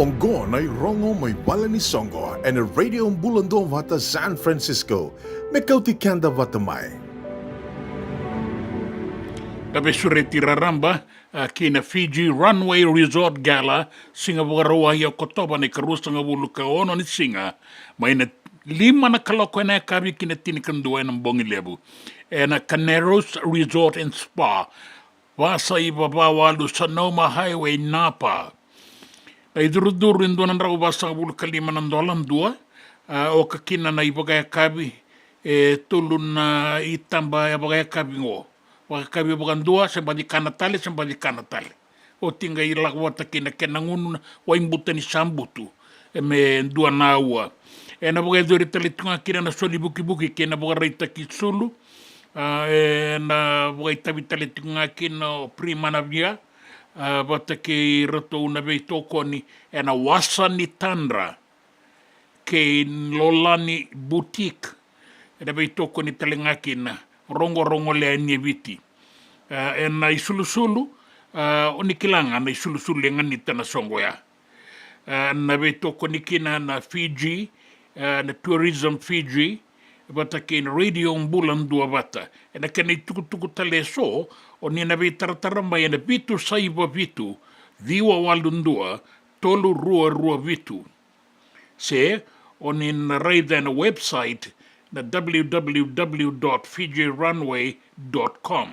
Oqo na irogo mai vale ni soqo ena Radio Bula Duavata San Francisco. Me kauti keda vata mai. Ka veisureti raraba, a, ki na Fiji Runway Resort Gala, siga Vakarauwai, Okotova na ikaruasagavulu ka ono ni siga, mai na lima na kaloko ena yakavi ki na tinikadua ena bogi levu. Ena Carneros Resort and Spa, vasaiva va walu Sonoma Highway, Napa. Na icurucuru e dua na drau vasagavulu ka lima na dola dua, a, oka kina na ivakayakavi, e tolu na itaba e vakayakavi qo. Vakayakavi vakadua, se baci kana tale, se baci kana tale. Oti qai lako vata kina kena gunu na waibuta ni sabutu, e me dua na aua. Ena vakayacori tale tiko ga kina na soli vukivuki kei na vakaraitaki sulu, a, ena vakaitavi tale tiko ga kina o Pri Manavia, a, vata kei ratou na veitokoni ena Wasa ni Tadra kei Lolani Boutique, ena veitokoni tale ga kina Rogorogo Lewe ni Viti. A, ena isulusulu, a, o ni kila ga na isulusulu e ganita na soqo ya. A, na veitokoni kina na Fiji, a, na Tourism Fiji, vata kei na Radio Bula Duavata. Ena kena itukutuku tale eso, o ni na veitaratara mai ena vitu saiva vitu, ciwa walu dua, tolu rua rua vitu. Se o ni na raica ena website na w w w dot fiji runway dot com.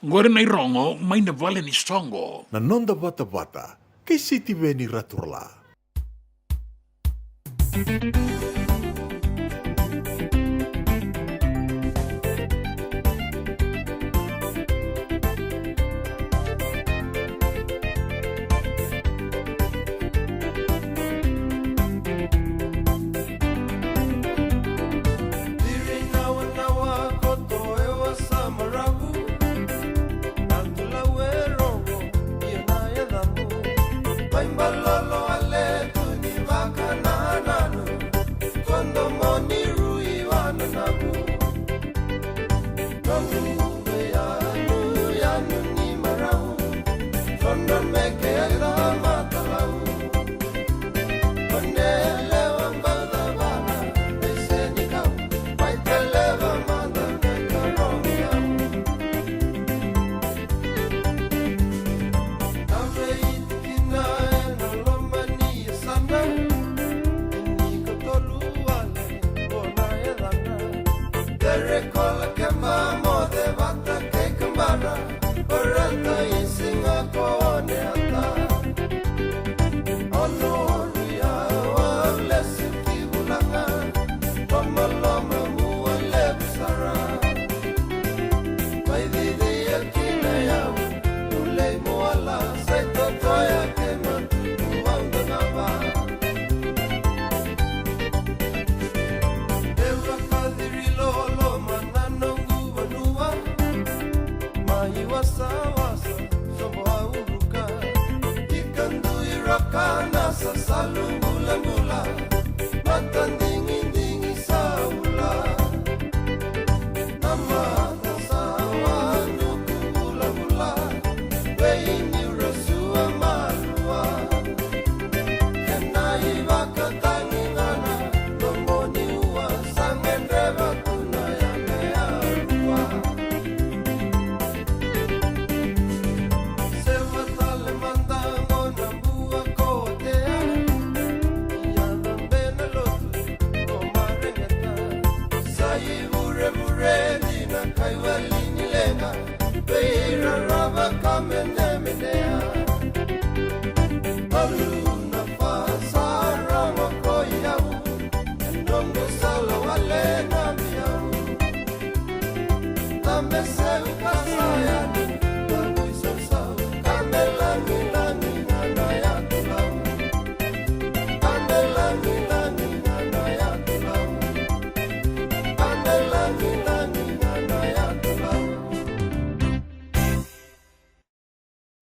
Qori na irogo mai na vale ni soqo. Na noda vatavata kei Sitiveni Raturala.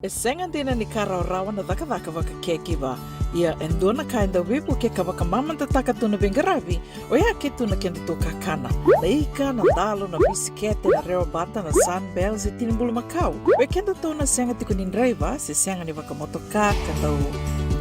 E sega dina ni ka rawarawa na cakacaka vaka caregiver. Ia e dua na ka e dau veivuke ka vakamamadataka tu na veiqaravi, oya ke tu na kedatou kakana. Na ika, na dalo, na bisikete, na rewa bata, na Sunbell, se tini bulumakau. Vei kedatou na sega tiko ni draiva, se sega ni vakamotoka, ka dau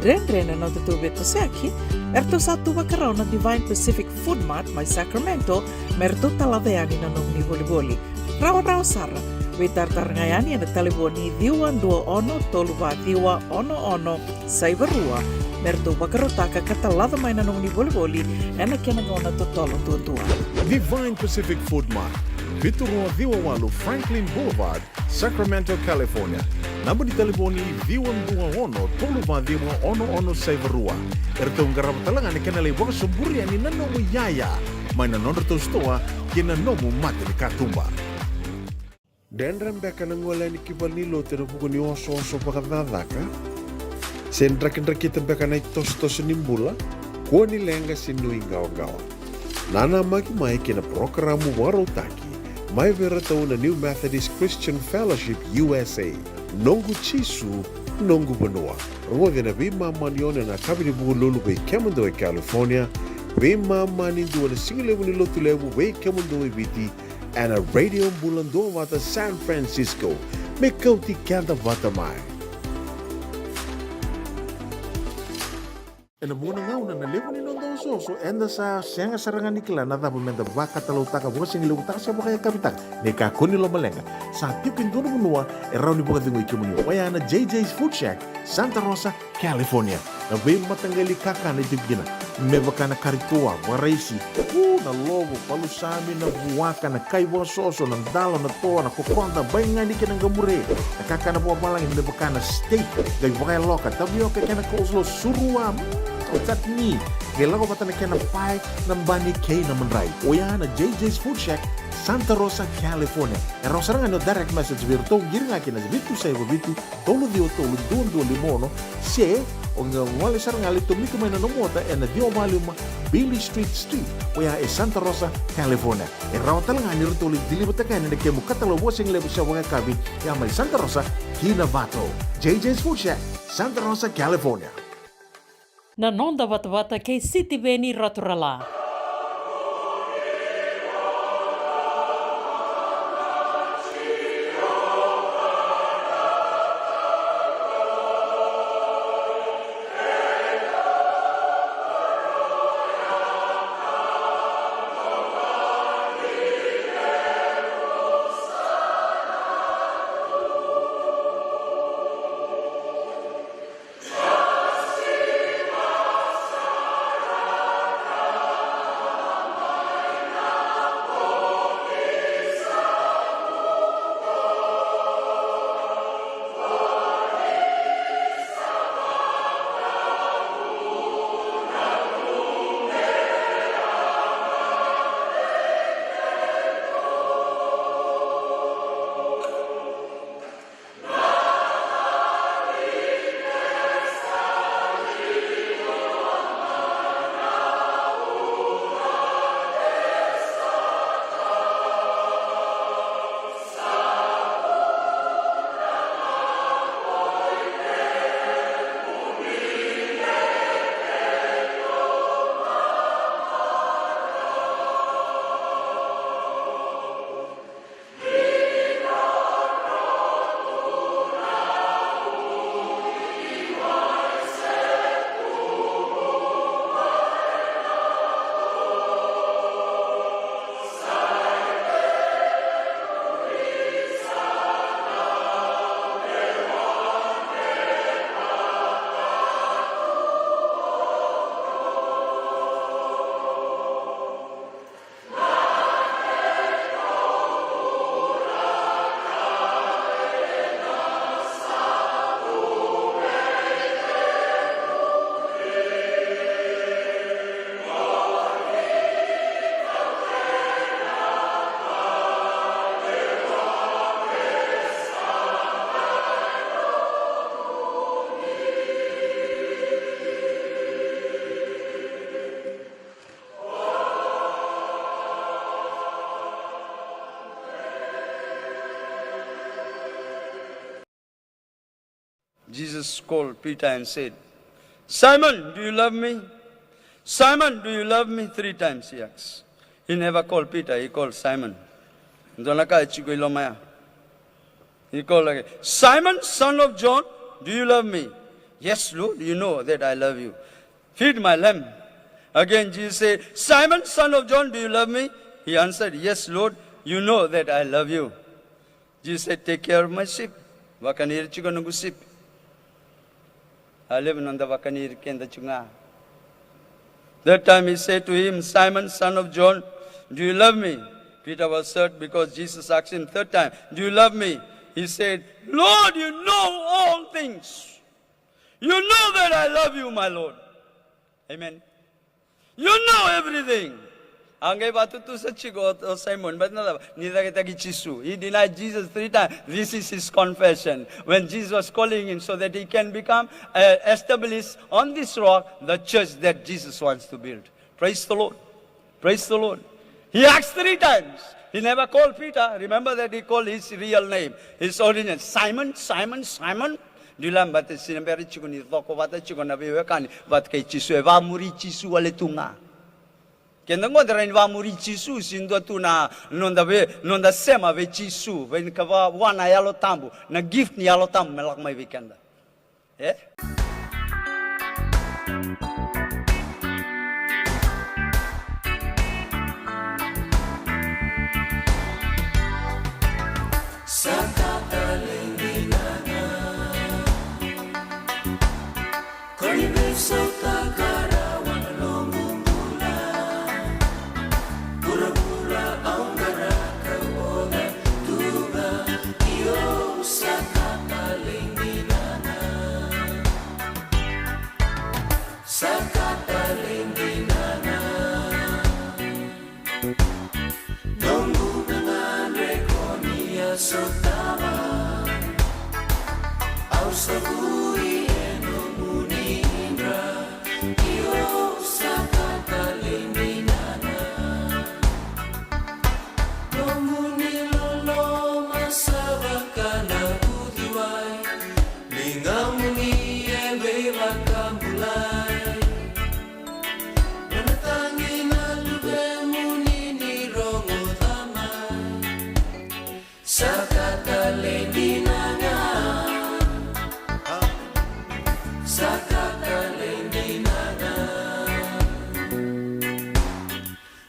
dredre na nodatou veitosoyaki, eratou sa tu vakarau na Divine Pacific Food Mart mai Sacramento, me ratou talaca yani na nomuni volivoli. Rawarawa sara. Veitaratara ga yani ena talevoni ciwa dua ono tolu va ciwa ono ono saiva rua, me ratou vakarautaka ka talaca mai na nomuni volivoli ena kena gauna totolo duadua. Divine Pacific Food Mart, Vitu rua ciwa walu Franklin Boulevard, Sacramento, California. Naba ni talevoni ciwa dua ono tolu va ciwa ono ono saiva rua. Eratou qarava tale ga na kena lai vakasoburi yani na nomu iyaya mai na nodratou sitoa kei na nomu mata ni katuba. Dredre beka na gole yani ki valenilotu ena vuku ni osooso vakacakacaka? Se drakidrakita beka na itosotoso ni bula? Kua ni leqa se nuiqawaqawa. Nanamaki mai ki na parokaramu vakarautaki mai vei iratou na New Methodist Christian Fellowship U S A, Noqu Jisu, Noqu Vanua. Rogoci ena veimama ni ono ena yakavi ni Vukelulu vei kemudou e California, veimama ni dua na sigalevu ni Lotulevu vei kemudou e Viti, ena Radio Bula Duavata San Francisco. Me kauti keda vata mai. Ena vuqa na gauna na levu ni noda osooso, eda sa sega sara ga ni kila na cava meda vakatalautaka vakasigalevu, taka se vakayakavitaka. Ni kakua ni lomaleqa, sa tiko e dua na vanua e rawa ni vakacegui kemuni, oya na J J's Food Shack, Santa Rosa, California. Na veimataqali kakana e tiko kina, me vaka na kari toa, vakaraisi, u, na lovo, palusami, na vuaka, na kai vakasoso, na dalo, na toa, na kokoda, baigani kei na qamure. Na kakana vakavalagi me vaka na steak, qai vakayaloka, tavioka kei na coleslaw, surua, mm, o chutney, qai lako vata na kena pae, na bani kei na madrai. Oya na J J's Food Shack, Santa Rosa, California. E rawa sara ga ni o direct message vei iratou, qiri ga kina vitu saiva vitu, tolu ciwa tolu, dua dua lima ono, se o qai gole sara ga lai tomika mai na nomu ota ena ciwa va lima Beale Street Suite, oya e Santa Rosa, California. E rawa tale ga ni ratou lai deliver-taka yani na kemu katalau vakasigalevu se vakayakavi, ya mai Santa Rosa ki Navato. J J's Food Shack, Santa Rosa, California. Na noda vatavata kei Sitiveni Raturala. Jesus called Peter and said, "Simon, do you love me? Simon, do you love me?" Three times he asked. He never called Peter, he called Simon. Dua na ka e tiko i loma ya. He called again, "Simon, son of John, do you love me?" "Yes, Lord, you know that I love you." "Feed my lamb." Again, Jesus said, "Simon, son of John, do you love me?" He answered, "Yes, Lord, you know that I love you." Jesus said, "Take care of my sheep." Vakani ira tiko noqu sipi. A levu noda vakani ira keda tiko ga. That time he said to him, "Simon, son of John, do you love me?" Peter was hurt because Jesus asked him third time, "Do you love me?" He said, "Lord, you know all things. You know that I love you, my Lord." Amen. You know everything. A qai vatutusa tiko o, o Simon, but na cava, ni cakitaki Jisu. He denied Jesus three times. This is his confession. When Jesus was calling him so that he can become, uh, established on this rock, the church that Jesus wants to build. Praise the Lord. Praise the Lord. He asked three times. He never called Peter. Remember that he called his real name, his original. "Simon, Simon, Simon." Do you remember that? Sinabera tiko ni coko vata tiko na veiwekani vata kei Jisu, e vamuri Jisu wale tu ga. Keda qo da rawa ni vamuri Jisu, se dua tu na noda vei, noda sema vei Jisu, vei na ka va, vua na Yalo Tabu, na gift ni Yalo Tabu me lako mai vei keda. E? Sa ka talei dinana. Ko ni veisautaka rawa na noqu bula. Vuravura au qarava ka oca tu ga, io sa ka talei dinana. Sa ka talei dinana. Noqu gagadre ko ni a sotava. Au sa vui e nomuni dra. Io sa ka talei dinana. Nomuni loloma sa vaka na uciwai. Ligamuni e veivakabulai. Nona tagi na luvemuni ni rogoca mai. Sa ka talei dinana. Sa ka talei dinana.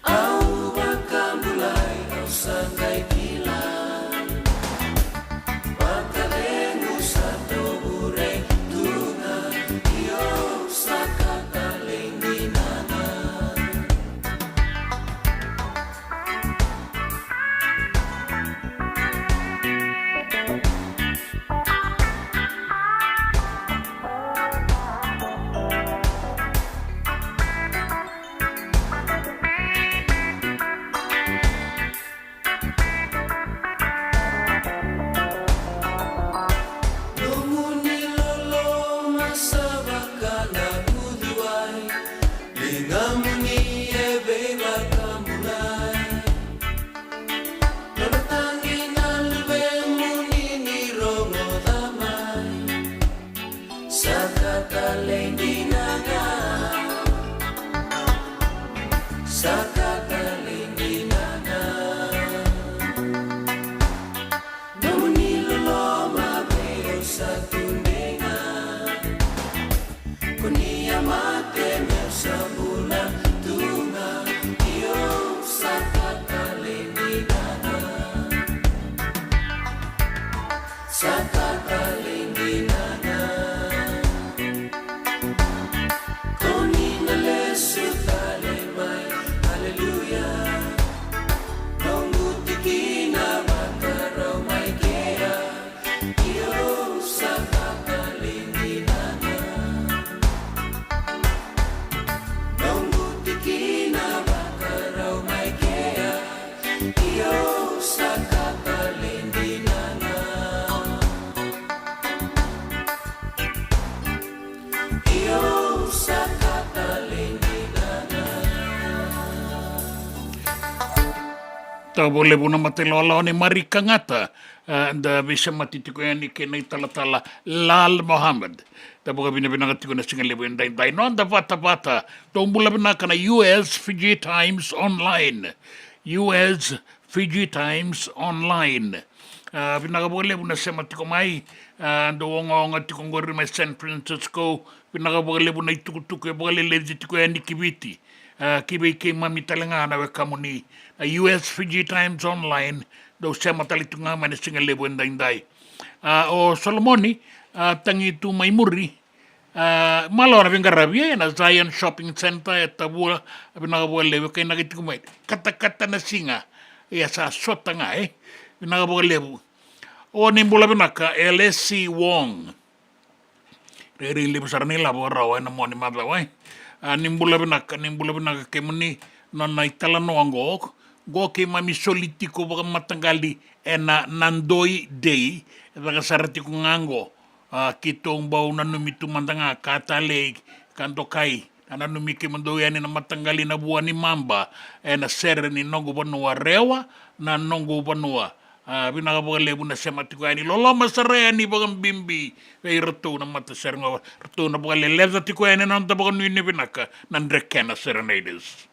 Au vakabulai, au sa qai kila. Vakacegu sa tovure tu ga, io sa ka talei dinana. Nomuni loloma sa vaka na uciwai, ligamuni e veivakabulai. Nona tagi na luvemuni ni rogoca mai. Sa ka talei dinana. Sa ka talei dinana. Nomuni loloma vei au sa tudei ga. Ko ni a mate meu sa bula tu ga. Io sa ka talei dinana. Sa ka talei dinana. Ko ni na lesu tale mai. Aleluya. Noqu tikina vakarau mai kea. Io sa ka talei dinana. Noqu tikina vakarau mai kea. Io sa ka talei dinana. Io sa ka talei dinana. Tau vakalevu na mata ilawalawa nei Mari Kagata, e, da veisemati tiko yani kei na italatala Lal Mohammed. Da vakavinavinaka tiko na siga levu edaidai. Noda vatavata, dou bula vinaka na U S Fiji Times Online. U S Fiji Times Online. A, vinaka vakalevu na sema tiko mai. A, dou ogaoga tiko qori mai San Francisco. Vinaka vakalevu na itukutuku e vakaleleci tiko yani ki Viti. A, ki vei keimami tale ga na wekamuni na U S Fiji Times Online. Dou sema tale tu ga mai na siga levu edaidai. A, o Solomoni, a, tagi tu mai muri. A, malo na veiqaravi e na Zion Shopping Centre e Tavua, vinaka vakalevu e kainaki tiko mai. Katakata na siga. Ia sa sota ga, e. Vinaka vakalevu. O ni bula vinaka, Elesi Wong. Rairai levu sara na ilavo rawa ena Moniti macawa, e. A, ni bula vinaka, ni bula vinaka kemuni, nona italanoa qo. Qo keimami soli tiko vakamataqali ena Nadoi Day, e caka sara tiko ga qo. A, keitou bau nanumi tu mada ga ka talei, ka dokai, na nanumi kemudou yani na mataqali na Vuanimaba, ena sere ni Noqu Vanua Rewa, na Noqu Vanua. A, vinaka vakalevu na sema tiko yani, loloma sara yani vakabibi vei iratou na matasere qo, ratou na vakaleleca tiko yani na noda vakanuinui vinaka na Drekena Serenaders.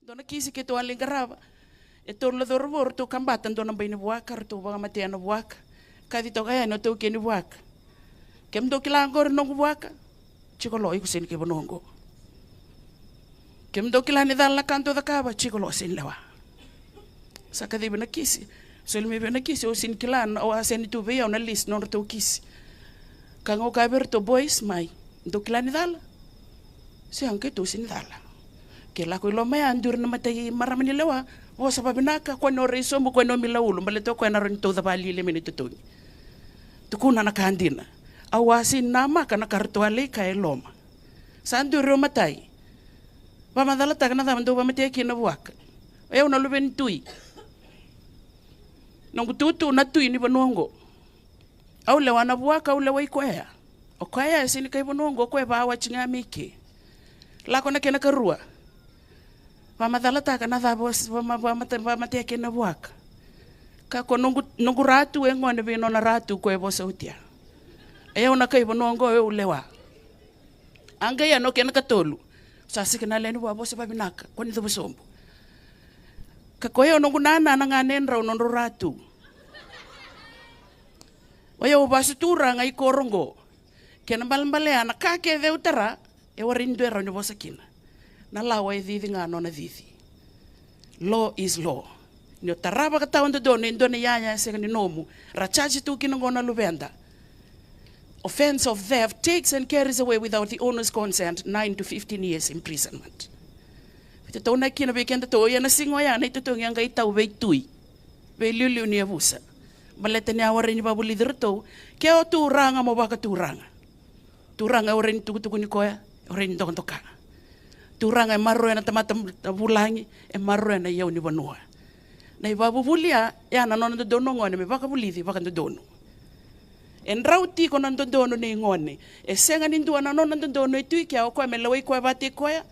Dua na kisi keitou a lai qarava. E tolu na cauravou ratou kabata dua na bai ni vuaka, ratou vakamatea na vuaka. Kaci toka yani o taukei ni vuaka. Kemudou kila oqori noqu vuaka? Jiko lo, iko sega ni kai vanua oqo. Kemudou kila ni cala na ka dou cakava? Jiko lo, sega ni lewa. Sa kacivi na kisi. Soli mai vei na kisi, au sega ni kila, au a sega ni tu vei au na list nodratou kisi. Ka qo kaya vei iratou, boys, mai, dou kila ni cala? Sega, keitou sega ni cala. Ke lako i loma ya, duri na matai marama ni lewa, vosa vavinaka, kua ni o rai sobu, kua ni o mila ulu, baleta o koya na rawa ni tauca vakalialia mai na itotogi. Tukuna na ka dina. Au a sega ni namaka na ka ratou a lai kaya e loma. Sa duri o matai. Vakamacalataka na cava dou vakamatea kina na vuaka. O yau na luve ni tui. Noqu tutu na tui ni vanua oqo. Au lewa na vuaka, au lewai koya. O koya e sega ni kai vanua oqo, o koya e vawati ga mai ke. Lako na kena karua. Vakamacalataka na cava o s-, vama-, vamata-, vakamatea kina na vuaka. Ka ko noqu, noqu ratu e gone vei nona ratu ko e vosa oti ya. E au na kai vanua oqo, e au lewa. A qai ya na kena katolu. Sa sega na lewe ni vua, vosa vavinaka, kua ni cuva sobu. Ka ko yau noqu nana na ganedrau nodrau ratu. O yau vasu turaga i koro oqo. Kena balebale ya na ka kece au tara, e warai ni dua e rawa ni vosa kina. Na lawa e cici ga nona cici. Law is law. Ni o tara vakatawadodonu e dua na iyaya e sega ni nomu, ra charge tu kina oqo na luveda. Offence of theft takes and carries away without the owner's consent, nine to fifteen years imprisonment. Veitataunaki kina vei kedatou, ia na siga oya na itotogi a qai tau veitui, veiliuliu ni yavusa. Baleta ni a warai ni vakavulici iratou, ke o turaga mo vakaturaga. Turaga e warai ni tukutuku ni koya, e warai ni dokadoka. Turaga e maroroya na tamata vulagi, e maroroya na iyau ni vanua. Na ivakavuvuli ya, ya na nona dodonu o gone me vakavulici vakadodonu. E drau tiko na dodonu nei gone. E sega ni dua na nona dodonu e tu i kea, o koya me lewai koya vatei koya.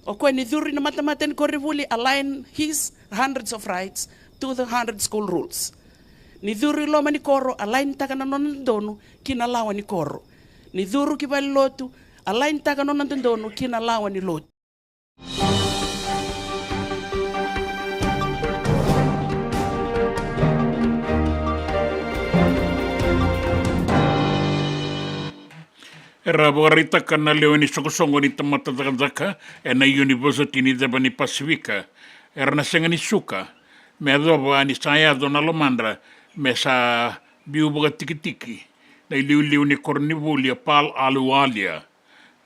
O koya ni curu i na matamata ni koronivuli, align his hundreds of rights to the hundred school rules. Ni curu i loma ni koro, align taka na nona dodonu ki na lawa ni koro. Ni curu ki valelotu, align taka na nona dodonu ki na lawa ni lotu. Era vakaraitaka na lewe ni soqosoqo ni tamata cakacaka ena University ni Ceva ni Pasifika, era na sega ni suka me yacova ni sa yaco na lomadra me sa biu vakatikitiki na iliuliu ni koronivuli o Pearl Ahluwalia.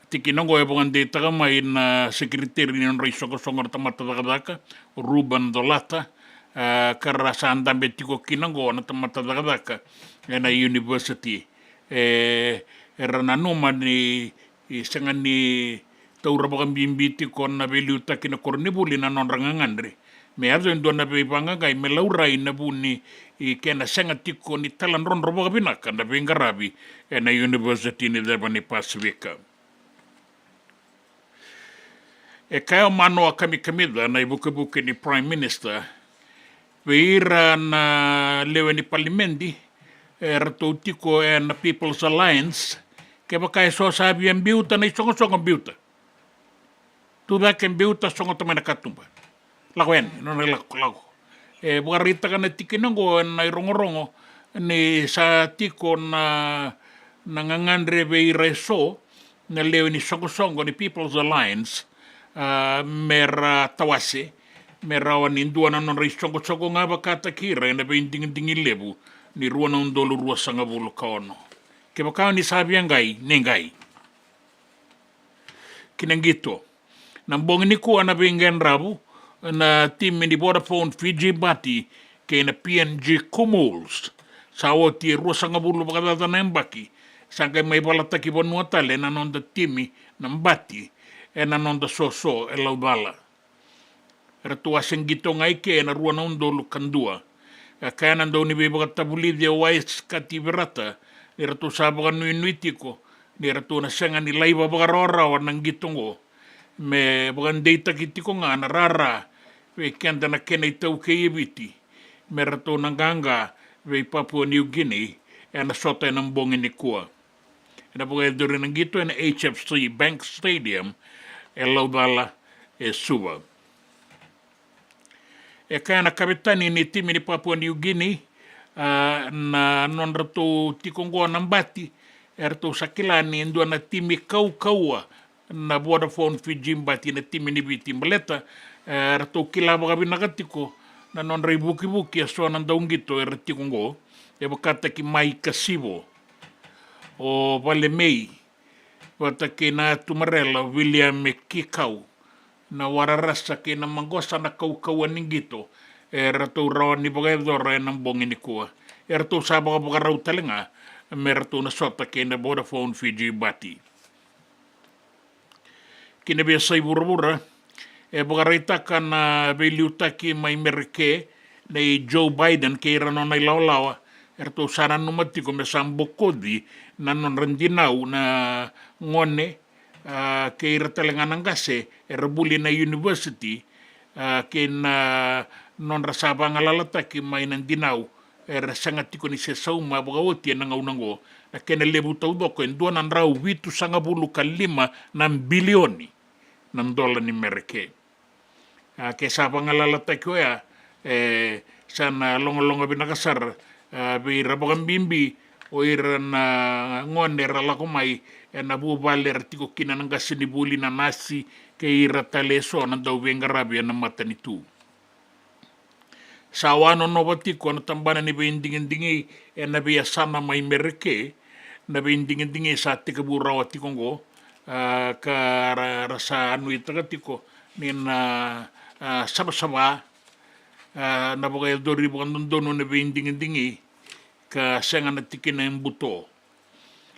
Tikina oqo e vakadeitaka mai na sekeriteri ni nodra isoqosoqo na tamata cakacaka, o Reuben Colata, e, ka ra sa dabe tiko kina oqo na tamata cakacaka ena university. E, era nanuma ni, e, sega ni taura vakabibi tiko na veiliutaki na koronivuli na nodra gagadre me yaco e dua na veivaqaqai me laurai na vu ni, e, kena sega tiko ni taladrodro vakavinaka na veiqaravi ena University ni Ceva ni Pasifika. E kaya o Manoa Kamikamica na ivukevuke ni Prime Minister vei ira na lewe ni palimedi, e, ratou tiko ena People's Alliance, kevaka e so sa via biuta na isoqosoqo, biuta. Tu cake, biuta, sogota mai na katuba. Lako yani, nona lako, lako. E vakaraitaka na tikina oqo ena irogorogo ni sa tiko na, na gagadre vei ira eso na lewe ni soqosoqo ni People's Alliance, a, me ra tawase, me rawa ni dua na nodra isoqosoqo ga vakataki ira ena veidigidigi levu ni rua na udolu ruasagavulu ka ono. Kevaka ni sa via qai, ni qai. Ki na qito. Na bogi nikua na veiqaravi na timi ni Vodafone Fiji Bati kei na P N G Comores. Sa oti e ruasagavulu vakacaca na yabaki, sa qai mai valataki vanua tale na noda timi na Bati ena noda soso e Laucala. Eratou a se qito ga i ke ena rua na udolu ka dua. E kaya na dau ni veivakatavulici o Wise Kativirata ni ratou sa vakanuinui tiko ni ratou na sega ni laiva vakarawarawa na qito oqo, me vakadeitaki tiko ga na rara vei keda na kena itaukei e Viti, me ratou na qaqa vei Papua New Guinea ena sota ena bogi nikua. Ena vakayacori na qito ena H F C Bank Stadium e Laucala e Suva. E kaya na kavetani ni timi ni Papua New Guinea, a, na nodratou tiko oqo na bati, eratou sa kila ni dua na timi kaukauwa na Vodafone Fiji Bati, na timi ni Viti, baleta, e, eratou kila vakavinaka tiko na nodra ivukivuki eso na dauqito era tiko oqo, e vakataki Mai Kasivo, o Valemei, vata kei na Atu Marela, William Kikau, na Wararasa kei na Maqosa, na kaukauwa ni qito eratou rawa ni vakayacora ena bogi nikua. Eratou sa vakavakarau tale ga me ratou na sota kei na Vodafone Fiji Bati. Ki na veiyasai vuravura, e vakaraitaka na veiliutaki mai Mereke nei Joe Biden kei ira na nona ilawalawa, eratou sa nanuma tiko me sa bokoci na nodra dinau na gone, a, kei ira tale ga na qase era vuli na university, a, kei na nodra sa vagalalataki mai na dinau era sega tiko ni se sauma vakaoti ena gauna oqo. Na kena levu taucoko e dua na drau vitusagavulu ka lima na bilioni na dola ni Mereke. A, ke sa vagalalataki oya, e, sa na logaloga vinaka sara, a, vei ira vakabibi o ira na gone era lako mai ena vuvale era tiko kina na qasenivuli, na nasi kei ira tale eso na dauveiqaravi ena matanitu. Sa wanonova tiko na tabana ni veidigidigi ena veiyasana mai Mereke na veidigidigi sa tekivu rawa tiko oqo, a, ka ra, ra sa nuitaka tiko ni na, a, savasava, a, na vakayacori vakadodonu na veidigidigi ka sega na tikina e buto.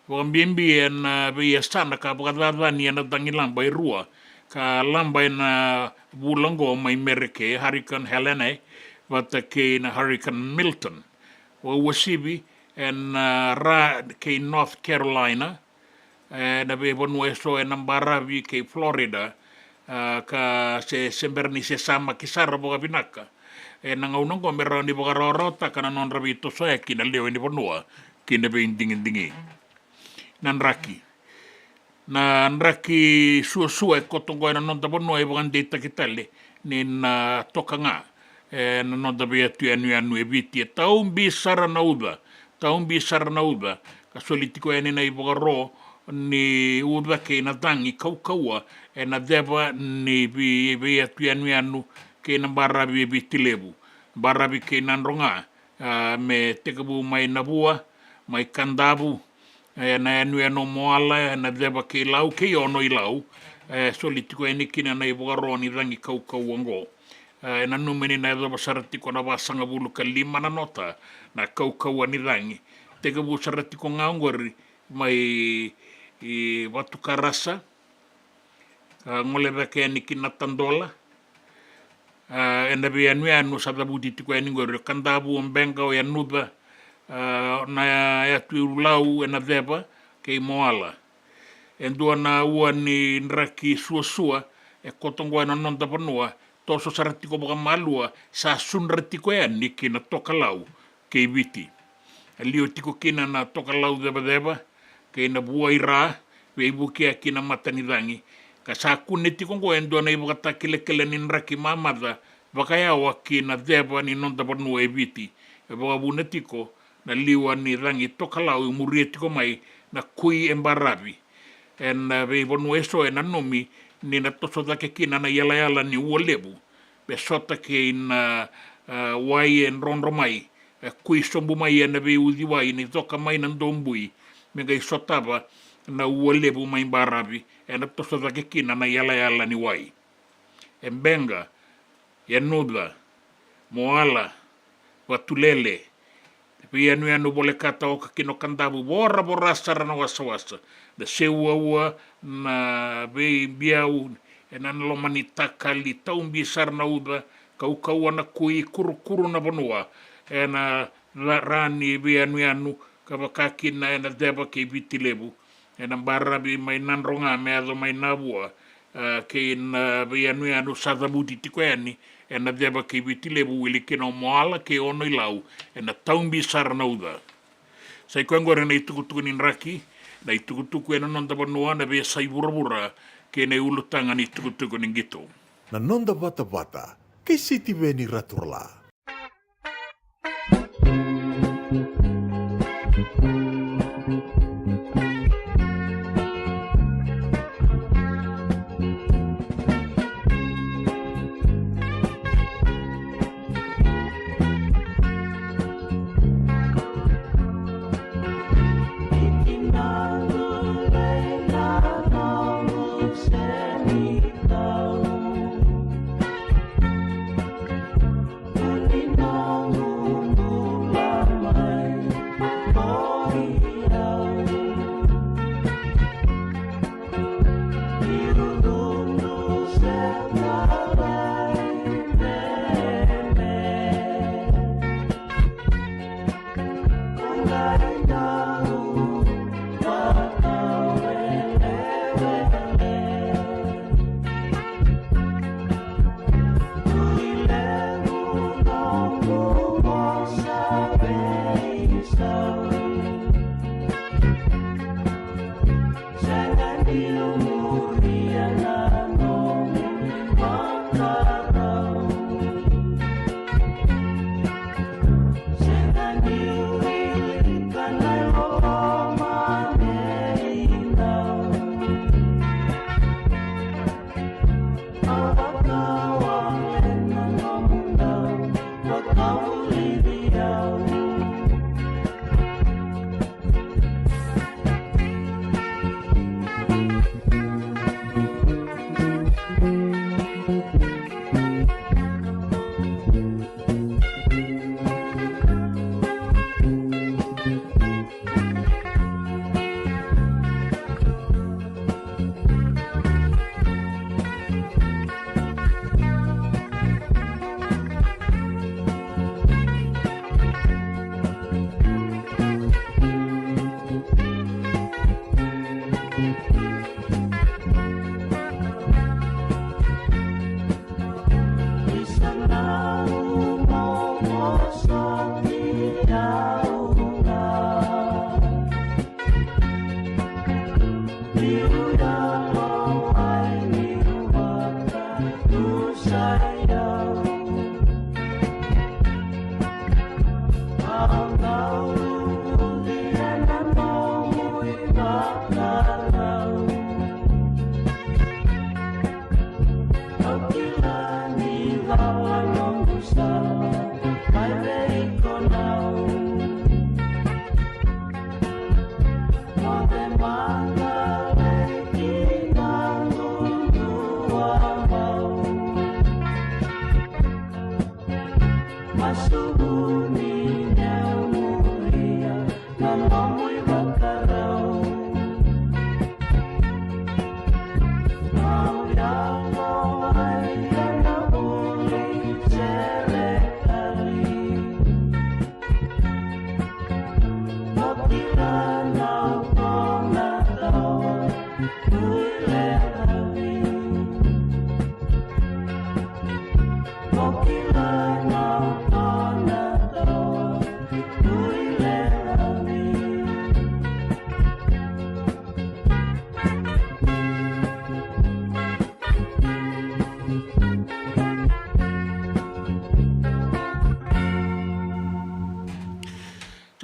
Vakabibi ena veiyasana ka vakacacani ena cagilaba e rua ka laba ena vula oqo mai Mereke, Hurricane Helene vata kei na Hurricane Milton. Vakauasivi ena, a, ra kei North Carolina, ena veivanua eso ena baravi kei Florida, a, ka se, se bera ni se samaki sara vakavinaka ena gauna oqo me rawa ni vakarawarawataka na nodra veitosoyaki na lewe ni vanua ki na veidigidigi. Na draki. Na draki suasua e koto oqo ena noda vanua e vakadeitaki tale ni na toka ga ena noda veiyatu yanuyanu e Viti. E taubi sara na uca, taubi sara na uca, ka soli tiko yani na ivakaro ni uca kei na cagi kaukauwa ena ceva ni vei, veiyatu yanuyanu kei na baravi e Viti Levu, baravi kei Nadroga, a, me tekivu mai Navua, mai Kadavu, ena yanuyanu o Moala, ena ceva kei Lau kei Ono-i-Lau, e soli tiko yani kina na ivakaro ni cagi kaukauwa oqo. E, e nanumi ni na yacova sara tiko na vasagavulu ka lima na nota na kaukauwa ni cagi. Tekivu sara tiko ga oqori mai, i, Vatukarasa, a, gole cake yani ki Natadola. A, ena veiyanuyanu sa cavuti tiko yani oqori o Kadavu, o Beqa, o Yanuca, a, na yatu i Lau ena ceva kei Moala. E dua na ua ni draki suasua e koto oqo ena noda vanua, toso sara tiko vakamalua, sa sudra tiko yani ki na tokalau kei Viti. E liwa tiko kina na tokalau cevaceva kei na vua i ra, veivukiyaki na matanicagi. Ka sa kune tiko oqo e dua na ivakatakilakila ni draki mamaca vakayawa ki na ceva ni noda vanua e Viti. E vakavuna tiko na liwa ni cagi tokalau e muria tiko mai na kui e baravi. Ena, e, veivanua eso e nanumi ni na toso cake kina na iyalayala ni ua levu me sota kei na, e, wai e drodro mai, e, kui sobu mai ena veiuciwai ni coka mai na dobui me qai sotava na ua levu mai baravi. Ena toso cake kina na iyalayala ni wai. E Beqa, Yanuca, Moala, Vatulele, veiyanuyanu volekata oka kina o Kadavu, voravora sara na wasawasa, na seuaua, na veibiau ena loma ni takali, taubi sara na uca, kaukauwa na kui, kurukuru na vanua ena ra-, ra ni veiyanuyanu, ka vaka kina ena ceva kei Viti Levu, ena baravi mai Nadroga me yaco mai Navua, a, kei na veiyanuyanu sa cavuti tiko yani ena ceva kei Viti Levu, wili kina o Moala kei Ono-i-Lau, ena taubi sara na uca. Sa i koya oqori na itukutuku ni draki, na itukutuku ena noda vanua, na veiyasai vuravura kei na iulutaga ni tukutuku ni qito. Na noda vatavata kei Sitiveni Raturala.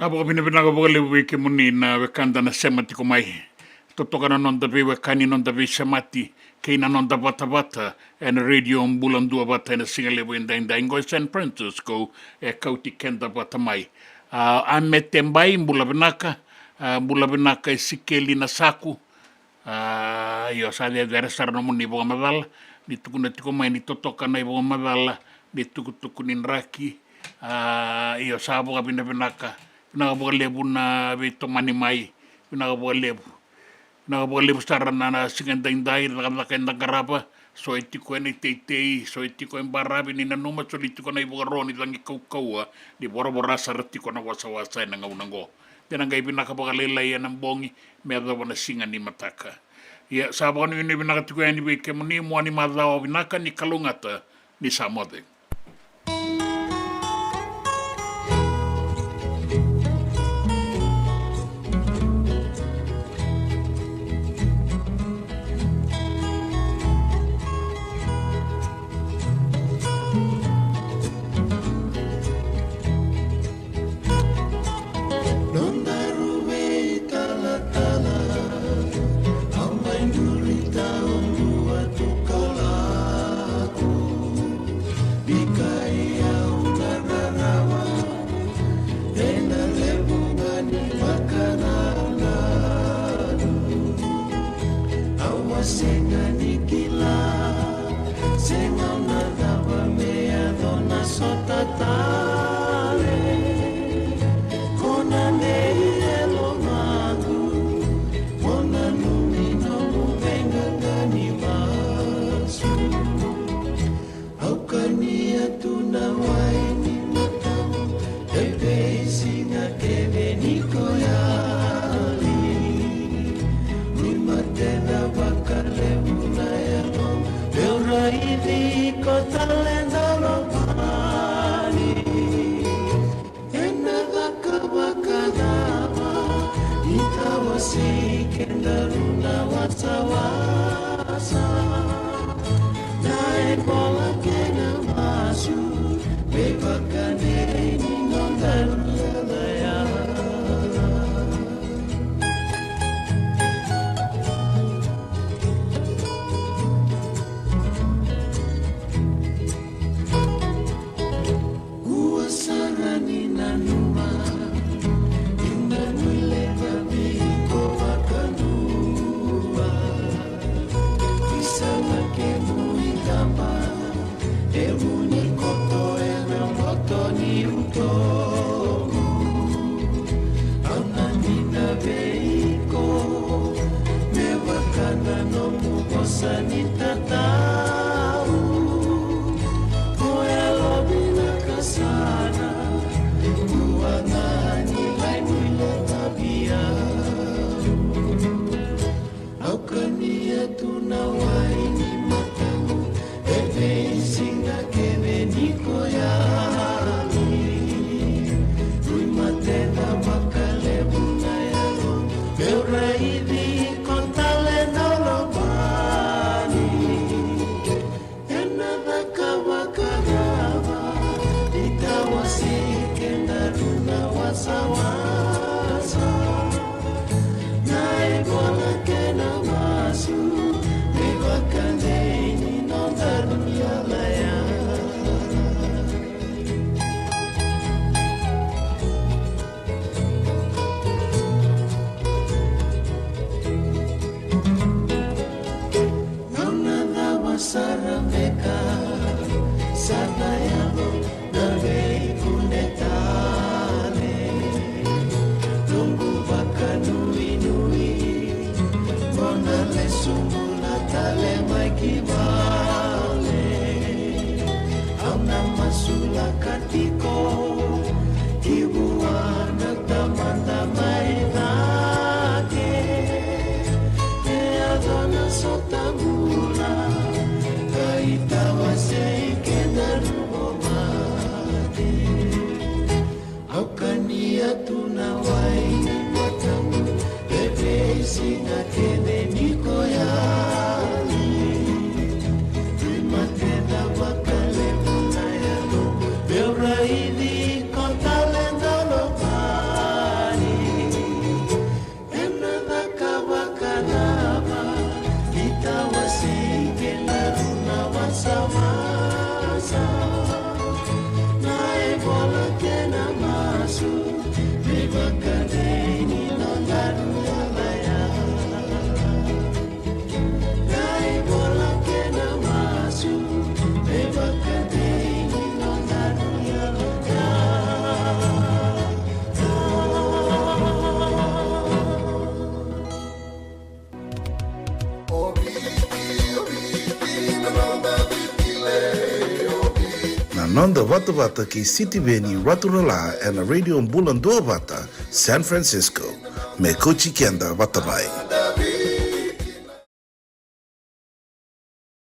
Sa vakavinavinaka vakalevu vei kemuni na wekada na sema tiko mai. Totoka na noda veiwekani, noda veisemati kei na noda vatavata ena Radio Bula Duavata ena sigalevu edaidai qo e San Francisco, e kauti keda vata mai. A, Amete Bai, bula vinaka. A, bula vinaka Isikeli Nasaku. A, io, sa cecere sara nomuni vakamacala, ni tukuna tiko mai ni totoka na ivakamacala ni tukutuku ni draki. A, io, sa vakavinavinaka, vinaka vakalevu na veitomani mai, vinaka vakalevu. Vinaka vakalevu sara na, na siga edaidai, na cakacaka eda qarava, so e tiko ena iteitei, so e tiko e baravi ni nanuma, soli tiko na ivakaro ni cagi kaukauwa, ni voravora sara tiko na wasawasa ena gauna oqo. De na qai vinaka vakalailai ena bogi me yacova na siga ni mataka. Ia, sa vakanuinui vinaka tiko yani vei kemuni, mua ni macawa vinaka, ni kalougata, ni sa moce. Sega ni kila, sega na cava me yaco na sota tale. Ko na nei e lomaqu, mo nanumi nomu veiqaqa ni masu. Au kania tu na wai ni matamu, e veisiga kece ni ko yali. Ni matena vakalevu na yalomu, meu raici iko tale na lomani. Ena caka vakacava ni tawasei kedaru na wasawasa? Na ivola kei na masu me vakadei ni nodaru yalaya. Kua sara ni nanuma, ni na guileca vei iko vakadua. Isa na kemu itaba, kemu ni koto ena boto ni utomu. Au na dina vei iko, me vaka na nomu vosa ni tatau. Ko yalovinaka sara, kua ga ni lai guileca vei au. Au kania tu na wai ni matamu, e veisiga kece ni ko yali. Rui matena vakalevu na yalo, meu raici iko tale na lomani. Ena caka vakacava ni tawasei kedaru na wasawasa? Na ivola kei na masu me vakadei ni nodaru yalaya. Au na cava sara beka, sa na yaco na veikune tale. Noqu vakanuinui, mo na lesu bula tale mai ki vale. Au na masulaka tiko ki vua na Tamada mai cake. E yaco na sota bula, ka itawasei kedaru vou mate. Au kania tu na wai ni matamu, e veisiga kece ni ko yali. Rui matena vakalevu na yalo, meu raici iko tale na lomani. Ena caka vakacava ni tawasei kedaru na wasawasa? Na ivola kei na masu me vakadei ni nodaru yalaya. Na ivola kei na masu me vakadei ni nodaru yalaya. Na noda vatavata kei Sitiveni Raturala ena Radio Bula Duavata, San Francisco. Me kauti keda vata mai.